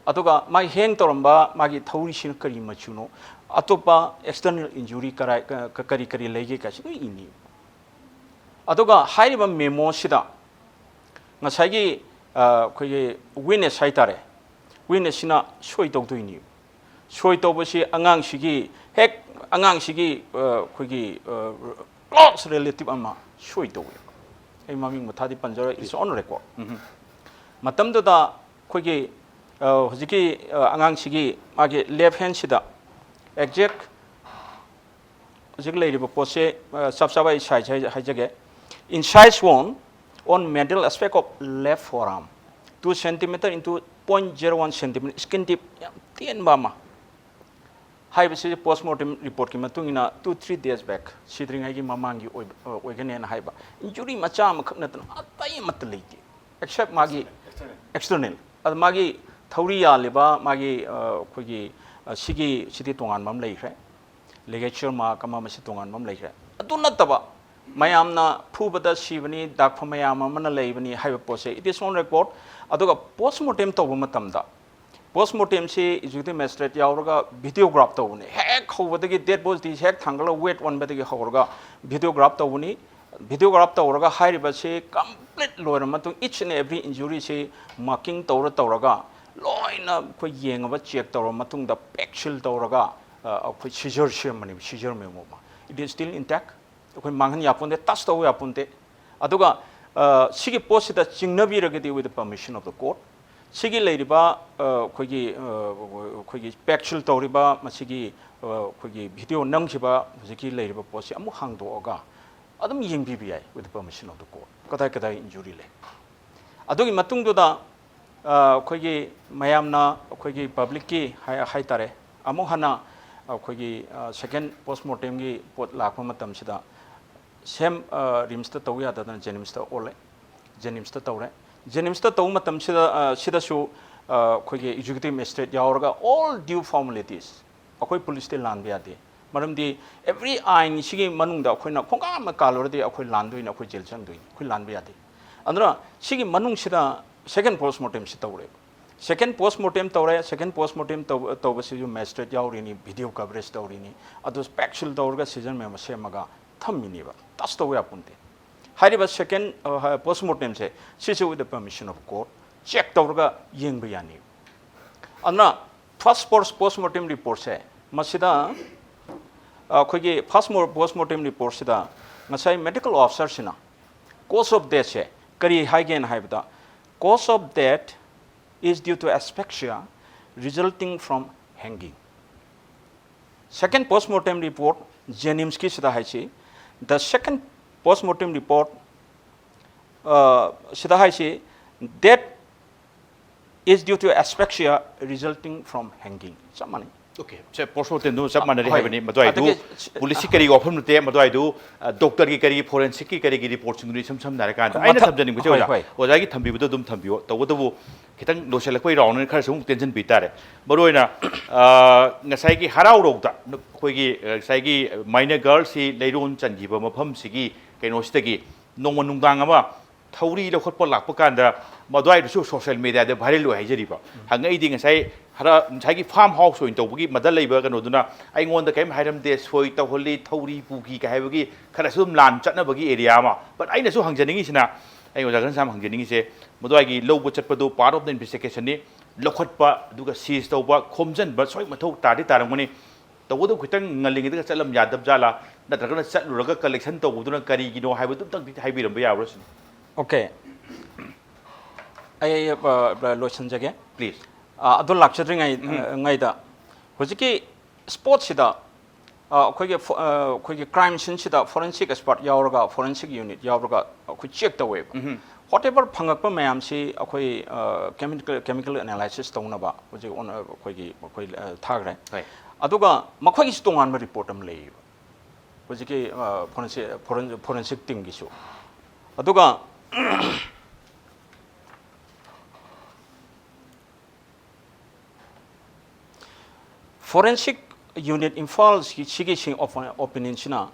ꯑꯗꯨꯒ ꯃꯥꯒꯤ hang ꯇꯧꯔꯝꯕ ꯃꯥꯒꯤ ꯊꯧꯔꯤꯁꯤꯅ ꯀꯔꯤ ꯃꯆꯨꯅꯣ, ꯑꯇꯣꯞꯄ external injury ꯀꯔꯥꯏ ꯀꯔꯤ ꯀꯔꯤ ꯂꯩꯒꯦ ꯀꯥꯏꯁꯤ ꯂꯣꯏ ꯏꯅꯤ꯫ ꯑꯗꯨꯒ ꯍꯥꯏꯔꯤꯕ memoꯁꯤꯗ ꯉꯁꯥꯏꯒꯤ ꯑꯩꯈꯣꯏꯒꯤ witness ꯍꯥꯏꯇꯥꯔꯦ, witnessꯁꯤꯅ ꯁꯣꯏ ꯇꯧꯗꯣꯏꯅꯤ꯫ ꯁꯣꯏ ꯇꯧꯕꯁꯤ ꯑꯉꯥꯡꯁꯤꯒꯤ ꯍꯦꯛ ꯑꯉꯥꯡꯁꯤꯒꯤ ꯑꯩꯈꯣꯏꯒꯤ close relative ꯑꯃ ꯁꯣꯏ ꯇꯧꯋꯤ꯫ ꯑꯩ ꯃꯃꯤꯡ ꯃꯊꯥꯗꯤ ꯄꯟꯖꯔꯣꯏ, it's on record꯫ ꯃꯇꯝꯗꯨꯗ ꯑꯩꯈꯣꯏꯒꯤ ꯍꯧꯖꯤꯛꯀꯤ ꯑꯉꯥꯡꯁꯤꯒꯤ ꯃꯥꯒꯤ left handꯁꯤꯗ exact ꯍꯧꯖꯤꯛ ꯂꯩꯔꯤꯕ ꯄꯣꯠꯁꯦ ꯆꯞ ꯆꯥꯕ ꯑꯩ size ꯍꯥꯏꯖꯒꯦ꯫ Incised wound on medial aspect of left forearm, two centimeter into point zero one centimeter, skin tip ꯌꯥꯝ ꯇꯦꯟꯕ ꯑꯃ꯫ ꯍꯥꯏꯕꯁꯤ post mortem reportꯀꯤ ꯃꯇꯨꯡ ꯏꯟꯅ two three days back, ꯁꯤꯗ꯭ꯔꯤꯉꯩꯒꯤ ꯃꯃꯥꯡꯒꯤ ꯑꯣꯏꯕ ꯑꯣꯏꯒꯅꯦꯅ ꯍꯥꯏꯕ꯫ Injury ꯃꯆꯥ ꯑꯃꯈꯛ ꯅꯠꯇꯅ ꯑꯇꯩ ꯑꯃꯠꯇ ꯂꯩꯇꯦ, except ꯃꯥꯒꯤ external꯫ ꯑꯗ ꯃꯥꯒꯤ ꯊꯧꯔꯤ ꯌꯥꯜꯂꯤꯕ ꯃꯥꯒꯤ ꯑꯩꯈꯣꯏꯒꯤ ꯁꯤꯒꯤ ꯁꯤꯗꯤ ꯇꯣꯉꯥꯟꯕ ꯑꯃ ꯂꯩꯈ꯭ꯔꯦ꯫ Ligature mark ꯑꯃ, ꯃꯁꯤ ꯇꯣꯉꯥꯟꯕ ꯑꯃ ꯂꯩꯈ꯭ꯔꯦ꯫ ꯑꯗꯨ ꯅꯠꯇꯕ ꯃꯌꯥꯝꯅ ꯐꯨꯕꯗ ꯁꯤꯕꯅꯤ, ꯗꯥꯛꯐꯝ ꯃꯌꯥꯝ ꯑꯃꯅ ꯂꯩꯕꯅꯤ ꯍꯥꯏꯕ ꯄꯣꯠꯁꯦ, it is on record꯫ ꯑꯗꯨꯒ post mortem ꯇꯧꯕ ꯃꯇꯝꯗ, post mortemꯁꯤ executive magistrate ꯌꯥꯎꯔꯒ videograph ꯇꯧꯕꯅꯤ꯫ ꯍꯦꯛ ꯍꯧꯕꯗꯒꯤ, dead body ꯍꯦꯛ ꯊꯥꯡꯒꯠꯂꯒ weight ꯑꯣꯟꯕꯗꯒꯤ ꯍꯧꯔꯒ videograph ꯇꯧꯕꯅꯤ꯫ Videograph ꯇꯧꯔꯒ ꯍꯥꯏꯔꯤꯕꯁꯤ complete ꯂꯣꯏꯔ ꯃꯇꯨꯡ, each and every injuryꯁꯤ marking ꯇꯧꯔ ꯇꯧꯔꯒ ꯂꯣꯏꯅ ꯑꯩꯈꯣꯏ ꯌꯦꯡꯉꯕ, check ꯇꯧꯔ ꯃꯇꯨꯡꯗ, PECSIL ꯇꯧꯔꯒ ꯑꯩꯈꯣꯏ seizure ꯁꯦꯝꯕꯅꯦꯕ, seizure memo ꯑꯃ꯫ It is still intact꯫ ꯑꯩꯈꯣꯏ ꯃꯥꯡꯍꯟ ꯌꯥꯄꯣꯟꯇꯦ, touch ꯇꯧꯕ ꯌꯥꯄꯣꯟꯇꯦ꯫ ꯑꯗꯨꯒ ꯁꯤꯒꯤ ꯄꯣꯠꯁꯤꯗ ꯆꯤꯡꯅꯕꯤꯔꯒꯗꯤ, with the permission of the court, ꯁꯤꯒꯤ ꯂꯩꯔꯤꯕ ꯑꯩꯈꯣꯏꯒꯤ ꯑꯩꯈꯣꯏꯒꯤ PECSIL ꯇꯧꯔꯤꯕ ꯃꯁꯤꯒꯤ ꯑꯩꯈꯣꯏꯒꯤ video ꯅꯝꯈꯤꯕ ꯍꯧꯖꯤꯛꯀꯤ ꯂꯩꯔꯤꯕ ꯄꯣꯠꯁꯤ ꯑꯃꯨꯛ ꯍꯥꯡꯗꯣꯛꯑꯒ ꯑꯗꯨꯝ ꯌꯦꯡꯕꯤꯕ ꯌꯥꯏ, with the permission of the court, ꯀꯗꯥꯏ ꯀꯗꯥꯏ injury ꯂꯩ꯫ ꯑꯗꯨꯒꯤ ꯃꯇꯨꯡꯗꯨꯗ ꯑꯩꯈꯣꯏꯒꯤ ꯃꯌꯥꯝꯅ, ꯑꯩꯈꯣꯏꯒꯤ publicꯀꯤ ꯍꯥꯏ ꯍꯥꯏꯇꯥꯔꯦ, ꯑꯃꯨꯛ ꯍꯟꯅ ꯑꯩꯈꯣꯏꯒꯤ second post mortemꯒꯤ ꯄꯣꯠ ꯂꯥꯛꯄ ꯃꯇꯝꯁꯤꯗ, same RIMSꯇ ꯇꯧ ꯌꯥꯗꯗꯅ JNIMSꯇ ꯑꯣꯜꯂꯦ꯫ JNIMSꯇ ꯇꯧꯔꯦ꯫ JNIMSꯇ ꯇꯧꯕ ꯃꯇꯝꯁꯤꯗ ꯁꯤꯗꯁꯨ ꯑꯩꯈꯣꯏꯒꯤ executive magistrate ꯌꯥꯎꯔꯒ all due formalities꯫ ꯑꯩꯈꯣꯏ policeꯇꯤ ꯂꯥꯟꯕ ꯌꯥꯗꯦ꯫ ꯃꯔꯝꯗꯤ every ꯑꯥꯏꯟꯁꯤꯒꯤ ꯃꯅꯨꯡꯗ ꯑꯩꯈꯣꯏꯅ ꯈꯣꯡꯒꯥ ꯑꯃ ꯀꯥꯜꯂꯨꯔꯗꯤ ꯑꯩꯈꯣꯏ ꯂꯥꯟꯗꯣꯏꯅꯤ, ꯑꯩꯈꯣꯏ ꯖꯦꯜ ꯆꯪꯗꯣꯏꯅꯤ, ꯑꯩꯈꯣꯏ ꯂꯥꯟꯕ ꯌꯥꯗꯦ꯫ ꯑꯗꯨꯅ ꯁꯤꯒꯤ ꯃꯅꯨꯡꯁꯤꯗ second post mortemꯁꯤ ꯇꯧꯔꯦꯕ꯫ Second post mortem ꯇꯧꯔꯦ꯫ Second post mortem ꯇꯧꯕ ꯇꯧꯕꯁꯤꯁꯨ magistrate ꯌꯥꯎꯔꯤꯅꯤ, video coverage ꯇꯧꯔꯤꯅꯤ, ꯑꯗꯨ PECSIL ꯇꯧꯔꯒ seizure memo ꯁꯦꯝꯃꯒ ꯊꯝꯃꯤꯅꯦꯕ, touch ꯇꯧꯕ ꯌꯥꯄꯣꯟꯇꯦ꯫ ꯍꯥꯏꯔꯤꯕ second post mortemꯁꯦ, ꯁꯤꯁꯨ with the permission of court check ꯇꯧꯔꯒ ꯌꯦꯡꯕ ꯌꯥꯅꯤ꯫ ꯑꯗꯨꯅ first post post mortem reportꯁꯦ, ꯃꯁꯤꯗ ꯑꯩꯈꯣꯏꯒꯤ first post mortem reportꯁꯤꯗ ꯉꯁꯥꯏ medical officerꯁꯤꯅ cause of deathꯁꯦ ꯀꯔꯤ ꯍꯥꯏꯒꯦꯅ ꯍꯥꯏꯕꯗ, cause of death is due to asphyxia resulting from hanging. Second post mortem report JNIMSꯀꯤꯁꯤꯗ ꯍꯥꯏꯁꯤ, the second post mortem report ꯁꯤꯗ ꯍꯥꯏꯁꯤ, death is due to asphyxia resulting from hanging. ꯆꯞ ꯃꯥꯟꯅꯩ꯫ Okay, ꯁꯦ, ꯄꯣꯁꯃꯣꯔꯇꯦꯝꯗꯨ ꯆꯞ ꯃꯥꯟꯅꯔꯤ ꯍꯣꯏ꯫ ꯍꯥꯏꯕꯅꯤ꯫ ꯃꯗꯨꯋꯥꯏꯗꯨ ꯑꯗꯒꯤ, ꯄꯨꯂꯤꯁꯀꯤ ꯀꯔꯤꯒꯤ ꯋꯥꯐꯝ ꯅꯠꯇꯦ, ꯃꯗꯨꯋꯥꯏꯗꯨ ꯑ, ꯗꯣꯛꯇꯔꯒꯤ ꯀꯔꯤꯒꯤ, ꯐꯣꯔꯦꯟꯁꯤꯛꯀꯤ ꯀꯔꯤꯒꯤ ꯔꯤꯄꯣꯔꯠꯁꯤꯡꯗꯨꯗꯤ ꯏꯁꯝ ꯁꯝꯅ ꯍꯥꯏꯔꯀꯥꯟꯗ ꯑꯩꯅ ꯃꯊꯛ- ꯊꯝꯖꯅꯤꯡꯕꯁꯦ, ꯍꯣꯏ, ꯑꯣꯖꯥ, ꯍꯣꯏ꯫ ꯑꯣꯖꯥꯒꯤ ꯊꯝꯕꯤꯕꯗꯣ ꯑꯗꯨꯝ ꯊꯝꯕꯤꯌꯣ꯫ ꯇꯧꯕꯇꯕꯨ ꯈꯤꯇꯪ ꯂꯣꯏꯁꯤꯜꯂꯛꯄꯒꯤ ꯔꯥꯎꯟꯅꯤꯅ ꯈꯔꯁꯨ ꯑꯃꯨꯛ ꯇꯦꯟꯁꯤꯟꯕꯤ ꯇꯥꯔꯦ꯫ ꯃꯔꯨꯑꯣꯏꯅ ꯑ, ꯉꯁꯥꯏꯒꯤ ꯍꯔꯥꯎꯔꯧꯗ ꯑꯩꯈꯣꯏꯒꯤ ꯑ, ꯉꯁꯥꯏꯒꯤ ꯃꯥꯏꯅꯔ ꯒꯔꯜꯁꯤ ꯂꯩꯔꯣꯟ ꯆꯟꯈꯤꯕ ꯃꯐꯝꯁꯤꯒꯤ ꯀꯩꯅꯣꯁꯤꯗꯒꯤ ꯅꯣꯡꯃ ꯅꯨꯡꯗꯥꯡ ꯑꯃ ꯊꯧꯔꯤ ꯂꯧꯈꯠꯄ ꯂꯥꯛꯄ ꯀꯥꯟꯗ ꯃꯗꯨꯋꯥꯏꯗꯨꯁꯨ ꯁꯣꯁꯤꯌꯦꯜ ꯃꯦꯗꯤꯌꯥꯗ ꯚꯥꯏꯔꯦꯜ ꯑꯣꯏ ꯍꯥꯏꯖꯔꯤꯕ꯫ ꯍꯪꯉꯛꯏꯗꯤ ꯉꯁꯥꯏ ꯈꯔ ꯉꯁꯥꯏꯒꯤ ꯐꯥꯔꯝ ꯍꯥꯎꯁ ꯑꯣꯏꯅ ꯇꯧꯕꯒꯤ ꯃꯗ ꯂꯩꯕ ꯀꯩꯅꯣꯗꯨꯅ ꯑꯩꯉꯣꯟꯗ ꯀꯔꯤꯝ ꯍꯥꯏꯔꯝꯗꯦ, ꯁꯣꯏ ꯇꯧꯍꯜꯂꯤ, ꯊꯧꯔꯤ ꯄꯨꯈꯤ ꯀꯥꯏ ꯍꯥꯏꯕꯒꯤ ꯈꯔꯁꯨ ꯑꯗꯨꯝ ꯂꯥꯟ ꯆꯠꯅꯕꯒꯤ ꯑꯦꯔꯤꯌꯥ ꯑꯃ꯫ But ꯑꯩꯅꯁꯨ ꯍꯪꯖꯅꯤꯡꯉꯤꯁꯤꯅ, ꯑꯩ ꯑꯣꯖꯥ ꯘꯅꯁ꯭ꯌꯥꯝ ꯍꯪꯖꯅꯤꯡꯉꯤꯁꯦ, ꯃꯗꯨꯋꯥꯏꯒꯤ ꯂꯧꯕ ꯆꯠꯄꯗꯨ part of the investigation ꯅꯤ, ꯂꯧꯈꯠꯄ ꯑꯗꯨꯒ ꯁꯤꯖ ꯇꯧꯕ, ꯈꯣꯝꯖꯤꯟꯕ ꯁꯣꯏ ꯃꯊꯧ ꯇꯥꯗꯤ ꯇꯥꯔꯝꯒꯅꯤ꯫ ꯇꯧꯕꯇꯕꯨ ꯈꯤꯇꯪ ꯉꯜꯂꯤꯉꯩꯗꯒ ꯆꯠꯂꯝ ꯌꯥꯗꯕ ꯖꯥꯠꯂꯥ, ꯅꯠꯇ꯭ꯔꯒꯅ ꯆꯠꯂꯨꯔꯒ ꯀꯂꯦꯛꯁꯟ ꯇꯧꯕꯗꯨꯅ ꯀꯔꯤꯒꯤꯅꯣ ꯍꯥꯏꯕꯗꯨ ꯑꯝꯇꯪꯗꯤ ꯍꯥꯏꯕꯤꯔꯝꯕ ꯌꯥꯕ꯭ꯔꯥ ꯁꯤꯅꯤ꯫ Okay, ꯑꯩ ꯑ, ꯂꯣꯏꯁꯤꯟꯖꯒꯦ꯫ Please. ꯑ, ꯑꯗꯨ ꯂꯥꯛꯆꯗ꯭ꯔꯤꯉꯩ ꯉꯩꯗ ꯍꯧꯖꯤꯛꯀꯤ ꯁ꯭ꯄꯣꯠꯁꯤꯗ ꯑ, ꯑꯩꯈꯣꯏꯒꯤ ꯐꯣ- ꯑ, ꯑꯩꯈꯣꯏꯒꯤ ꯀ꯭ꯔꯥꯏꯝ ꯁꯤꯟꯁꯤꯗ ꯐꯣꯔꯦꯟꯁꯤꯛ ꯑꯦꯛꯁꯄꯔꯠ ꯌꯥꯎꯔꯒ, ꯐꯣꯔꯦꯟꯁꯤꯛ ꯌꯨꯅꯤꯠ ꯌꯥꯎꯔꯒ ꯑꯩꯈꯣꯏ ꯆꯦꯛ ꯇꯧꯋꯦꯕ꯫ Whatever ꯐꯪꯉꯛꯄ ꯃꯌꯥꯝꯁꯤ ꯑꯩꯈꯣꯏ ꯀꯦꯃꯤꯀꯦꯜ ꯀꯦꯃꯤꯀꯦꯜ ꯑꯦꯅꯥꯂꯥꯏꯁꯤꯁ ꯇꯧꯅꯕ ꯍꯧꯖꯤꯛ ꯑꯣꯟ- ꯑꯩꯈꯣꯏꯒꯤ ꯑꯩꯈꯣꯏ ꯑ, ꯊꯥꯈ꯭ꯔꯦ꯫ ꯍꯣꯏ꯫ ꯑꯗꯨꯒ ꯃꯈꯣꯏꯒꯤꯁꯨ ꯇꯣꯉꯥꯟꯕ ꯔꯤꯄꯣꯔꯠ ꯑꯃ ꯂꯩꯌꯦꯕ, ꯍꯧꯖꯤꯛꯀꯤ ꯐꯣꯔꯦꯟꯁꯤꯛ ꯐꯣꯔꯦꯟꯁꯤꯛ ꯇꯤꯝꯒꯤꯁꯨ꯫ ꯑꯗꯨꯒ Forensic Unit ꯏꯝꯐꯥꯜ ꯁꯤꯒꯤ ꯑꯣꯄꯤꯅꯤꯌꯟꯁꯤꯅ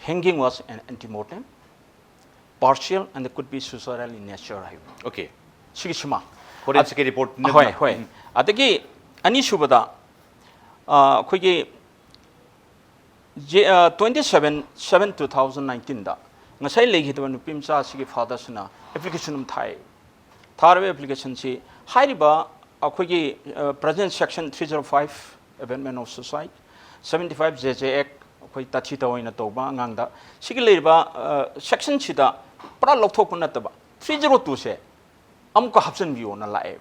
hanging was an antemortem, partial and could be suicidal in nature ꯍꯥꯏꯕ꯫ Okay. ꯁꯤꯒꯤꯁꯤꯃ Forensic report ꯍꯣꯏ, ꯍꯣꯏ꯫ ꯑꯗꯒꯤ ꯑꯅꯤꯁꯨꯕꯗ ꯑ, ꯑꯩꯈꯣꯏꯒꯤ ꯖꯦ- ꯑ, twenty seven seven two thousand nineteen ꯗ ꯉꯁꯥꯏ ꯂꯩꯈꯤꯗꯕ ꯅꯨꯄꯤ ꯃꯆꯥ ꯑꯁꯤꯒꯤ ꯐꯥꯗꯔꯁꯤꯅ ꯑꯦꯄ꯭ꯂꯤꯀꯦꯁꯟ ꯑꯃ ꯊꯥꯏ꯫ ꯊꯥꯔꯤꯕ ꯑꯦꯄ꯭ꯂꯤꯀꯦꯁꯟꯁꯤ ꯍꯥꯏꯔꯤꯕ ꯑꯩꯈꯣꯏꯒꯤ present section three zero five, abetment of suicide, seventy five J J Act, ꯑꯩꯈꯣꯏ ꯇꯥꯊꯤ ꯇꯥꯑꯣꯏꯅ ꯇꯧꯕ ꯑꯉꯥꯡꯗ, ꯁꯤꯒꯤ ꯂꯩꯔꯤꯕ ꯁꯦꯛꯁꯟꯁꯤꯗ ꯄꯨꯔꯥ ꯂꯧꯊꯣꯛꯄ ꯅꯠꯇꯕ three zero two ꯁꯦ ꯑꯃꯨꯛꯀ ꯍꯥꯞꯆꯤꯟꯕꯤꯌꯣꯅ ꯂꯥꯛꯑꯦ꯫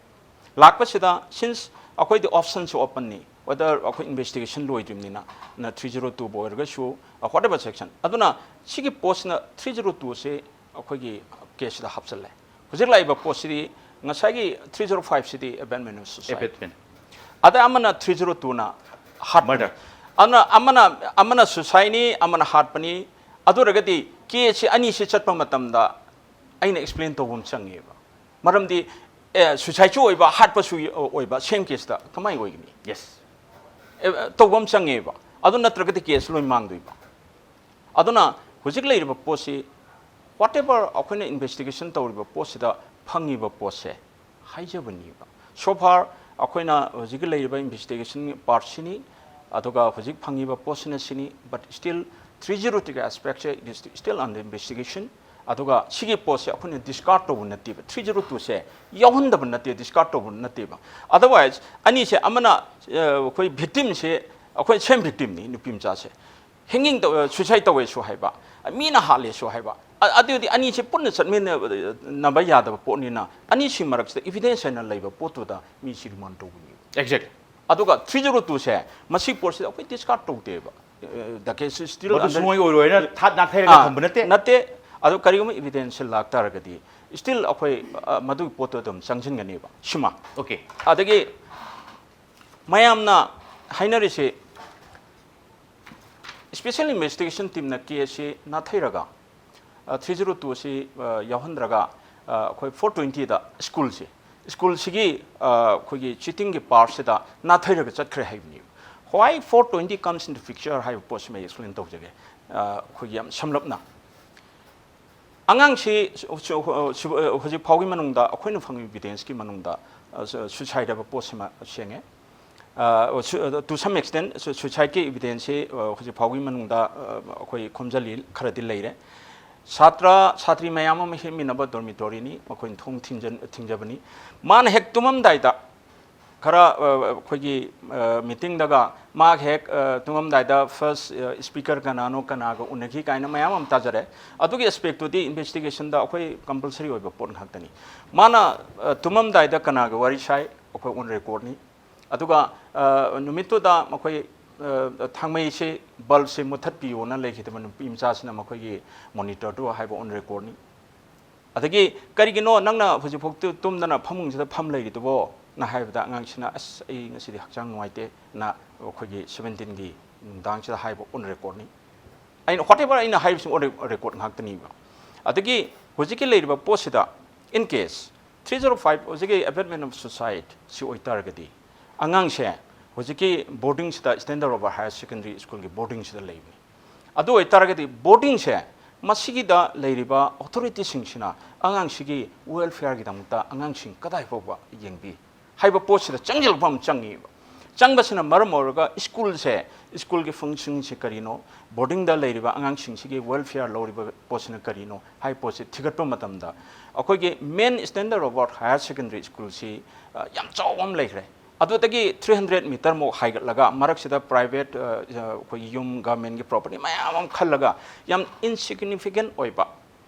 ꯂꯥꯛꯄꯁꯤꯗ, since ꯑꯩꯈꯣꯏꯗꯤ ꯑꯣꯞꯁꯟꯁꯤ ꯑꯣꯄꯟꯅꯤ, whether ꯑꯩꯈꯣꯏ ꯏꯟꯚꯦꯁꯇꯤꯒꯦꯁꯟ ꯂꯣꯏꯗ꯭ꯔꯤꯕꯅꯤꯅ, three zero two ꯕꯨ ꯑꯣꯏꯔꯒꯁꯨ, whatever section, ꯑꯗꯨꯅ ꯁꯤꯒꯤ ꯄꯣꯠꯁꯤꯅ three zero two ꯑꯁꯤ ꯑꯩꯈꯣꯏꯒꯤ ꯀꯦꯁꯁꯤꯗ ꯍꯥꯞꯆꯤꯜꯂꯦ꯫ ꯍꯧꯖꯤꯛ ꯂꯥꯛꯏꯕ ꯄꯣꯠꯁꯤꯗꯤ ꯉꯁꯥꯏꯒꯤ three zero five CD abandonment of suicide꯫ Abandonment. ꯑꯗ ꯑꯃꯅ three zero two ꯅ ꯍꯥꯠꯄꯅꯤ꯫ Murder. ꯑꯗꯨꯅ ꯑꯃꯅ ꯑꯃꯅ suicide ꯅꯤ, ꯑꯃꯅ ꯍꯥꯠꯄꯅꯤ꯫ ꯑꯗꯨ ꯑꯣꯏꯔꯒꯗꯤ case ꯁꯤ ꯑꯅꯤꯁꯤ ꯆꯠꯄ ꯃꯇꯝꯗ ꯑꯩꯅ explain ꯇꯧꯕ ꯑꯃ ꯆꯪꯉꯦꯕ꯫ ꯃꯔꯝꯗꯤ ꯑꯦ suicide ꯁꯨ ꯑꯣꯏꯕ, ꯍꯥꯠꯄꯁꯨ ꯑꯣꯏꯕ, same case ꯇ ꯀꯃꯥꯏꯅ ꯑꯣꯏꯒꯅꯤ? Yes. ꯑꯦ, ꯇꯧꯕ ꯑꯃ ꯆꯪꯉꯦꯕ꯫ ꯑꯗꯨ ꯅꯠꯇ꯭ꯔꯒꯗꯤ case ꯂꯣꯏ ꯃꯥꯡꯗꯣꯏꯕ꯫ ꯑꯗꯨꯅ ꯍꯧꯖꯤꯛ ꯂꯩꯔꯤꯕ ꯄꯣꯠꯁꯤ, whatever ꯑꯩꯈꯣꯏꯅ investigation ꯇꯧꯔꯤꯕ ꯄꯣꯠꯁꯤꯗ ꯐꯪꯉꯤꯕ ꯄꯣꯠꯁꯦ ꯍꯥꯏꯖꯕꯅꯦꯕ꯫ So far ꯑꯩꯈꯣꯏꯅ ꯍꯧꯖꯤꯛ ꯂꯩꯔꯤꯕ investigation part ꯁꯤꯅꯤ, ꯑꯗꯨꯒ ꯍꯧꯖꯤꯛ ꯐꯪꯉꯤꯕ ꯄꯣꯠꯁꯤꯅ ꯁꯤꯅꯤ, but still three zero two ꯒꯤ aspect say, it is still under investigation꯫ ꯑꯗꯨꯒ ꯁꯤꯒꯤ ꯄꯣꯠꯁꯦ ꯑꯩꯈꯣꯏꯅ discard ꯇꯧꯕ ꯅꯠꯇꯦꯕ, three zero two ꯁꯦ ꯌꯥꯎꯍꯟꯗꯕ ꯅꯠꯇꯦ, discard ꯇꯧꯕ ꯅꯠꯇꯦꯕ꯫ Otherwise ꯑꯅꯤꯁꯦ ꯑꯃꯅ, ꯑ, ꯑꯩꯈꯣꯏ victim ꯁꯦ, ꯑꯩꯈꯣꯏ same victim ꯅꯤ, ꯅꯨꯄꯤ ꯃꯆꯥꯁꯦ꯫ Hanging ꯇꯧ-, suicide ꯇꯧꯋꯦꯁꯨ ꯍꯥꯏꯕ, ꯃꯤꯅ ꯍꯥꯠꯂꯦꯁꯨ ꯍꯥꯏꯕ꯫ ꯑ-, ꯑꯗꯨꯗꯤ ꯑꯅꯤꯁꯦ ꯄꯨꯟꯅ ꯆꯠꯃꯤꯟꯅꯕ ꯌꯥꯗꯕ ꯄꯣꯠꯅꯤꯅ, ꯑꯅꯤꯁꯤ ꯃꯔꯛꯁꯤꯗ evidence ꯍꯥꯏꯅ ꯂꯩꯕ ꯄꯣꯠꯇꯨꯗ ꯃꯤꯁꯤ remand ꯇꯧꯕꯅꯦꯕ꯫ Exactly. ꯑꯗꯨꯒ three zero two ꯁꯦ ꯃꯁꯤ ꯄꯣꯠꯁꯤꯗ ꯑꯩꯈꯣꯏ discard ꯇꯧꯗꯦꯕ꯫ ꯑ, the case is still ꯃꯗꯨ under ꯁꯨꯡꯑꯣꯏ ꯑꯣꯏꯔꯣꯏꯅ ꯊꯥꯠ ꯅꯥꯊꯩꯔꯒ ꯑꯥ, ꯊꯝꯕ ꯅꯠꯇꯦ? ꯅꯠꯇꯦ꯫ ꯑꯗꯨ ꯀꯔꯤꯒꯨꯝꯕ evidence ꯁꯦ ꯂꯥꯛꯇꯥꯔꯒꯗꯤ still ꯑꯩꯈꯣꯏ, ꯑ, ꯃꯗꯨꯒꯤ ꯄꯣꯠꯇꯨ ꯑꯗꯨꯝ ꯆꯪꯁꯤꯟꯒꯅꯦꯕ꯫ ꯁꯤꯃ꯫ Okay. ꯑꯗꯒꯤ ꯃꯌꯥꯝꯅ ꯍꯥꯏꯅꯔꯤꯁꯤ, special investigation team ꯅ case ꯁꯤ ꯅꯥꯊꯩꯔꯒ, ꯑ, three zero two ꯁꯤ, ꯑ, ꯌꯥꯎꯍꯟꯗ꯭ꯔꯒ, ꯑ, ꯑꯩꯈꯣꯏ four twenty ꯗ school ꯁꯤ, school ꯁꯤꯒꯤ, ꯑ, ꯑꯩꯈꯣꯏꯒꯤ cheating ꯒꯤ part ꯁꯤꯗ ꯅꯥꯊꯩꯔꯒ ꯆꯠꯈ꯭ꯔꯦ ꯍꯥꯏꯕꯅꯤ꯫ Why four twenty comes into picture ꯍꯥꯏꯕ ꯄꯣꯠꯁꯤꯃ explain ꯇꯧꯖꯒꯦ, ꯑ, ꯑꯩꯈꯣꯏꯒꯤ ꯌꯥꯝ ꯁꯝꯂꯞꯅ꯫ ꯑꯉꯥꯡꯁꯤ ꯍꯧ-, ꯍꯧ-, ꯍꯧꯖꯤꯛ ꯐꯥꯎꯒꯤ ꯃꯅꯨꯡꯗ ꯑꯩꯈꯣꯏꯅ ꯐꯪꯉꯤꯕ evidence ꯀꯤ ꯃꯅꯨꯡꯗ, ꯑ, suicide ꯍꯥꯏꯕ ꯄꯣꯠꯁꯤꯃ ꯁꯦꯡꯉꯦ꯫ ꯑ, ꯁꯨ-, to some extent ꯁꯨ-, suicide ꯀꯤ evidence ꯁꯤ, ꯑ, ꯍꯧꯖꯤꯛ ꯐꯥꯎꯒꯤ ꯃꯅꯨꯡꯗ, ꯑ, ꯑꯩꯈꯣꯏ ꯈꯣꯝꯖꯤꯜꯂꯤ, ꯈꯔꯗꯤ ꯂꯩꯔꯦ꯫ ꯁꯥꯇ꯭ꯔ ꯁꯥꯇ꯭ꯔꯤ ꯃꯌꯥꯝ ꯑꯃ ꯍꯤꯞꯃꯤꯟꯅꯕ dormitory ꯅꯤ, ꯃꯈꯣꯏꯅ ꯊꯣꯡ ꯊꯤꯡꯖꯟ-, ꯊꯤꯡꯖꯕꯅꯤ꯫ ꯃꯥꯅ ꯍꯦꯛ ꯇꯨꯝꯃꯝꯗꯥꯏꯗ ꯈꯔ, ꯑ, ꯑꯩꯈꯣꯏꯒꯤ, ꯑ, meeting ꯗꯒ ꯃꯥ ꯍꯦꯛ, ꯑ, ꯇꯨꯝꯃꯝꯗꯥꯏꯗ first, ꯑ, speaker ꯀꯅꯥꯅꯣ, ꯀꯅꯥꯒ ꯎꯅꯈꯤ ꯀꯥꯏꯅ ꯃꯌꯥꯝ ꯑꯃ ꯇꯥꯖꯔꯦ꯫ ꯑꯗꯨꯒꯤ aspect ꯇꯨꯗꯤ investigation ꯗ ꯑꯩꯈꯣꯏ compulsory ꯑꯣꯏꯕ ꯄꯣꯠ ꯉꯥꯛꯇꯅꯤ꯫ ꯃꯥꯅ, ꯑ, ꯇꯨꯝꯃꯝꯗꯥꯏꯗ ꯀꯅꯥꯒ ꯋꯥꯔꯤ ꯁꯥꯏ, ꯑꯩꯈꯣꯏ on record ꯅꯤ꯫ ꯑꯗꯨꯒ, ꯑ, ꯅꯨꯃꯤꯠꯇꯨꯗ ꯃꯈꯣꯏ, ꯑ, ꯊꯥꯡꯃꯩꯁꯦ bulb ꯁꯦ ꯃꯨꯠꯊꯠꯄꯤꯌꯣꯅ ꯂꯩꯈꯤꯗꯕ ꯅꯨꯄꯤ ꯃꯆꯥꯁꯤꯅ ꯃꯈꯣꯏꯒꯤ monitor ꯗꯨ ꯍꯥꯏꯕ on record ꯅꯤ꯫ ꯑꯗꯒꯤ "ꯀꯔꯤꯒꯤꯅꯣ ꯅꯪꯅ ꯍꯧꯖꯤꯛꯐꯥꯎ ꯇꯨ-, ꯇꯨꯝꯗꯅ ꯐꯃꯨꯡꯁꯤꯗ ꯐꯝ ꯂꯩꯔꯤꯗꯨꯕꯣ?" ꯅ ꯍꯥꯏꯕꯗ, ꯑꯉꯥꯡꯁꯤꯅ "ꯑꯁ, ꯑꯩ ꯉꯁꯤꯗꯤ ꯍꯛꯆꯥꯡ ꯅꯨꯡꯉꯥꯏꯇꯦ" ꯅ ꯑꯩꯈꯣꯏꯒꯤ seventeenꯒꯤ ꯅꯨꯡꯗꯥꯡꯁꯤꯗ ꯍꯥꯏꯕ on recordꯅꯤ꯫ ꯑꯩꯅ, whatever ꯑꯩꯅ ꯍꯥꯏꯔꯤꯕꯁꯤ on re-, record ꯉꯥꯛꯇꯅꯤꯕ꯫ ꯑꯗꯒꯤ ꯍꯧꯖꯤꯛꯀꯤ ꯂꯩꯔꯤꯕ ꯄꯣꯠꯁꯤꯗ, in case three zero five ꯍꯧꯖꯤꯛꯀꯤ abetment of suicide ꯁꯤ ꯑꯣꯏꯇꯥꯔꯒꯗꯤ, ꯑꯉꯥꯡꯁꯦ ꯍꯧꯖꯤꯛꯀꯤ boardingꯁꯤꯗ, Standard Robert Higher Secondary Schoolꯒꯤ boardingꯁꯤꯗ ꯂꯩꯕꯅꯤ꯫ ꯑꯗꯨ ꯑꯣꯏꯇꯥꯔꯒꯗꯤ boardingꯁꯦ, ꯃꯁꯤꯒꯤꯗ ꯂꯩꯔꯤꯕ authorityꯁꯤꯡꯁꯤꯅ ꯑꯉꯥꯡꯁꯤꯒꯤ welfareꯒꯤꯗꯃꯛꯇ ꯑꯉꯥꯡꯁꯤꯡ ꯀꯗꯥꯏ ꯐꯥꯎꯕ ꯌꯦꯡꯕꯤ ꯍꯥꯏꯕ ꯄꯣꯠꯁꯤꯗ ꯆꯪꯁꯤꯜꯂꯛꯄ ꯑꯃ ꯆꯪꯉꯤꯕ꯫ ꯆꯪꯕꯁꯤꯅ ꯃꯔꯝ ꯑꯣꯏꯔꯒ schoolꯁꯦ, schoolꯒꯤ functionꯁꯦ ꯀꯔꯤꯅꯣ, boardingꯗ ꯂꯩꯔꯤꯕ ꯑꯉꯥꯡꯁꯤꯡꯁꯤꯒꯤ welfare ꯂꯧꯔꯤꯕ ꯄꯣꯠꯁꯤꯅ ꯀꯔꯤꯅꯣ ꯍꯥꯏꯕ ꯄꯣꯠꯁꯤ ꯊꯤꯒꯠꯄ ꯃꯇꯝꯗ, ꯑꯩꯈꯣꯏꯒꯤ main Standard Robert Higher Secondary Schoolꯁꯤ, ꯑ, ꯌꯥꯝ ꯆꯥꯎꯕ ꯑꯃ ꯂꯩꯈ꯭ꯔꯦ꯫ ꯑꯗꯨꯗꯒꯤ three hundred meterꯃꯨꯛ ꯍꯥꯏꯒꯠꯂꯒ, ꯃꯔꯛꯁꯤꯗ private, ꯑ, ꯑ, ꯑꯩꯈꯣꯏꯒꯤ ꯌꯨꯝ, governmentꯀꯤ property ꯃꯌꯥꯝ ꯑꯃ ꯈꯜꯂꯒ, ꯌꯥꯝ insignificant ꯑꯣꯏꯕ,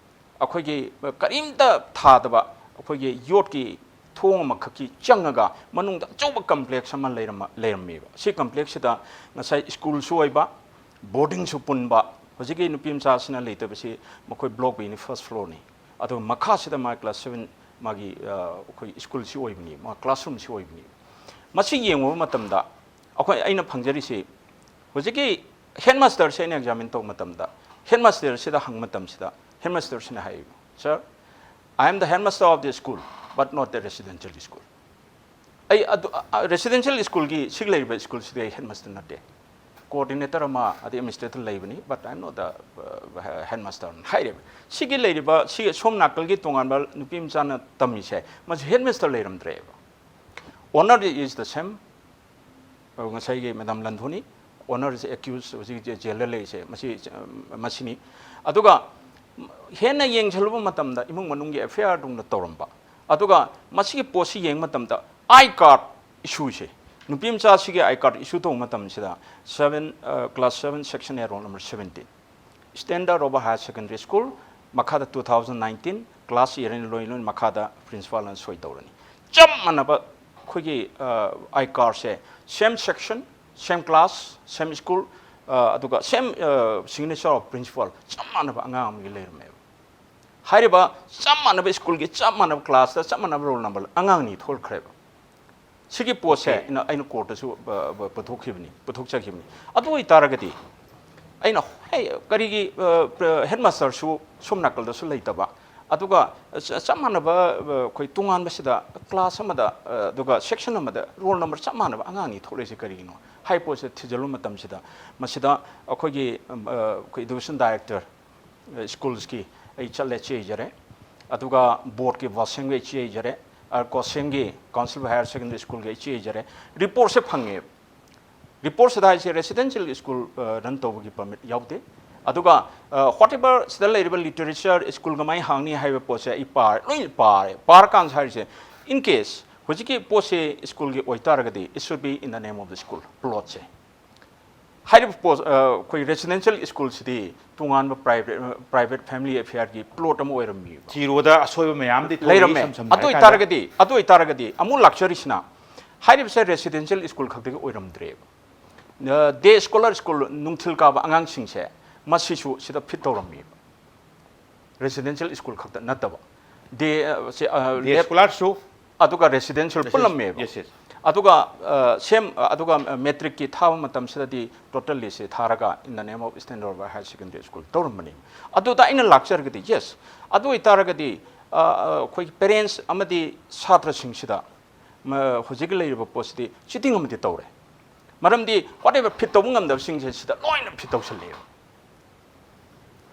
ꯑꯩꯈꯣꯏꯒꯤ ꯀꯔꯤꯝꯇ ꯊꯥꯗꯕ, ꯑꯩꯈꯣꯏꯒꯤ ꯌꯣꯠꯀꯤ ꯊꯣꯡ ꯑꯃꯈꯛꯀꯤ ꯆꯪꯉꯒ ꯃꯅꯨꯡꯗ ꯑꯆꯧꯕ complex ꯑꯃ ꯂꯩꯔꯝꯃ-, ꯂꯩꯔꯝꯃꯦꯕ꯫ ꯁꯤ complexꯁꯤꯗ ꯉꯁꯥꯏ schoolꯁꯨ ꯑꯣꯏꯕ, boardingꯁꯨ ꯄꯨꯟꯕ, ꯍꯧꯖꯤꯛꯀꯤ ꯅꯨꯄꯤ ꯃꯆꯥꯁꯤꯅ ꯂꯩꯇꯕꯁꯤ ꯃꯈꯣꯏ blockꯕꯤꯅꯤ, first floorꯅꯤ꯫ ꯑꯗꯨꯒ ꯃꯈꯥꯁꯤꯗ ꯃꯥ class seven, ꯃꯥꯒꯤ, ꯑ, ꯑꯩꯈꯣꯏ schoolꯁꯤ ꯑꯣꯏꯕꯅꯤ, ꯃꯥ classroomꯁꯤ ꯑꯣꯏꯕꯅꯤ꯫ ꯃꯁꯤ ꯌꯦꯡꯉꯨꯕ ꯃꯇꯝꯗ, ꯑꯩꯈꯣꯏ, ꯑꯩꯅ ꯐꯪꯖꯔꯤꯁꯤ, ꯍꯧꯖꯤꯛꯀꯤ headmasterꯁꯦ ꯑꯩꯅ examine ꯇꯧꯕ ꯃꯇꯝꯗ, headmasterꯁꯤꯗ ꯍꯪꯕ ꯃꯇꯝꯁꯤꯗ, headmasterꯁꯤꯅ ꯍꯥꯏꯌꯦꯕ, "Sir, I am the headmaster of the school, but not the residential school." ꯑꯩ ꯑꯗꯨ, ꯑ, ꯑ, residential schoolꯒꯤ, ꯁꯤ ꯂꯩꯔꯤꯕ schoolꯁꯤꯗꯤ ꯑꯩ headmaster ꯅꯠꯇꯦ꯫ Coordinator ꯑꯃ, ꯑꯗꯩ administrator ꯂꯩꯕꯅꯤ, but I am not the, uh, headmaster ꯍꯥꯏꯔꯦꯕ꯫ ꯁꯤꯒꯤ ꯂꯩꯔꯤꯕ, ꯁꯤ ꯁꯣꯝ ꯅꯥꯀꯜꯒꯤ ꯇꯣꯉꯥꯟꯕ ꯅꯨꯄꯤ ꯃꯆꯥꯅ ꯇꯝꯃꯤꯁꯦ, ꯃꯁꯤ headmaster ꯂꯩꯔꯝꯗ꯭ꯔꯦꯕ꯫ Owner is the same, ꯑ, ꯉꯁꯥꯏꯒꯤ Madam ꯂꯟꯊꯣꯏꯅꯤ꯫ Owner is accused, ꯍꯧꯖꯤꯛ ꯖꯦ-, jailꯗ ꯂꯩꯔꯤꯁꯦ, ꯃꯁꯤ, ꯑ, ꯃꯁꯤꯅꯤ꯫ ꯑꯗꯨꯒ ꯍꯦꯟꯅ ꯌꯦꯡꯁꯤꯜꯂꯨꯕ ꯃꯇꯝꯗ, ꯏꯃꯨꯡ ꯃꯅꯨꯡꯒꯤ FIR ꯗꯨꯡꯅ ꯇꯧꯔꯝꯕ, ꯑꯗꯨꯒ ꯃꯁꯤꯒꯤ ꯄꯣꯠꯁꯤ ꯌꯦꯡꯕ ꯃꯇꯝꯗ, I card issueꯁꯦ, ꯅꯨꯄꯤ ꯃꯆꯥꯁꯤꯒꯤ I card issue ꯇꯧꯕ ꯃꯇꯝꯁꯤꯗ, seven, ꯑ, class seven section A roll number seventeen, Standard Robert Higher Secondary School, ꯃꯈꯥꯗ two thousand nineteen class year ꯑꯅꯤ ꯂꯣꯏ ꯂꯣꯏ ꯃꯈꯥꯗ principalꯅ ꯁꯣꯏ ꯇꯧꯔꯅꯤ꯫ ꯆꯞ ꯃꯥꯟꯅꯕ ꯑꯩꯈꯣꯏꯒꯤ, ꯑ, I cardꯁꯦ, same section, same class, same school, ꯑ, ꯑꯗꯨꯒ same, ꯑ, signature of principal, ꯆꯞ ꯃꯥꯟꯅꯕ ꯑꯉꯥꯡ ꯑꯃꯒꯤ ꯂꯩꯔꯝꯃꯦꯕ꯫ ꯍꯥꯏꯔꯤꯕ ꯆꯞ ꯃꯥꯟꯅꯕ ꯁ꯭ꯀꯨꯜꯒꯤ ꯆꯞ ꯃꯥꯟꯅꯕ ꯀ꯭ꯂꯥꯁꯇ ꯆꯞ ꯃꯥꯟꯅꯕ ꯔꯣꯜ ꯅꯝꯕꯔ ꯑꯉꯥꯡ ꯑꯅꯤ ꯊꯣꯛꯈ꯭ꯔꯦꯕ꯫ ꯁꯤꯒꯤ ꯄꯣꯠꯁꯦ ꯑꯩꯅ ꯑꯩꯅ ꯀꯣꯔꯠꯇꯁꯨ ꯄꯨꯊꯣꯛꯈꯤꯕꯅꯤ, ꯄꯨꯊꯣꯛꯆꯈꯤꯕꯅꯤ꯫ ꯑꯗꯨ ꯑꯣꯏꯇꯥꯔꯒꯗꯤ ꯑꯩꯅ ꯀꯔꯤꯒꯤ ꯍꯦꯗ ꯃꯥꯁꯇꯔꯁꯨ ꯁꯣꯝ ꯅꯥꯀꯜꯗꯁꯨ ꯂꯩꯇꯕ, ꯑꯗꯨꯒ ꯆꯞ ꯃꯥꯟꯅꯕ ꯑꯩꯈꯣꯏ ꯇꯣꯉꯥꯟꯕꯁꯤꯗ ꯀ꯭ꯂꯥꯁ ꯑꯃꯗ, ꯑꯗꯨꯒ ꯁꯦꯛꯁꯟ ꯑꯃꯗ ꯔꯣꯜ ꯅꯝꯕꯔ ꯆꯞ ꯃꯥꯟꯅꯕ ꯑꯉꯥꯡ ꯑꯅꯤ ꯊꯣꯛꯂꯛꯏꯁꯦ ꯀꯔꯤꯒꯤꯅꯣ ꯍꯥꯏꯕ ꯄꯣꯠꯁꯦ ꯊꯤꯖꯤꯜꯂꯨꯕ ꯃꯇꯝꯁꯤꯗ, ꯃꯁꯤꯗ ꯑꯩꯈꯣꯏꯒꯤ ꯑꯩꯈꯣꯏ ꯏꯗꯨꯀꯦꯁꯟ ꯗꯥꯏꯔꯦꯛꯇꯔ ꯁ꯭ꯀꯨꯜꯁꯀꯤ ꯑꯩ ꯆꯠꯂꯦ, ꯆꯦ ꯏꯖꯔꯦ꯫ ꯑꯗꯨꯒ ꯕꯣꯔꯗꯀꯤ ꯚꯥꯏꯁ ꯆꯦꯌꯔꯒ ꯑꯩ ꯆꯦ ꯏꯖꯔꯦ꯫ ꯀꯣꯁꯦꯝꯒꯤ, ꯀꯥꯎꯟꯁꯤꯜ ꯑꯣꯐ ꯍꯥꯌꯔ ꯁꯦꯀꯦꯟꯗꯔꯤ ꯁ꯭ꯀꯨꯜꯒꯤ ꯑꯩ ꯆꯦ ꯏꯖꯔꯦ꯫ ꯔꯤꯄꯣꯔꯠꯁꯦ ꯐꯪꯉꯦꯕ꯫ ꯔꯤꯄꯣꯔꯠꯁꯤꯗ ꯍꯥꯏꯁꯦ ꯔꯦꯁꯤꯗꯦꯟꯁꯤꯌꯦꯜ ꯁ꯭ꯀꯨꯜ ꯔꯟ ꯇꯧꯕꯒꯤ ꯄꯔꯃꯤꯠ ꯌꯥꯎꯗꯦ꯫ ꯑꯗꯨꯒ ꯋꯥꯠ ꯑꯦꯕꯔ ꯁꯤꯗ ꯂꯩꯔꯤꯕ ꯂꯤꯇꯔꯦꯆꯔ ꯁ꯭ꯀꯨꯜ ꯀꯃꯥꯏꯅ ꯍꯥꯡꯅꯤ ꯍꯥꯏꯕ ꯄꯣꯠꯁꯦ ꯑꯩ ꯄꯥꯔꯦ, ꯂꯣꯏꯅ ꯄꯥꯔꯦ꯫ ꯄꯥꯔꯀꯥꯟꯁꯤꯗ ꯍꯥꯏꯔꯤꯁꯦ, ꯏꯟ ꯀꯦꯁ ꯍꯧꯖꯤꯛꯀꯤ ꯄꯣꯠꯁꯦ ꯁ꯭ꯀꯨꯜꯒꯤ ꯑꯣꯏꯇꯥꯔꯒꯗꯤ, it should be in the name of the school, ꯄ꯭ꯂꯣꯠꯁꯦ꯫ ꯍꯥꯏꯔꯤꯕ ꯄꯣꯠ ꯑꯩꯈꯣꯏ ꯔꯦꯁꯤꯗꯦꯟꯁꯤꯌꯦꯜ ꯁ꯭ꯀꯨꯜꯁꯤꯗꯤ ꯇꯣꯉꯥꯟꯕ ꯄ꯭ꯔꯥꯏꯚꯦꯠ, ꯄ꯭ꯔꯥꯏꯚꯦꯠ ꯐꯦꯃꯤꯂꯤ ꯑꯦꯐꯤꯌꯔꯒꯤ ꯄ꯭ꯂꯣꯠ ꯑꯃ ꯑꯣꯏꯔꯝꯃꯤꯕ꯫ ꯊꯤꯔꯨꯕꯗ ꯑꯁꯣꯏꯕ ꯃꯌꯥꯝꯗꯤ ꯂꯩꯔꯝꯃꯦ꯫ ꯊꯣꯛꯂꯛꯏ, ꯏꯁꯝ ꯁꯝꯅ ꯑꯗꯨ ꯍꯥꯏꯔꯀꯥꯟꯗ꯫ ꯑꯣꯏꯇꯥꯔꯒꯗꯤ, ꯑꯗꯨ ꯑꯣꯏꯇꯥꯔꯒꯗꯤ ꯑꯃꯨꯛ ꯂꯥꯛꯆꯔꯤꯁꯤꯅ ꯍꯥꯏꯔꯤꯕꯁꯦ ꯔꯦꯁꯤꯗꯦꯟꯁꯤꯌꯦꯜ ꯁ꯭ꯀꯨꯜ ꯈꯛꯇꯒꯤ ꯑꯣꯏꯔꯝꯗ꯭ꯔꯦꯕ꯫ ꯗꯦ ꯁ꯭ꯀꯣꯂꯔ ꯁ꯭ꯀꯨꯜ, ꯅꯨꯡꯊꯤꯜ ꯀꯥꯕ ꯑꯉꯥꯡꯁꯤꯡꯁꯦ, ꯃꯁꯤꯁꯨ ꯁꯤꯗ ꯐꯤꯠ ꯇꯧꯔꯝꯃꯤꯕ꯫ ꯔꯦꯁꯤꯗꯦꯟꯁꯤꯌꯦꯜ ꯁ꯭ꯀꯨꯜ ꯈꯛꯇ ꯅꯠꯇꯕ, ꯗꯦ, ꯑ, ꯁꯦ, ꯑ, ꯗꯦ ꯂꯦꯞ-, ꯁ꯭ꯀꯣꯂꯔꯁꯨ ꯑꯗꯨꯒ ꯔꯦꯁꯤꯗꯦꯟꯁꯤꯌꯦꯜ ꯄꯨꯜꯂꯝꯃꯦꯕ꯫ Yes, yes. ꯑꯗꯨꯒ ꯁꯦꯝ ꯑꯗꯨꯒ ꯃꯦꯇ꯭ꯔꯤꯛꯀꯤ ꯊꯥꯕ ꯃꯇꯝꯁꯤꯗꯗꯤ ꯇꯣꯇꯦꯜ ꯂꯤꯁꯁꯦ ꯊꯥꯔꯒ in the name of Eastern Development Higher Secondary School ꯇꯧꯔꯝꯕꯅꯤ꯫ ꯑꯗꯨꯗ ꯑꯩꯅ ꯂꯥꯛꯆꯔꯒꯗꯤ, ꯌꯦꯁ, ꯑꯗꯨ ꯑꯣꯏꯇꯥꯔꯒꯗꯤ ꯑꯩꯈꯣꯏꯒꯤ ꯄꯦꯔꯦꯟꯁ ꯑꯃꯗꯤ ꯁꯥꯇ꯭ꯔꯁꯤꯡꯁꯤꯗ ꯍꯧꯖꯤꯛ ꯂꯩꯔꯤꯕ ꯄꯣꯠꯁꯤꯗꯤ ꯆꯤꯇꯤꯡ ꯑꯃꯗꯤ ꯇꯧꯔꯦ꯫ ꯃꯔꯝꯗꯤ ꯋꯥꯠ ꯑꯦꯕꯔ ꯐꯤꯠ ꯇꯧꯕ ꯉꯝꯗꯕꯁꯤꯡꯁꯦ ꯁꯤꯗ ꯂꯣꯏꯅ ꯐꯤꯠ ꯇꯧꯁꯜꯂꯛꯑꯦꯕ꯫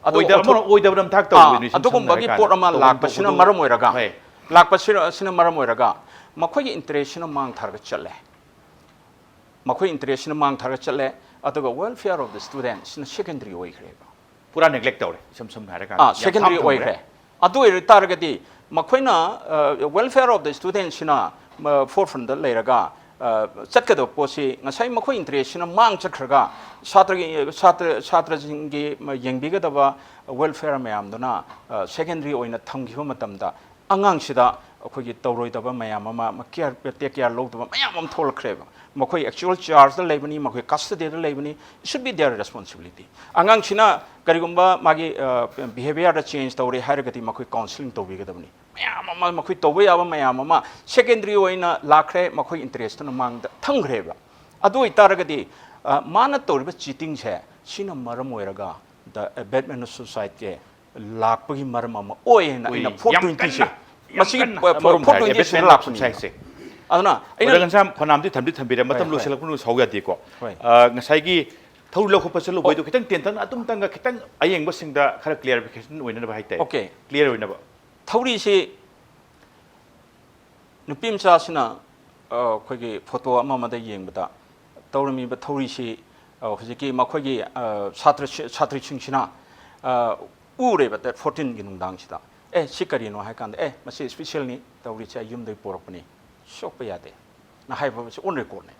ꯑꯗꯨ ꯑꯣꯏꯗ-, ꯑꯣꯟꯊꯣꯛ- ꯑꯃꯨꯛ ꯑꯣꯏꯗꯕ ꯅꯝꯊꯥꯛ ꯇꯧꯔꯤꯕ ꯑꯥ, ꯅꯣꯏ ꯁꯨꯝ ꯁꯝꯅ ꯑꯗꯨꯒꯨꯝꯕꯒꯤ ꯍꯥꯏꯔꯀꯥꯟꯗ ꯄꯣꯠ ꯑꯃ ꯇꯧꯐꯝ ꯂꯥꯛꯄꯁꯤꯅ ꯊꯣꯛꯄꯗꯨ ꯃꯔꯝ ꯑꯣꯏꯔꯒ, ꯍꯣꯏ꯫ ꯂꯥꯛꯄꯁꯤꯅ, ꯑꯁꯤꯅ ꯃꯔꯝ ꯑꯣꯏꯔꯒ ꯃꯈꯣꯏꯒꯤ ꯏꯟꯇꯔꯦꯁꯁꯤꯅ ꯃꯥꯡ ꯊꯥꯔꯒ ꯆꯠꯂꯦ꯫ ꯃꯈꯣꯏ ꯏꯟꯇꯔꯦꯁꯁꯤꯅ ꯃꯥꯡ ꯊꯥꯔꯒ ꯆꯠꯂꯦ꯫ ꯑꯗꯨꯒ welfare of the student ꯁꯤꯅ ꯁꯦꯀꯦꯟꯗꯔꯤ ꯑꯣꯏꯈ꯭ꯔꯦꯕ꯫ ꯄꯨꯔꯥ ꯅꯦꯒ꯭ꯂꯦꯛ ꯇꯧꯔꯦ, ꯏꯁꯝ ꯁꯝꯅ ꯍꯥꯏꯔꯀꯥꯟꯗ꯫ ꯑꯥ, ꯌꯥꯝ ꯁꯦꯀꯦꯟꯗꯔꯤ ꯊꯥꯞ ꯊꯝꯈ꯭ꯔꯦ꯫ ꯑꯣꯏꯈ꯭ꯔꯦ꯫ ꯑꯗꯨ ꯑꯣꯏ ꯇꯥꯔꯒꯗꯤ ꯃꯈꯣꯏꯅ welfare of the student ꯁꯤꯅ ꯐꯣꯔ ꯐ꯭ꯔꯟꯗ ꯂꯩꯔꯒ ꯑ, ꯆꯠꯀꯗꯕ ꯄꯣꯠꯁꯤ ꯉꯁꯥꯏ ꯃꯈꯣꯏ ꯏꯟꯇꯔꯦꯁꯁꯤꯅ ꯃꯥꯡ ꯆꯠꯈ꯭ꯔꯒ ꯁꯥꯇ꯭ꯔꯒꯤ, ꯁꯥꯇ꯭ꯔ, ꯁꯥꯇ꯭ꯔꯁꯤꯡꯒꯤ ꯌꯦꯡꯕꯤꯒꯗꯕ welfare ꯃꯌꯥꯝꯗꯨꯅ ꯁꯦꯀꯦꯟꯗꯔꯤ ꯑꯣꯏꯅ ꯊꯝꯈꯤꯕ ꯃꯇꯝꯗ ꯑꯉꯥꯡꯁꯤꯗ ꯑꯩꯈꯣꯏꯒꯤ ꯇꯧꯔꯣꯏꯗꯕ ꯃꯌꯥꯝ ꯑꯃ, ꯀꯤꯌꯥꯔ, ꯇꯦꯛ ꯀꯤꯌꯥꯔ ꯂꯧꯗꯕ ꯃꯌꯥꯝ ꯑꯃ ꯊꯣꯛꯂꯛꯈ꯭ꯔꯦꯕ꯫ ꯃꯈꯣꯏ actual chargeꯗ ꯂꯩꯕꯅꯤ, ꯃꯈꯣꯏ custodyꯗ ꯂꯩꯕꯅꯤ, it should be their responsibility. ꯑꯉꯥꯡꯁꯤꯅ ꯀꯔꯤꯒꯨꯝꯕ ꯃꯥꯒꯤ behaviorꯗ change ꯇꯧꯔꯦ ꯍꯥꯏꯔꯒꯗꯤ ꯃꯈꯣꯏ counselling ꯇꯧꯕꯤꯒꯗꯕꯅꯤ꯫ ꯃꯌꯥꯝ ꯑꯃ ꯃꯈꯣꯏ ꯇꯧꯕ ꯌꯥꯕ ꯃꯌꯥꯝ ꯑꯃ secondary ꯑꯣꯏꯅ ꯂꯥꯛꯈ꯭ꯔꯦ, ꯃꯈꯣꯏ interestꯇꯨꯅ ꯃꯥꯡꯗ ꯊꯝꯈ꯭ꯔꯦꯕ꯫ ꯑꯗꯨ ꯑꯣꯏꯇꯥꯔꯒꯗꯤ ꯃꯥꯅ ꯇꯧꯔꯤꯕ cheatingꯁꯦ ꯁꯤꯅ ꯃꯔꯝ ꯑꯣꯏꯔꯒ the abetment of suicideꯁꯦ ꯂꯥꯛꯄꯒꯤ ꯃꯔꯝ ꯑꯃ ꯑꯣꯏ ꯍꯥꯏꯅ ꯑꯩꯅ four twentyꯁꯦ, ꯃꯁꯤꯒꯤ four twentyꯁꯤꯗ ꯂꯥꯛꯄꯅꯤ꯫ ꯑꯗꯨꯅ ꯑꯩꯅ ꯉꯁꯥꯏ ꯐꯅꯥꯝꯗꯤ ꯊꯝꯕꯤ ꯊꯝꯕꯤꯔꯦ, ꯃꯇꯝ ꯂꯣꯏꯁꯤꯜꯂꯛꯄ ꯁꯥꯎ ꯌꯥꯗꯦꯀꯣ꯫ ꯉꯁꯥꯏꯒꯤ ꯊꯧꯔꯤ ꯂꯧꯈꯠꯄ ꯆꯠꯂꯨꯕꯩꯗꯣ ꯈꯤꯇꯪ ꯇꯦꯟꯇꯛꯅ ꯑꯗꯨꯝꯇꯪꯒ ꯈꯤꯇꯪ ꯑꯌꯦꯡꯕꯁꯤꯡꯗ ꯈꯔ clarification ꯑꯣꯏꯅꯅꯕ ꯍꯥꯏꯇꯥꯔꯦ꯫ Okay. Clear ꯑꯣꯏꯅꯕ꯫ ꯊꯧꯔꯤꯁꯤ ꯅꯨꯄꯤ ꯃꯆꯥꯁꯤꯅ ꯑꯩꯈꯣꯏꯒꯤ photo ꯑꯃ ꯑꯃꯗ ꯌꯦꯡꯕꯗ ꯇꯧꯔꯝꯃꯤꯕ ꯊꯧꯔꯤꯁꯤ ꯍꯧꯖꯤꯛꯀꯤ ꯃꯈꯣꯏꯒꯤ ꯁꯥꯇ꯭ꯔ ꯁꯥꯇ꯭ꯔꯤꯁꯤꯡꯁꯤꯅ ꯎꯔꯦꯕ date fourteenꯒꯤ ꯅꯨꯡꯗꯥꯡꯁꯤꯗ꯫ ꯑꯦ, ꯁꯤ ꯀꯔꯤꯅꯣ ꯍꯥꯏ ꯀꯥꯟꯗ, ꯑꯦ, ꯃꯁꯤ specialꯅꯤ, ꯇꯧꯔꯤꯁꯦ ꯑꯩ ꯌꯨꯝꯗꯒꯤ ꯄꯣꯔꯛꯄꯅꯤ, ꯁꯣꯛꯄ ꯌꯥꯗꯦ ꯅ ꯍꯥꯏꯕꯁꯤ on recordꯅꯦ꯫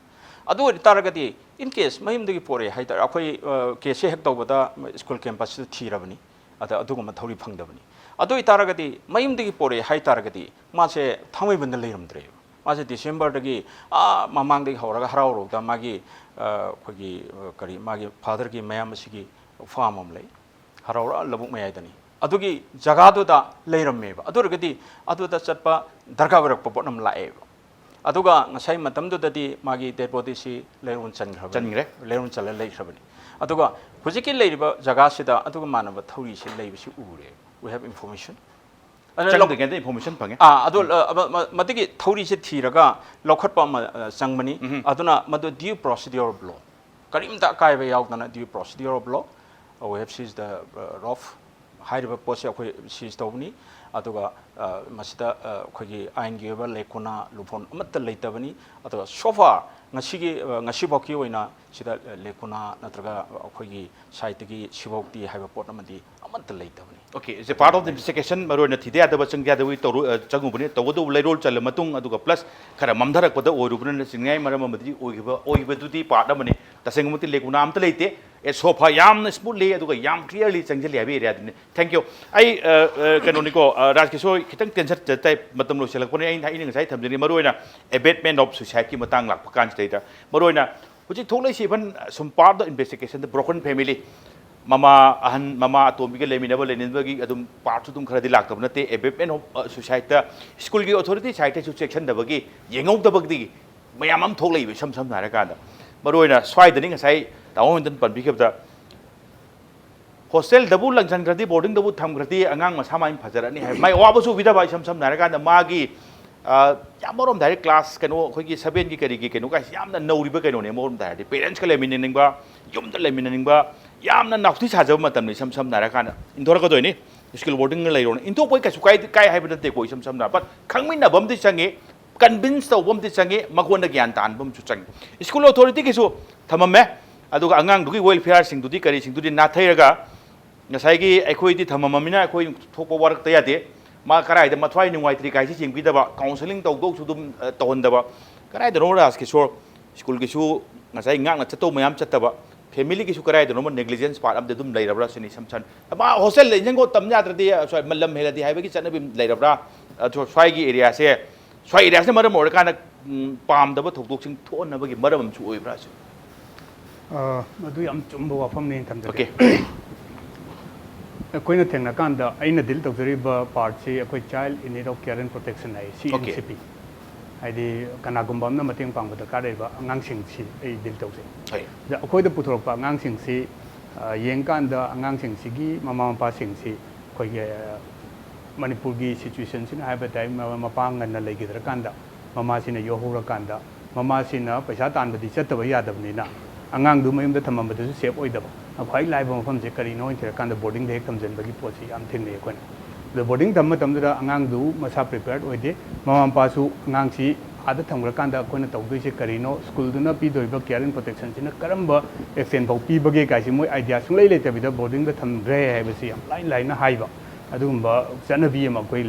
ꯑꯗꯨ ꯑꯣꯏ ꯇꯥꯔꯒꯗꯤ in case ꯃꯌꯨꯝꯗꯒꯤ ꯄꯣꯔꯛꯑꯦ ꯍꯥꯏ ꯇꯥꯔꯦ, ꯑꯩꯈꯣꯏ caseꯁꯦ ꯍꯦꯛ ꯇꯧꯕꯗ school campusꯇ ꯊꯤꯔꯕꯅꯤ, ꯑꯗ ꯑꯗꯨꯒꯨꯝꯕ ꯊꯧꯔꯤ ꯐꯪꯗꯕꯅꯤ꯫ ꯑꯗꯨ ꯑꯣꯏ ꯇꯥꯔꯒꯗꯤ ꯃꯌꯨꯝꯗꯒꯤ ꯄꯣꯔꯛꯑꯦ ꯍꯥꯏ ꯇꯥꯔꯒꯗꯤ ꯃꯥꯁꯦ ꯊꯥꯡꯃꯩꯕꯟꯗ ꯂꯩꯔꯝꯗ꯭ꯔꯦꯕ꯫ ꯃꯥꯁꯦ Decemberꯗꯒꯤ ꯑꯥ ꯃꯃꯥꯡꯗꯒꯤ ꯍꯧꯔꯒ ꯍꯔꯥꯎ ꯍꯔꯧꯗ ꯃꯥꯒꯤ ꯑꯩꯈꯣꯏꯒꯤ ꯀꯔꯤ ꯃꯥꯒꯤ fatherꯒꯤ ꯃꯌꯥꯝꯕꯁꯤꯒꯤ farm ꯑꯃ ꯂꯩ, ꯍꯔꯥꯎꯔ ꯂꯧꯕꯨꯛ ꯃꯌꯥꯏꯗꯅꯤ꯫ ꯑꯗꯨꯒꯤ ꯖꯒꯥꯗꯨꯗ ꯂꯩꯔꯝꯃꯦꯕ꯫ ꯑꯗꯨ ꯑꯣꯏꯔꯒꯗꯤ ꯑꯗꯨꯗ ꯆꯠꯄ ꯗꯔꯀꯥꯔ ꯑꯣꯏꯔꯛꯄ ꯄꯣꯠ ꯑꯃ ꯂꯥꯛꯑꯦꯕ꯫ ꯑꯗꯨꯒ ꯉꯁꯥꯏ ꯃꯇꯝꯗꯨꯗꯗꯤ ꯃꯥꯒꯤ dead bodyꯁꯤ ꯂꯩꯔꯣꯟ ꯆꯟꯈ꯭ꯔꯕꯅꯤ꯫ ꯆꯟꯈ꯭ꯔꯦ꯫ ꯂꯩꯔꯣꯟ ꯆꯜꯂ ꯂꯩꯈ꯭ꯔꯕꯅꯤ꯫ ꯑꯗꯨꯒ ꯍꯧꯖꯤꯛꯀꯤ ꯂꯩꯔꯤꯕ ꯖꯒꯥꯁꯤꯗ ꯑꯗꯨꯒ ꯃꯥꯟꯅꯕ ꯊꯧꯔꯤꯁꯤ ꯂꯩꯕꯁꯤ ꯎꯔꯦ꯫ We have information꯫ ꯑꯗꯨꯅ ꯂꯧ- ꯆꯪꯗ꯭ꯔꯤꯉꯩꯗ information ꯐꯪꯉꯦ꯫ ꯑꯥ, ꯑꯗꯨ, ꯎꯝ꯫ ꯑ, ꯑꯃ-, ꯃ-, ꯃꯗꯨꯒꯤ ꯊꯧꯔꯤꯁꯦ ꯊꯤꯔꯒ ꯂꯧꯈꯠꯄ ꯑꯃ, ꯑ, ꯆꯪꯕꯅꯤ꯫ ꯎꯝ꯫ ꯑꯗꯨꯅ ꯃꯗꯨ due procedure of law꯫ ꯀꯔꯤꯝꯇ ꯑꯀꯥꯏꯕ ꯌꯥꯎꯗꯅ due procedure of law꯫ We have seized the, uh, rope꯫ ꯍꯥꯏꯔꯤꯕ ꯄꯣꯠꯁꯦ ꯑꯩꯈꯣꯏ seize ꯇꯧꯕꯅꯤ꯫ ꯑꯗꯨꯒ, ꯑ, ꯃꯁꯤꯗ, ꯑ, ꯑꯩꯈꯣꯏꯒꯤ ꯑꯥꯏꯟꯒꯤ ꯑꯣꯏꯕ ꯂꯩꯀꯨꯅꯥ ꯂꯨꯐꯣꯟ ꯑꯃꯠꯇ ꯂꯩꯇꯕꯅꯤ꯫ ꯑꯗꯨꯒ so far ꯉꯁꯤꯒꯤ, ꯑ, ꯉꯁꯤꯐꯥꯎꯒꯤ ꯑꯣꯏꯅ ꯁꯤꯗ, ꯑ, ꯂꯩꯀꯨꯅꯥ ꯅꯠꯇ꯭ꯔꯒ ꯑꯩꯈꯣꯏꯒꯤ sideꯇꯒꯤ ꯁꯤꯐꯥꯎꯗꯤ ꯍꯥꯏꯕ ꯄꯣꯠ ꯑꯃꯗꯤ ꯑꯃꯠꯇ ꯂꯩꯇꯕꯅꯤ꯫ Okay, is a part of the investigation, ꯃꯔꯨ ꯑꯣꯏꯅ ꯊꯤꯗ ꯌꯥꯗꯕ ꯆꯪꯗ ꯌꯥꯗꯕꯒꯤ ꯇꯧꯔꯨ-, ꯑ, ꯆꯪꯉꯨꯕꯅꯤ꯫ ꯇꯧꯕꯇꯕꯨ ꯂꯩꯔꯣꯜ ꯆꯜꯂ ꯃꯇꯨꯡ, ꯑꯗꯨꯒ plus ꯈꯔ ꯃꯝꯊꯔꯛꯄꯗ ꯑꯣꯏꯔꯨꯕꯅ ꯆꯤꯡꯅꯤꯡꯉꯥꯏ ꯃꯔꯝ ꯑꯃꯗꯤ ꯑꯣꯏꯈꯤꯕ, ꯑꯣꯏꯕꯗꯨꯗꯤ part ꯑꯃꯅꯤ꯫ ꯇꯁꯦꯡꯅꯃꯛꯇꯤ ꯂꯩꯀꯨꯅꯥ ꯑꯝꯇ ꯂꯩꯇꯦ꯫ ꯑꯦ ꯁꯣꯐꯥ ꯌꯥꯝꯅ ꯁ꯭ꯃꯨꯠꯂꯤ ꯑꯗꯨꯒ ꯌꯥꯝ ꯀ꯭ꯂꯤꯌꯥꯔꯂꯤ ꯆꯪꯁꯤꯜꯂꯤ ꯍꯥꯏꯕ ꯑꯦꯔꯤꯌꯥꯗꯨꯅꯤ꯫ Thank you. ꯑꯩ ꯑ, ꯑ, ꯀꯩꯅꯣꯅꯤꯀꯣ, ꯑ, ꯔꯥꯖ ꯀꯤꯁꯣꯔ, ꯈꯤꯇꯪ ꯇꯦꯟꯁꯟ ꯆꯠꯇꯥꯏ, ꯃꯇꯝ ꯂꯣꯏꯁꯤꯜꯂꯛꯄꯅꯤ꯫ ꯑꯩꯅ ꯑꯩꯅ ꯉꯁꯥꯏ ꯊꯝꯖꯅꯤꯡꯉꯤ ꯃꯔꯨꯑꯣꯏꯅ ꯑꯦꯕꯦꯠꯃꯦꯟ ꯑꯣꯐ ꯁꯨꯏꯁꯥꯏꯗꯀꯤ ꯃꯇꯥꯡ ꯂꯥꯛꯄ ꯀꯥꯟꯁꯤꯗꯩꯗ ꯃꯔꯨꯑꯣꯏꯅ ꯍꯧꯖꯤꯛ ꯊꯣꯛꯂꯛꯏꯁꯤ ꯏꯚꯟ ꯁꯨꯝ ꯄꯥꯔꯠ ꯑꯣꯐ ꯏꯟꯚꯦꯁꯇꯤꯒꯦꯁꯟꯗ ꯕ꯭ꯔꯣꯀꯟ ꯐꯦꯃꯤꯂꯤ, ꯃꯃꯥ ꯑꯍꯟ ꯃꯃꯥ ꯑꯇꯣꯝꯕꯤꯒ ꯂꯩꯃꯤꯟꯅꯕ ꯂꯩꯅꯤꯡꯕꯒꯤ ꯑꯗꯨꯝ ꯄꯥꯔꯠꯁꯨ ꯑꯗꯨꯝ ꯈꯔꯗꯤ ꯂꯥꯛꯇꯕ ꯅꯠꯇꯦ꯫ ꯑꯦꯕꯦꯠꯃꯦꯟ ꯑꯣꯐ ꯁꯨꯏꯁꯥꯏꯗꯇ ꯁ꯭ꯀꯨꯜꯒꯤ ꯑꯣꯊꯣꯔꯤꯇꯤ ꯁꯥꯏꯗꯇꯁꯨ ꯆꯦꯛꯁꯤꯟꯗꯕꯒꯤ, ꯌꯦꯡꯍꯧꯗꯕꯒꯤ ꯃꯌꯥꯝ ꯑꯃ ꯊꯣꯛꯂꯛꯏꯕ꯫ ꯏꯁꯝ ꯁꯝꯅ ꯍꯥꯏꯔꯀꯥꯟꯗ ꯃꯔꯨꯑꯣꯏꯅ ꯁ꯭ꯋꯥꯏꯗꯅꯤ ꯉꯁꯥꯏ ꯇꯥꯃꯣ ꯍꯣꯏꯗꯅ ꯄꯟꯕꯤꯈꯤꯕꯗ ꯍꯣꯁꯇꯦꯜꯗꯕꯨ ꯂꯪꯁꯟꯈ꯭ꯔꯗꯤ, ꯕꯣꯔꯗꯤꯡꯗꯕꯨ ꯊꯝꯈ꯭ꯔꯗꯤ ꯑꯉꯥꯡ ꯃꯁꯥ ꯃꯥꯏ ꯐꯖꯔꯛꯑꯅꯤ ꯍꯥꯏꯕ ꯃꯥꯏ ꯑꯋꯥꯕꯁꯨ ꯎꯕꯤꯗꯕ꯫ ꯏꯁꯝ ꯁꯝꯅ ꯍꯥꯏꯔꯀꯥꯟꯗ ꯃꯥꯒꯤ, ꯑ, ꯌꯥꯝ ꯑꯃꯔꯣꯝꯗ ꯍꯥꯏꯔꯦ, ꯀ꯭ꯂꯥꯁ ꯀꯩꯅꯣ ꯑꯩꯈꯣꯏꯒꯤ ꯁꯕꯦꯟꯒꯤ ꯀꯔꯤꯒꯤ ꯀꯩꯅꯣ ꯀꯥꯏꯁꯤ ꯌꯥꯝꯅ ꯅꯧꯔꯤꯕ ꯀꯩꯅꯣꯅꯦ꯫ ꯑꯃꯔꯣꯝꯗ ꯍꯥꯏꯔꯗꯤ ꯄꯦꯔꯦꯟꯁꯀ ꯂꯩꯃꯤꯟꯅꯅꯤꯡꯕ, ꯌꯨꯝꯗ ꯂꯩꯃꯤꯟꯅꯅꯤꯡꯕ, ꯌꯥꯝꯅ ꯅꯥꯎꯊꯤ ꯁꯥꯖꯕ ꯃꯇꯝꯅꯤ꯫ ꯏꯁꯝ ꯁꯝꯅ ꯍꯥꯏꯔꯀꯥꯟꯗ ꯏꯟꯊꯣꯔꯛꯀꯗꯣꯏꯅꯤ꯫ ꯁ꯭ꯀꯨꯜ ꯕꯣꯔꯗꯤꯡꯒ ꯂꯩꯔꯣꯅ ꯏꯟꯊꯣꯛꯄꯩ ꯀꯩꯁꯨ ꯀꯥꯏ ꯀꯥꯏ ꯍꯥꯏꯕ ꯅꯠꯇꯦꯀꯣ꯫ ꯏꯁꯝ ꯁꯝꯅ ꯍꯥꯏꯔꯕꯗ ꯈꯪꯃꯤꯟꯅꯕ ꯑꯃꯗꯤ ꯆꯪꯉꯤ, ꯀꯟꯚꯤꯟꯁ ꯇꯧꯕ ꯑꯃꯗꯤ ꯆꯪꯉꯤ, ꯃꯉꯣꯟꯗ ꯒ꯭ꯌꯥꯟ ꯇꯥꯍꯟꯕ ꯑꯃꯁꯨ ꯆꯪꯉꯤ꯫ ꯁ꯭ꯀꯨꯜ ꯑꯣꯊꯣꯔꯤꯇꯤꯒꯤꯁꯨ ꯊꯝꯃꯝꯃꯦ, ꯑꯗꯨꯒ ꯑꯉꯥꯡꯗꯨꯒꯤ ꯋꯦꯜꯐꯤꯌꯥꯔꯁꯤꯡꯗꯨꯗꯤ ꯀꯔꯤꯁꯤꯡꯗꯨꯗꯤ ꯅꯥꯊꯩꯔꯒ ꯉꯁꯥꯏꯒꯤ ꯑꯩꯈꯣꯏꯗꯤ ꯊꯝꯃꯝꯃꯃꯤꯅ ꯑꯩꯈꯣꯏ ꯊꯣꯛꯄ ꯋꯥꯔꯛꯇ ꯌꯥꯗꯦ꯫ ꯃꯥ ꯀꯗꯥꯏꯗ ꯃꯊ꯭ꯋꯥꯏ ꯅꯨꯡꯉꯥꯏꯇ꯭ꯔꯤ ꯀꯥꯏꯁꯤ ꯌꯦꯡꯕꯤꯗꯕ, ꯀꯥꯎꯟꯁꯦꯂꯤꯡ ꯇꯧꯗꯧꯁꯨ ꯑꯗꯨꯝ, ꯑ, ꯇꯧꯍꯟꯗꯕ꯫ ꯀꯗꯥꯏꯗꯅꯣ ꯔꯥꯖ ꯀꯤꯁꯣꯔ, ꯁ꯭ꯀꯨꯜꯒꯤꯁꯨ ꯉꯁꯥꯏ ꯉꯥꯛꯅ ꯆꯠꯇꯧ ꯃꯌꯥꯝ ꯆꯠꯇꯕ, ꯐꯦꯃꯤꯂꯤꯒꯤꯁꯨ ꯀꯗꯥꯏꯗꯅꯣꯃ ꯅꯦꯒ꯭ꯂꯤꯖꯦꯟꯁ ꯄꯥꯔꯠ ꯑꯃꯗꯤ ꯑꯗꯨꯝ ꯂꯩꯔꯕ꯭ꯔꯥ ꯁꯤꯅꯤ ꯏꯁꯝ ꯁꯝꯅ꯫ ꯃꯥ ꯍꯣꯁꯇꯦꯜꯗ ꯏꯟꯖꯟꯒꯣ ꯇꯝ ꯌꯥꯗ꯭ꯔꯗꯤ, ꯑ, ꯁ꯭ꯋꯥꯏ ꯃ-, ꯂꯝ ꯍꯦꯜꯂꯗꯤ ꯍꯥꯏꯕꯒꯤ ꯆꯠꯅꯕꯤ ꯂꯩꯔꯕ꯭ꯔꯥ? ꯑꯗꯣ ꯁ꯭ꯋꯥꯏꯒꯤ ꯑꯦꯔꯤꯌꯥꯁꯦ, ꯁ꯭ꯋꯥꯏ ꯑꯦꯔꯤꯌꯥꯁꯤꯅ ꯃꯔꯝ ꯑꯣꯏꯔꯀꯥꯟꯗ, ꯎꯝ, ꯄꯥꯝꯗꯕ ꯊꯧꯗꯣꯛꯁꯤꯡ ꯊꯣꯛꯍꯟꯅꯕꯒꯤ ꯃꯔꯝ ꯑꯃꯁꯨ ꯑꯣꯏꯕ꯭ꯔꯥ ꯁꯤ? ꯑ, ꯃꯗꯨ ꯌꯥꯝ ꯆꯨꯝꯕ ꯋꯥꯐꯝꯅꯦꯅ ꯊꯝꯖꯒꯦ꯫ ꯑꯣꯀꯦ꯫ ꯑꯩꯈꯣꯏꯅ ꯊꯦꯡꯅꯀꯥꯟꯗ ꯑꯩꯅ ꯗꯤꯜ ꯇꯧꯖꯔꯤꯕ ꯄꯥꯔꯠꯁꯤ ꯑꯩꯈꯣꯏ Child in Need of Care and Protection ꯍꯥꯏ, okay. C N C P. ꯍꯥꯏꯗꯤ ꯀꯅꯥꯒꯨꯝꯕ ꯑꯃꯅ ꯃꯇꯦꯡ ꯄꯥꯡꯕ ꯗꯔꯀꯥꯔ ꯂꯩꯕ ꯑꯉꯥꯡꯁꯤꯡꯁꯤ ꯑꯩ ꯗꯤꯜ ꯇꯧꯖꯩ꯫ ꯍꯣꯏ꯫ ꯑꯗ ꯑꯩꯈꯣꯏꯗ ꯄꯨꯊꯣꯔꯛꯄ ꯑꯉꯥꯡꯁꯤꯡꯁꯤ, ꯑ, ꯌꯦꯡꯀꯥꯟꯗ ꯑꯉꯥꯡꯁꯤꯡꯁꯤꯒꯤ ꯃꯃꯥ ꯃꯄꯥꯁꯤꯡꯁꯤ ꯑꯩꯈꯣꯏꯒꯤ, ꯑ, ꯃꯅꯤꯄꯨꯔꯒꯤ ꯁꯤꯆꯨꯋꯦꯁꯟꯁꯤꯅ ꯍꯥꯏꯕ ꯇꯥꯏ, ꯃ-, ꯃꯄꯥ ꯉꯟꯅ ꯂꯩꯈꯤꯗ꯭ꯔꯀꯥꯟꯗ ꯃꯃꯥꯁꯤꯅ ꯌꯣꯛꯍꯧꯔꯀꯥꯟꯗ ꯃꯃꯥꯁꯤꯅ ꯄꯩꯁꯥ ꯇꯥꯟꯕꯗꯤ ꯆꯠꯇꯕ ꯌꯥꯗꯕꯅꯤꯅ ꯑꯉꯥꯡꯗꯨ ꯃꯌꯨꯝꯗ ꯊꯝꯃꯝꯕꯗꯁꯨ ꯁꯦꯞ ꯑꯣꯏꯗꯕ꯫ ꯈ꯭ꯋꯥꯏ ꯂꯥꯏꯕ ꯃꯐꯝꯁꯦ ꯀꯔꯤꯅꯣ ꯍꯥꯏꯅ ꯊꯤꯔꯀꯥꯟꯗ ꯕꯣꯔꯗꯤꯡꯗ ꯍꯦꯛ ꯊꯝꯖꯤꯟꯕꯒꯤ ꯄꯣꯠꯁꯤ ꯌꯥꯝ ꯊꯦꯡꯅꯩ ꯑꯩꯈꯣꯏꯅ꯫ ꯑꯗꯣ ꯕꯣꯔꯗꯤꯡ ꯊꯝꯕ ꯃꯇꯝꯗꯨꯗ ꯑꯉꯥꯡꯗꯨ ꯃꯁꯥ ꯄ꯭ꯔꯤꯄꯦꯌꯔꯠ ꯑꯣꯏꯗꯦ꯫ ꯃꯃꯥ ꯃꯄꯥꯁꯨ ꯑꯉꯥꯡꯁꯤ ꯑꯥꯗ ꯊꯝꯈ꯭ꯔꯀꯥꯟꯗ ꯑꯩꯈꯣꯏꯅ ꯇꯧꯗꯣꯏꯁꯦ ꯀꯔꯤꯅꯣ, ꯁ꯭ꯀꯨꯜꯗꯨꯅ ꯄꯤꯗꯣꯔꯤꯕ ꯀꯤꯌꯔ ꯑꯦꯟ ꯄ꯭ꯔꯣꯇꯦꯛꯁꯟꯁꯤꯅ ꯀꯔꯝꯕ ꯑꯦꯛꯁꯇꯦꯟ ꯐꯥꯎ ꯄꯤꯕꯒꯦ ꯀꯥꯏꯁꯤ ꯃꯣꯏ ꯑꯥꯏꯗꯤꯌꯥ ꯁꯨꯡꯂꯩ ꯂꯩꯇꯕꯤꯗ ꯕꯣꯔꯗꯤꯡꯗ ꯊꯝꯈ꯭ꯔꯦ ꯍꯥꯏꯕꯁꯤ ꯌꯥꯝ ꯂꯥꯏꯅ ꯂꯥꯏꯅ ꯍꯥꯏꯕ꯫ ꯑꯗꯨꯒꯨꯝꯕ ꯆꯠꯅꯕꯤ ꯑꯃ ꯑꯩꯈꯣꯏ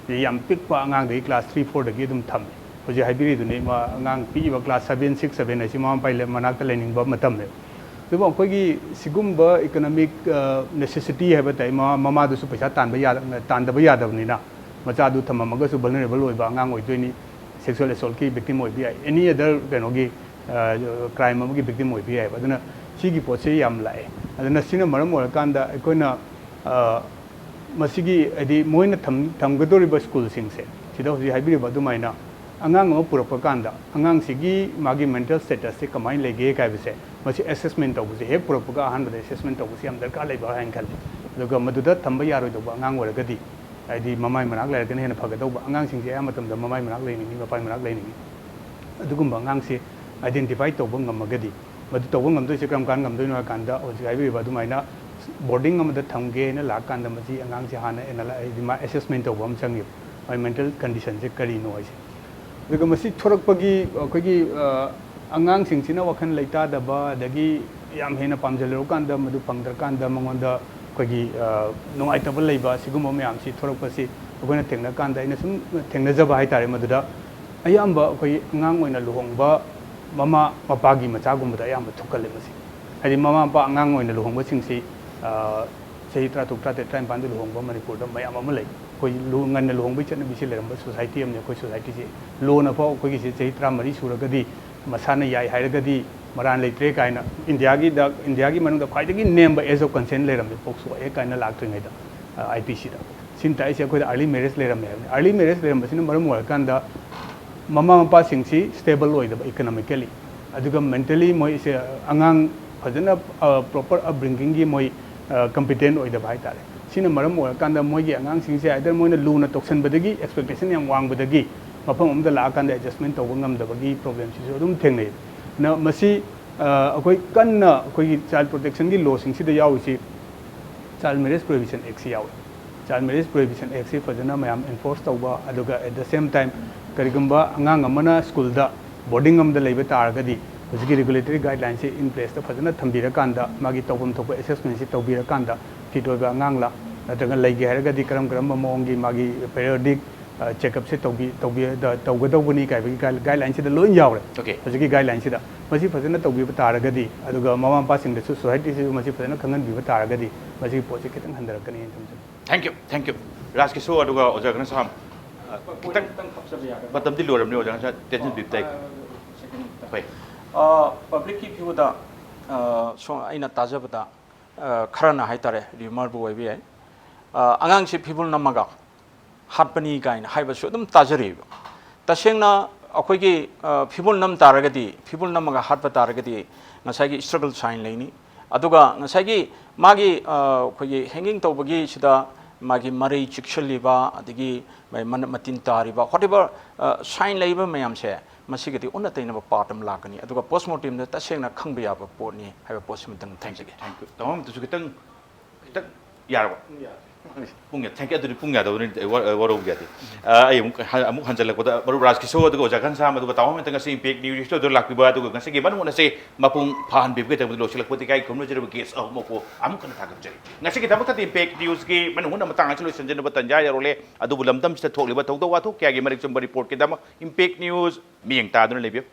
ꯂꯩ꯫ ꯌꯥꯝ ꯄꯤꯛꯄ ꯑꯉꯥꯡꯗꯒꯤ ꯀ꯭ꯂꯥꯁ ꯊ꯭ꯔꯤ ꯐꯣꯔꯗꯒꯤ ꯑꯗꯨꯝ ꯊꯝꯃꯦ꯫ ꯍꯧꯖꯤꯛ ꯍꯥꯏꯕꯤꯔꯤꯗꯨꯅꯤ, ꯃꯥ ꯑꯉꯥꯡ ꯄꯤꯛꯏꯕ ꯀ꯭ꯂꯥꯁ ꯁꯕꯦꯟ, ꯁꯤꯛꯁ, ꯁꯕꯦꯟ ꯍꯥꯏꯁꯤ ꯃꯃꯥ ꯃꯄꯥꯒꯤ ꯂꯩ-, ꯃꯅꯥꯛꯇ ꯂꯩꯅꯤꯡꯕ ꯃꯇꯝꯅꯦꯕ꯫ ꯑꯗꯨꯕꯨ ꯑꯩꯈꯣꯏꯒꯤ ꯁꯤꯒꯨꯝꯕ ꯏꯀꯣꯅꯣꯃꯤꯛ ꯅꯦꯁꯦꯁꯤꯇꯤ ꯍꯥꯏꯕ ꯇꯥꯏ, ꯃꯃꯥ ꯃꯃꯥꯗꯨꯁꯨ ꯄꯩꯁꯥ ꯇꯥꯟꯕ ꯌꯥꯗ-, ꯇꯥꯟꯗꯕ ꯌꯥꯗꯕꯅꯤꯅ, ꯃꯆꯥꯗꯨ ꯊꯝꯃꯝꯃꯒꯁꯨ ꯚꯜꯅꯔꯦꯕꯜ ꯑꯣꯏꯕ ꯑꯉꯥꯡ ꯑꯣꯏꯗꯣꯏꯅꯤ, ꯁꯦꯛꯁꯨꯋꯦꯜ ꯑꯦꯁꯣꯜꯀꯤ ꯚꯤꯛꯇꯤꯝ ꯑꯣꯏꯕ ꯌꯥꯏ, ꯑꯦꯅꯤ ꯑꯗꯔ ꯀꯩꯅꯣꯒꯤ ꯀ꯭ꯔꯥꯏꯝ ꯑꯃꯒꯤ ꯚꯤꯛꯇꯤꯝ ꯑꯣꯏꯕ ꯌꯥꯏꯑꯕ꯫ ꯑꯗꯨꯅ ꯁꯤꯒꯤ ꯄꯣꯠꯁꯦ ꯌꯥꯝ ꯂꯥꯛꯑꯦ꯫ ꯑꯗꯨꯅ ꯁꯤꯅ ꯃꯔꯝ ꯑꯣꯏꯔꯀꯥꯟꯗ ꯑꯩꯈꯣꯏꯅ ꯃꯁꯤꯒꯤ ꯍꯥꯏꯗꯤ ꯃꯣꯏꯅ ꯊꯝꯒꯗꯧꯔꯤꯕ ꯁ꯭ꯀꯨꯜꯁꯤꯡꯁꯦ, ꯁꯤꯗ ꯍꯧꯖꯤꯛ ꯍꯥꯏꯕꯤꯔꯤꯕ ꯑꯗꯨꯃꯥꯏꯅ ꯑꯉꯥꯡ ꯑꯃ ꯄꯨꯔꯛꯄ ꯀꯥꯟꯗ ꯑꯉꯥꯡꯁꯤꯒꯤ ꯃꯥꯒꯤ ꯃꯦꯟꯇꯦꯜ ꯁ꯭ꯇꯦꯇꯁꯁꯦ ꯀꯃꯥꯏꯅ ꯂꯩꯒꯦ ꯍꯥꯏꯕꯁꯦ ꯃꯁꯤ ꯑꯦꯁꯦꯁꯃꯦꯟ ꯇꯧꯕꯁꯦ, ꯍꯦꯛ ꯄꯨꯔꯛꯄꯒ ꯑꯍꯥꯟꯕꯗ ꯑꯦꯁꯦꯁꯃꯦꯟ ꯇꯧꯕꯁꯦ ꯌꯥꯝ ꯗꯔꯀꯥꯔ ꯂꯩꯕ꯭ꯔꯥ ꯍꯥꯏꯅ ꯈꯜꯂꯤ꯫ ꯑꯗꯨꯒ ꯃꯗꯨꯗ ꯊꯝꯕ ꯌꯥꯔꯣꯏꯗꯧꯕ ꯑꯉꯥꯡ ꯑꯣꯏꯔꯒꯗꯤ, ꯍꯥꯏꯗꯤ ꯃꯃꯥꯏ ꯃꯅꯥꯛ ꯂꯩꯔꯒꯅ ꯍꯦꯟꯅ ꯐꯒꯗꯧꯕ, ꯑꯉꯥꯡꯁꯤꯡꯁꯦ ꯑꯌꯥꯝꯕ ꯃꯇꯝꯗ ꯃꯃꯥꯏ ꯃꯅꯥꯛ ꯂꯩꯅꯤꯡꯉꯤ, ꯃꯄꯥꯏ ꯃꯅꯥꯛ ꯂꯩꯅꯤꯡꯉꯤ, ꯑꯗꯨꯒꯨꯝꯕ ꯑꯉꯥꯡꯁꯦ ꯑꯥꯏꯗꯦꯟꯇꯤꯐꯥꯏ ꯇꯧꯕ ꯉꯝꯃꯒꯗꯤ, ꯃꯗꯨ ꯇꯧꯕ ꯉꯝꯗꯣꯏꯁꯦ ꯀꯔꯝ ꯀꯥꯟꯗ ꯉꯝꯗꯣꯏꯅꯣ ꯍꯥꯏ ꯀꯥꯟꯗ, ꯍꯧꯖꯤꯛ ꯍꯥꯏꯕꯤꯔꯤꯕ ꯑꯗꯨꯃꯥꯏꯅ ꯕꯣꯔꯗꯤꯡ ꯑꯃꯗ ꯊꯝꯒꯦꯅ ꯂꯥꯛꯀꯥꯟꯗ ꯃꯁꯤ ꯑꯉꯥꯡꯁꯦ ꯍꯥꯟꯅ ꯑꯦꯅꯥꯂꯥꯏ-, ꯍꯥꯏꯗꯤ ꯃꯥ ꯑꯦꯁꯦꯁꯃꯦꯟ ꯇꯧꯕ ꯑꯃ ꯆꯪꯉꯦꯕ, ꯃꯥꯏ ꯃꯦꯟꯇꯦꯜ ꯀꯟꯗꯤꯁꯟꯁꯦ ꯀꯔꯤꯅꯣ ꯍꯥꯏꯁꯦ꯫ ꯑꯗꯨꯒ ꯃꯁꯤ ꯊꯣꯔꯛꯄꯒꯤ ꯑꯩꯈꯣꯏꯒꯤ, ꯑ, ꯑꯉꯥꯡꯁꯤꯡꯁꯤꯅ ꯋꯥꯈꯜ ꯂꯩꯇꯥꯗꯕ, ꯑꯗꯒꯤ ꯌꯥꯝ ꯍꯦꯟꯅ ꯄꯥꯝꯖꯜꯂꯨꯔꯀꯥꯟꯗ ꯃꯗꯨ ꯐꯪꯗ꯭ꯔꯀꯥꯟꯗ ꯃꯉꯣꯟꯗ ꯑꯩꯈꯣꯏꯒꯤ, ꯑ, ꯅꯨꯡꯉꯥꯏꯇꯕ ꯂꯩꯕ, ꯁꯤꯒꯨꯝꯕ ꯃꯌꯥꯝꯁꯤ ꯊꯣꯔꯛꯄꯁꯤ ꯑꯩꯈꯣꯏꯅ ꯊꯦꯡꯅꯀꯥꯟꯗ, ꯑꯩꯅ ꯁꯨꯝ ꯊꯦꯡꯅꯖꯕ ꯍꯥꯏ ꯇꯥꯔꯦ, ꯃꯗꯨꯗ ꯑꯌꯥꯝꯕ ꯑꯩꯈꯣꯏ ꯑꯉꯥꯡ ꯑꯣꯏꯅ ꯂꯨꯍꯣꯡꯕ ꯃꯃꯥ ꯃꯄꯥꯒꯤ ꯃꯆꯥꯒꯨꯝꯕꯗ ꯑꯌꯥꯝꯕ ꯊꯣꯛꯀꯜꯂꯦ ꯃꯁꯤ꯫ ꯍꯥꯏꯗꯤ ꯃꯃꯥ ꯃꯄꯥ ꯑꯉꯥꯡ ꯑꯣꯏꯅ ꯂꯨꯍꯣꯡꯕꯁꯤꯡꯁꯤ, ꯑ, ꯆꯍꯤ ꯇꯔꯥꯇꯔꯨꯛ, ꯇꯔꯥꯇꯔꯦꯠ, ꯇꯔꯥꯅꯤꯄꯥꯟꯗ ꯂꯨꯍꯣꯡꯕ ꯃꯅꯤꯄꯨꯔꯗ ꯃꯌꯥꯝ ꯑꯃ ꯂꯩ꯫ ꯑꯩꯈꯣꯏ ꯂꯨ-, ꯉꯟꯅ ꯂꯨꯍꯣꯡꯕꯒꯤ ꯆꯠꯅꯕꯤꯁꯤ ꯂꯩꯔꯝꯕ ꯁꯣꯁꯥꯏꯇꯤ ꯑꯃꯅꯤ꯫ ꯑꯩꯈꯣꯏ ꯁꯣꯁꯥꯏꯇꯤꯁꯤ ꯂꯣꯅ ꯐꯥꯎ ꯑꯩꯈꯣꯏꯒꯤꯁꯤ ꯆꯍꯤ ꯇꯔꯥꯃꯔꯤ ꯁꯨꯔꯒꯗꯤ ꯃꯁꯥꯅ ꯌꯥꯏ ꯍꯥꯏꯔꯒꯗꯤ ꯃꯔꯥꯟ ꯂꯩꯇ꯭ꯔꯦ ꯀꯥꯏꯅ ꯏꯟꯗꯤꯌꯥꯒꯤꯗ, ꯏꯟꯗꯤꯌꯥꯒꯤ ꯃꯅꯨꯡꯗ ꯈ꯭ꯋꯥꯏꯗꯒꯤ ꯅꯦꯝꯕ age of consent ꯂꯩꯔꯝꯃꯤ, ꯄꯣꯛꯁꯣ ꯑꯦꯛ ꯀꯥꯏꯅ ꯂꯥꯛꯇ꯭ꯔꯤꯉꯩꯗ, ꯑ, ꯑꯥꯏ ꯄꯤ ꯁꯤꯗ꯫ ꯁꯤꯅ ꯇꯥꯛꯏꯁꯦ ꯑꯩꯈꯣꯏꯗ early marriage ꯂꯩꯔꯝꯃꯦ ꯍꯥꯏꯕꯅꯤ꯫ Early marriage ꯂꯩꯔꯝꯕꯁꯤꯅ ꯃꯔꯝ ꯑꯣꯏꯔꯀꯥꯟꯗ ꯃꯃꯥ ꯃꯄꯥꯁꯤꯡꯁꯤ stable ꯑꯣꯏꯗꯕ economically, ꯑꯗꯨꯒ mentally ꯃꯣꯏꯁꯦ ꯑꯉꯥꯡ ꯐꯖꯅ, ꯑ, proper upbringingꯒꯤ ꯃꯣꯏ, ꯑ, competent ꯑꯣꯏꯗꯕ ꯍꯥꯏ ꯇꯥꯔꯦ꯫ ꯁꯤꯅ ꯃꯔꯝ ꯑꯣꯏꯔꯀꯥꯟꯗ ꯃꯣꯏꯒꯤ ꯑꯉꯥꯡꯁꯤꯡꯁꯦ either ꯃꯣꯏꯅ ꯂꯨꯅ ꯇꯧꯁꯟꯕꯗꯒꯤ, expectation ꯌꯥꯝ ꯋꯥꯡꯕꯗꯒꯤ ꯃꯐꯝ ꯑꯃꯗ ꯂꯥꯛꯑꯀꯥꯟꯗ adjustment ꯇꯧꯕ ꯉꯝꯗꯕꯒꯤ problemꯁꯤꯁꯨ ꯑꯗꯨꯝ ꯊꯦꯡꯅꯩ꯫ ꯅ-, ꯃꯁꯤ, ꯑ, ꯑꯩꯈꯣꯏ ꯀꯟꯅ ꯑꯩꯈꯣꯏꯒꯤ child protectionꯒꯤ lawꯁꯤꯡꯁꯤꯗ ꯌꯥꯎꯔꯤꯁꯤ child marriage prohibition actꯁꯤ ꯌꯥꯎꯏ꯫ Child marriage prohibition actꯁꯤ ꯐꯖꯅ ꯃꯌꯥꯝ enforce ꯇꯧꯕ, ꯑꯗꯨꯒ at the same time ꯀꯔꯤꯒꯨꯝꯕ ꯑꯉꯥꯡ ꯑꯃꯅ ꯁ꯭ꯀꯨꯜꯗ ꯕꯣꯔꯗꯤꯡ ꯑꯃꯗ ꯂꯩꯕ ꯇꯥꯔꯒꯗꯤ ꯍꯧꯖꯤꯛꯀꯤ regulatory guidelineꯁꯤ in placeꯇ ꯐꯖꯅ ꯊꯝꯕꯤꯔꯀꯥꯟꯗ ꯃꯥꯒꯤ ꯇꯧꯐꯝ ꯊꯣꯛꯄ assessmentꯁꯤ ꯇꯧꯕꯤꯔꯀꯥꯟꯗ fit ꯑꯣꯏꯕ ꯑꯉꯥꯡꯂ ꯅꯠꯇ꯭ꯔꯒ ꯂꯩꯒꯦ ꯍꯥꯏꯔꯒꯗꯤ ꯀꯔꯝ ꯀꯔꯝꯕ ꯃꯑꯣꯡꯒꯤ ꯃꯥꯒꯤ periodic, ꯑ, checkupꯁꯦ ꯇꯧꯕꯤ-, ꯇꯧꯕꯤ-, ꯇꯧꯒꯗꯧꯕꯅꯤ ꯀꯥꯏꯕꯒꯤ guide-, guidelineꯁꯤꯗ ꯂꯣꯏ ꯌꯥꯎꯔꯦ꯫ Okay. ꯍꯧꯖꯤꯛꯀꯤ guidelineꯁꯤꯗ꯫ ꯃꯁꯤ ꯐꯖꯅ ꯇꯧꯕꯤꯕ ꯇꯥꯔꯒꯗꯤ, ꯑꯗꯨꯒ ꯃꯃꯥ ꯃꯄꯥꯁꯤꯡꯗꯁꯨ, ꯁꯣꯁꯥꯏꯇꯤꯁꯤꯁꯨ ꯃꯁꯤ ꯐꯖꯅ ꯈꯪꯍꯟꯕꯤꯕ ꯇꯥꯔꯒꯗꯤ, ꯃꯁꯤꯒꯤ ꯄꯣꯠꯁꯤ ꯈꯤꯇꯪ ꯍꯟꯊꯔꯛꯀꯅꯤ ꯍꯥꯏꯅ ꯊꯝꯖꯒꯦ꯫ Thank you, thank you. ꯔꯥꯖ ꯀꯤꯁꯣꯔ ꯑꯗꯨꯒ ꯑꯣꯖꯥ ꯘꯅꯁ꯭ꯌꯥꯝ, ꯑ, ꯈꯤꯇꯪ ꯈꯤꯇꯪ ꯍꯥꯞꯆꯕ ꯌꯥꯒꯗ꯭ꯔꯥ? ꯃꯇꯝꯗꯤ ꯂꯣꯏꯔꯕꯅꯤ ꯑꯣꯖꯥ ꯘꯅꯁ꯭ꯌꯥꯝ, ꯇꯦꯟꯁꯤꯟꯕꯤꯕ ꯇꯥꯏ꯫ ꯑ, second ꯑꯝꯇ꯫ ꯍꯣꯏ꯫ ꯑ, ꯄꯕ꯭ꯂꯤꯛꯀꯤ ꯚ꯭ꯌꯨꯗ, ꯑ, ꯁꯣ-, ꯑꯩꯅ ꯇꯥꯖꯕꯗ, ꯑ, ꯈꯔꯅ ꯍꯥꯏꯇꯥꯔꯦ, ꯔꯤꯃꯔꯕꯨ ꯑꯣꯏꯕ ꯌꯥꯏ, ꯑ, ꯑꯉꯥꯡꯁꯤ ꯐꯤꯕꯨꯜ ꯅꯝꯃꯒ ꯍꯥꯠꯄꯅꯤ ꯀꯥꯏꯅ ꯍꯥꯏꯕꯁꯨ ꯑꯗꯨꯝ ꯇꯥꯖꯔꯤꯕ꯫ ꯇꯁꯦꯡꯅ ꯑꯩꯈꯣꯏꯒꯤ, ꯑ, ꯐꯤꯕꯨꯜ ꯅꯝ ꯇꯥꯔꯒꯗꯤ, ꯐꯤꯕꯨꯜ ꯅꯝꯃꯒ ꯍꯥꯠꯄ ꯇꯥꯔꯒꯗꯤ ꯉꯁꯥꯏꯒꯤ struggle sign ꯂꯩꯅꯤ꯫ ꯑꯗꯨꯒ ꯉꯁꯥꯏꯒꯤ ꯃꯥꯒꯤ, ꯑ, ꯑꯩꯈꯣꯏꯒꯤ hanging ꯇꯧꯕꯒꯤ ꯁꯤꯗ ꯃꯥꯒꯤ ꯃꯔꯩ ꯆꯤꯛꯁꯜꯂꯤꯕ, ꯑꯗꯒꯤ ꯃ-, ꯃꯅ-, ꯃꯇꯤꯟ ꯇꯥꯔꯤꯕ, whatever, ꯑ, sign ꯂꯩꯕ ꯃꯌꯥꯝꯁꯦ, ꯃꯁꯤꯒꯗꯤ ꯑꯣꯟꯅ ꯇꯩꯅꯕ part ꯑꯃ ꯂꯥꯛꯀꯅꯤ꯫ ꯑꯗꯨꯒ post mortemꯗ ꯇꯁꯦꯡꯅ ꯈꯪꯕ ꯌꯥꯕ ꯄꯣꯠꯅꯤ ꯍꯥꯏꯕ ꯄꯣꯠꯁꯤꯃꯇꯪ ꯊꯝꯖꯒꯦ꯫ Thank you. ꯇꯥꯃꯣ ꯑꯃꯗꯨꯁꯨ ꯈꯤꯇꯪ, ꯈꯤꯇꯪ ꯌꯥꯔꯕ? ꯄꯨꯡ ꯌꯥ-, thank you. ꯑꯗꯨꯗꯤ ꯄꯨꯡ ꯌꯥꯗꯕꯅꯤ, ꯑꯩ ꯋꯥ-, ꯋꯥꯔꯧꯕ ꯌꯥꯗꯦ꯫ ꯑ, ꯑꯩ ꯑꯃꯨꯛ ꯍ-, ꯑꯃꯨꯛ ꯍꯟꯖꯜꯂꯛꯄꯗ ꯃꯔꯨꯞ ꯔꯥꯖ ꯀꯤꯁꯣꯔ ꯑꯗꯨꯒ ꯑꯣꯖꯥ ꯘꯅꯁ꯭ꯌꯥꯝ ꯑꯗꯨꯒ ꯇꯥꯃꯣ ꯑꯃꯇ ꯉꯁꯤ Impact News Studio ꯂꯥꯛꯄꯤꯕ ꯑꯗꯨꯒ ꯉꯁꯤꯒꯤ ꯃꯅꯨꯡ ꯑꯁꯤ ꯃꯄꯨꯡ ꯐꯥꯍꯟꯕꯤꯕꯒꯤꯗꯃꯛꯇ ꯂꯣꯏꯁꯤꯜꯂꯛꯄꯗ ꯏꯀꯥꯏ ꯈꯨꯝꯅꯖꯔꯤꯕ guest ꯑꯍꯨꯝꯃꯛꯄꯨ ꯑꯃꯨꯛ ꯍꯟꯅ ꯊꯥꯒꯠꯆꯔꯤ꯫ ꯉꯁꯤꯒꯤꯗꯃꯛꯇꯗꯤ Impact Newsꯀꯤ ꯃꯅꯨꯡ ꯍꯨꯠꯅ ꯃꯇꯥꯡ ꯑꯁꯤ ꯂꯣꯏꯁꯤꯟꯖꯅꯕ ꯇꯟꯖꯥ ꯌꯧꯔꯛꯂꯦ꯫ ꯑꯗꯨꯕꯨ ꯂꯝꯗꯝꯁꯤꯗ ꯊꯣꯛꯂꯤꯕ ꯊꯧꯗꯣꯛ ꯋꯥꯊꯣꯛ ꯀꯌꯥꯒꯤ ꯃꯔꯤꯛ ꯆꯨꯝꯕ reportꯀꯤꯗꯃꯛ Impact News ꯃꯤꯠꯌꯦꯡ ꯇꯥꯗꯨꯅ ꯂꯩꯕꯤꯌꯨ꯫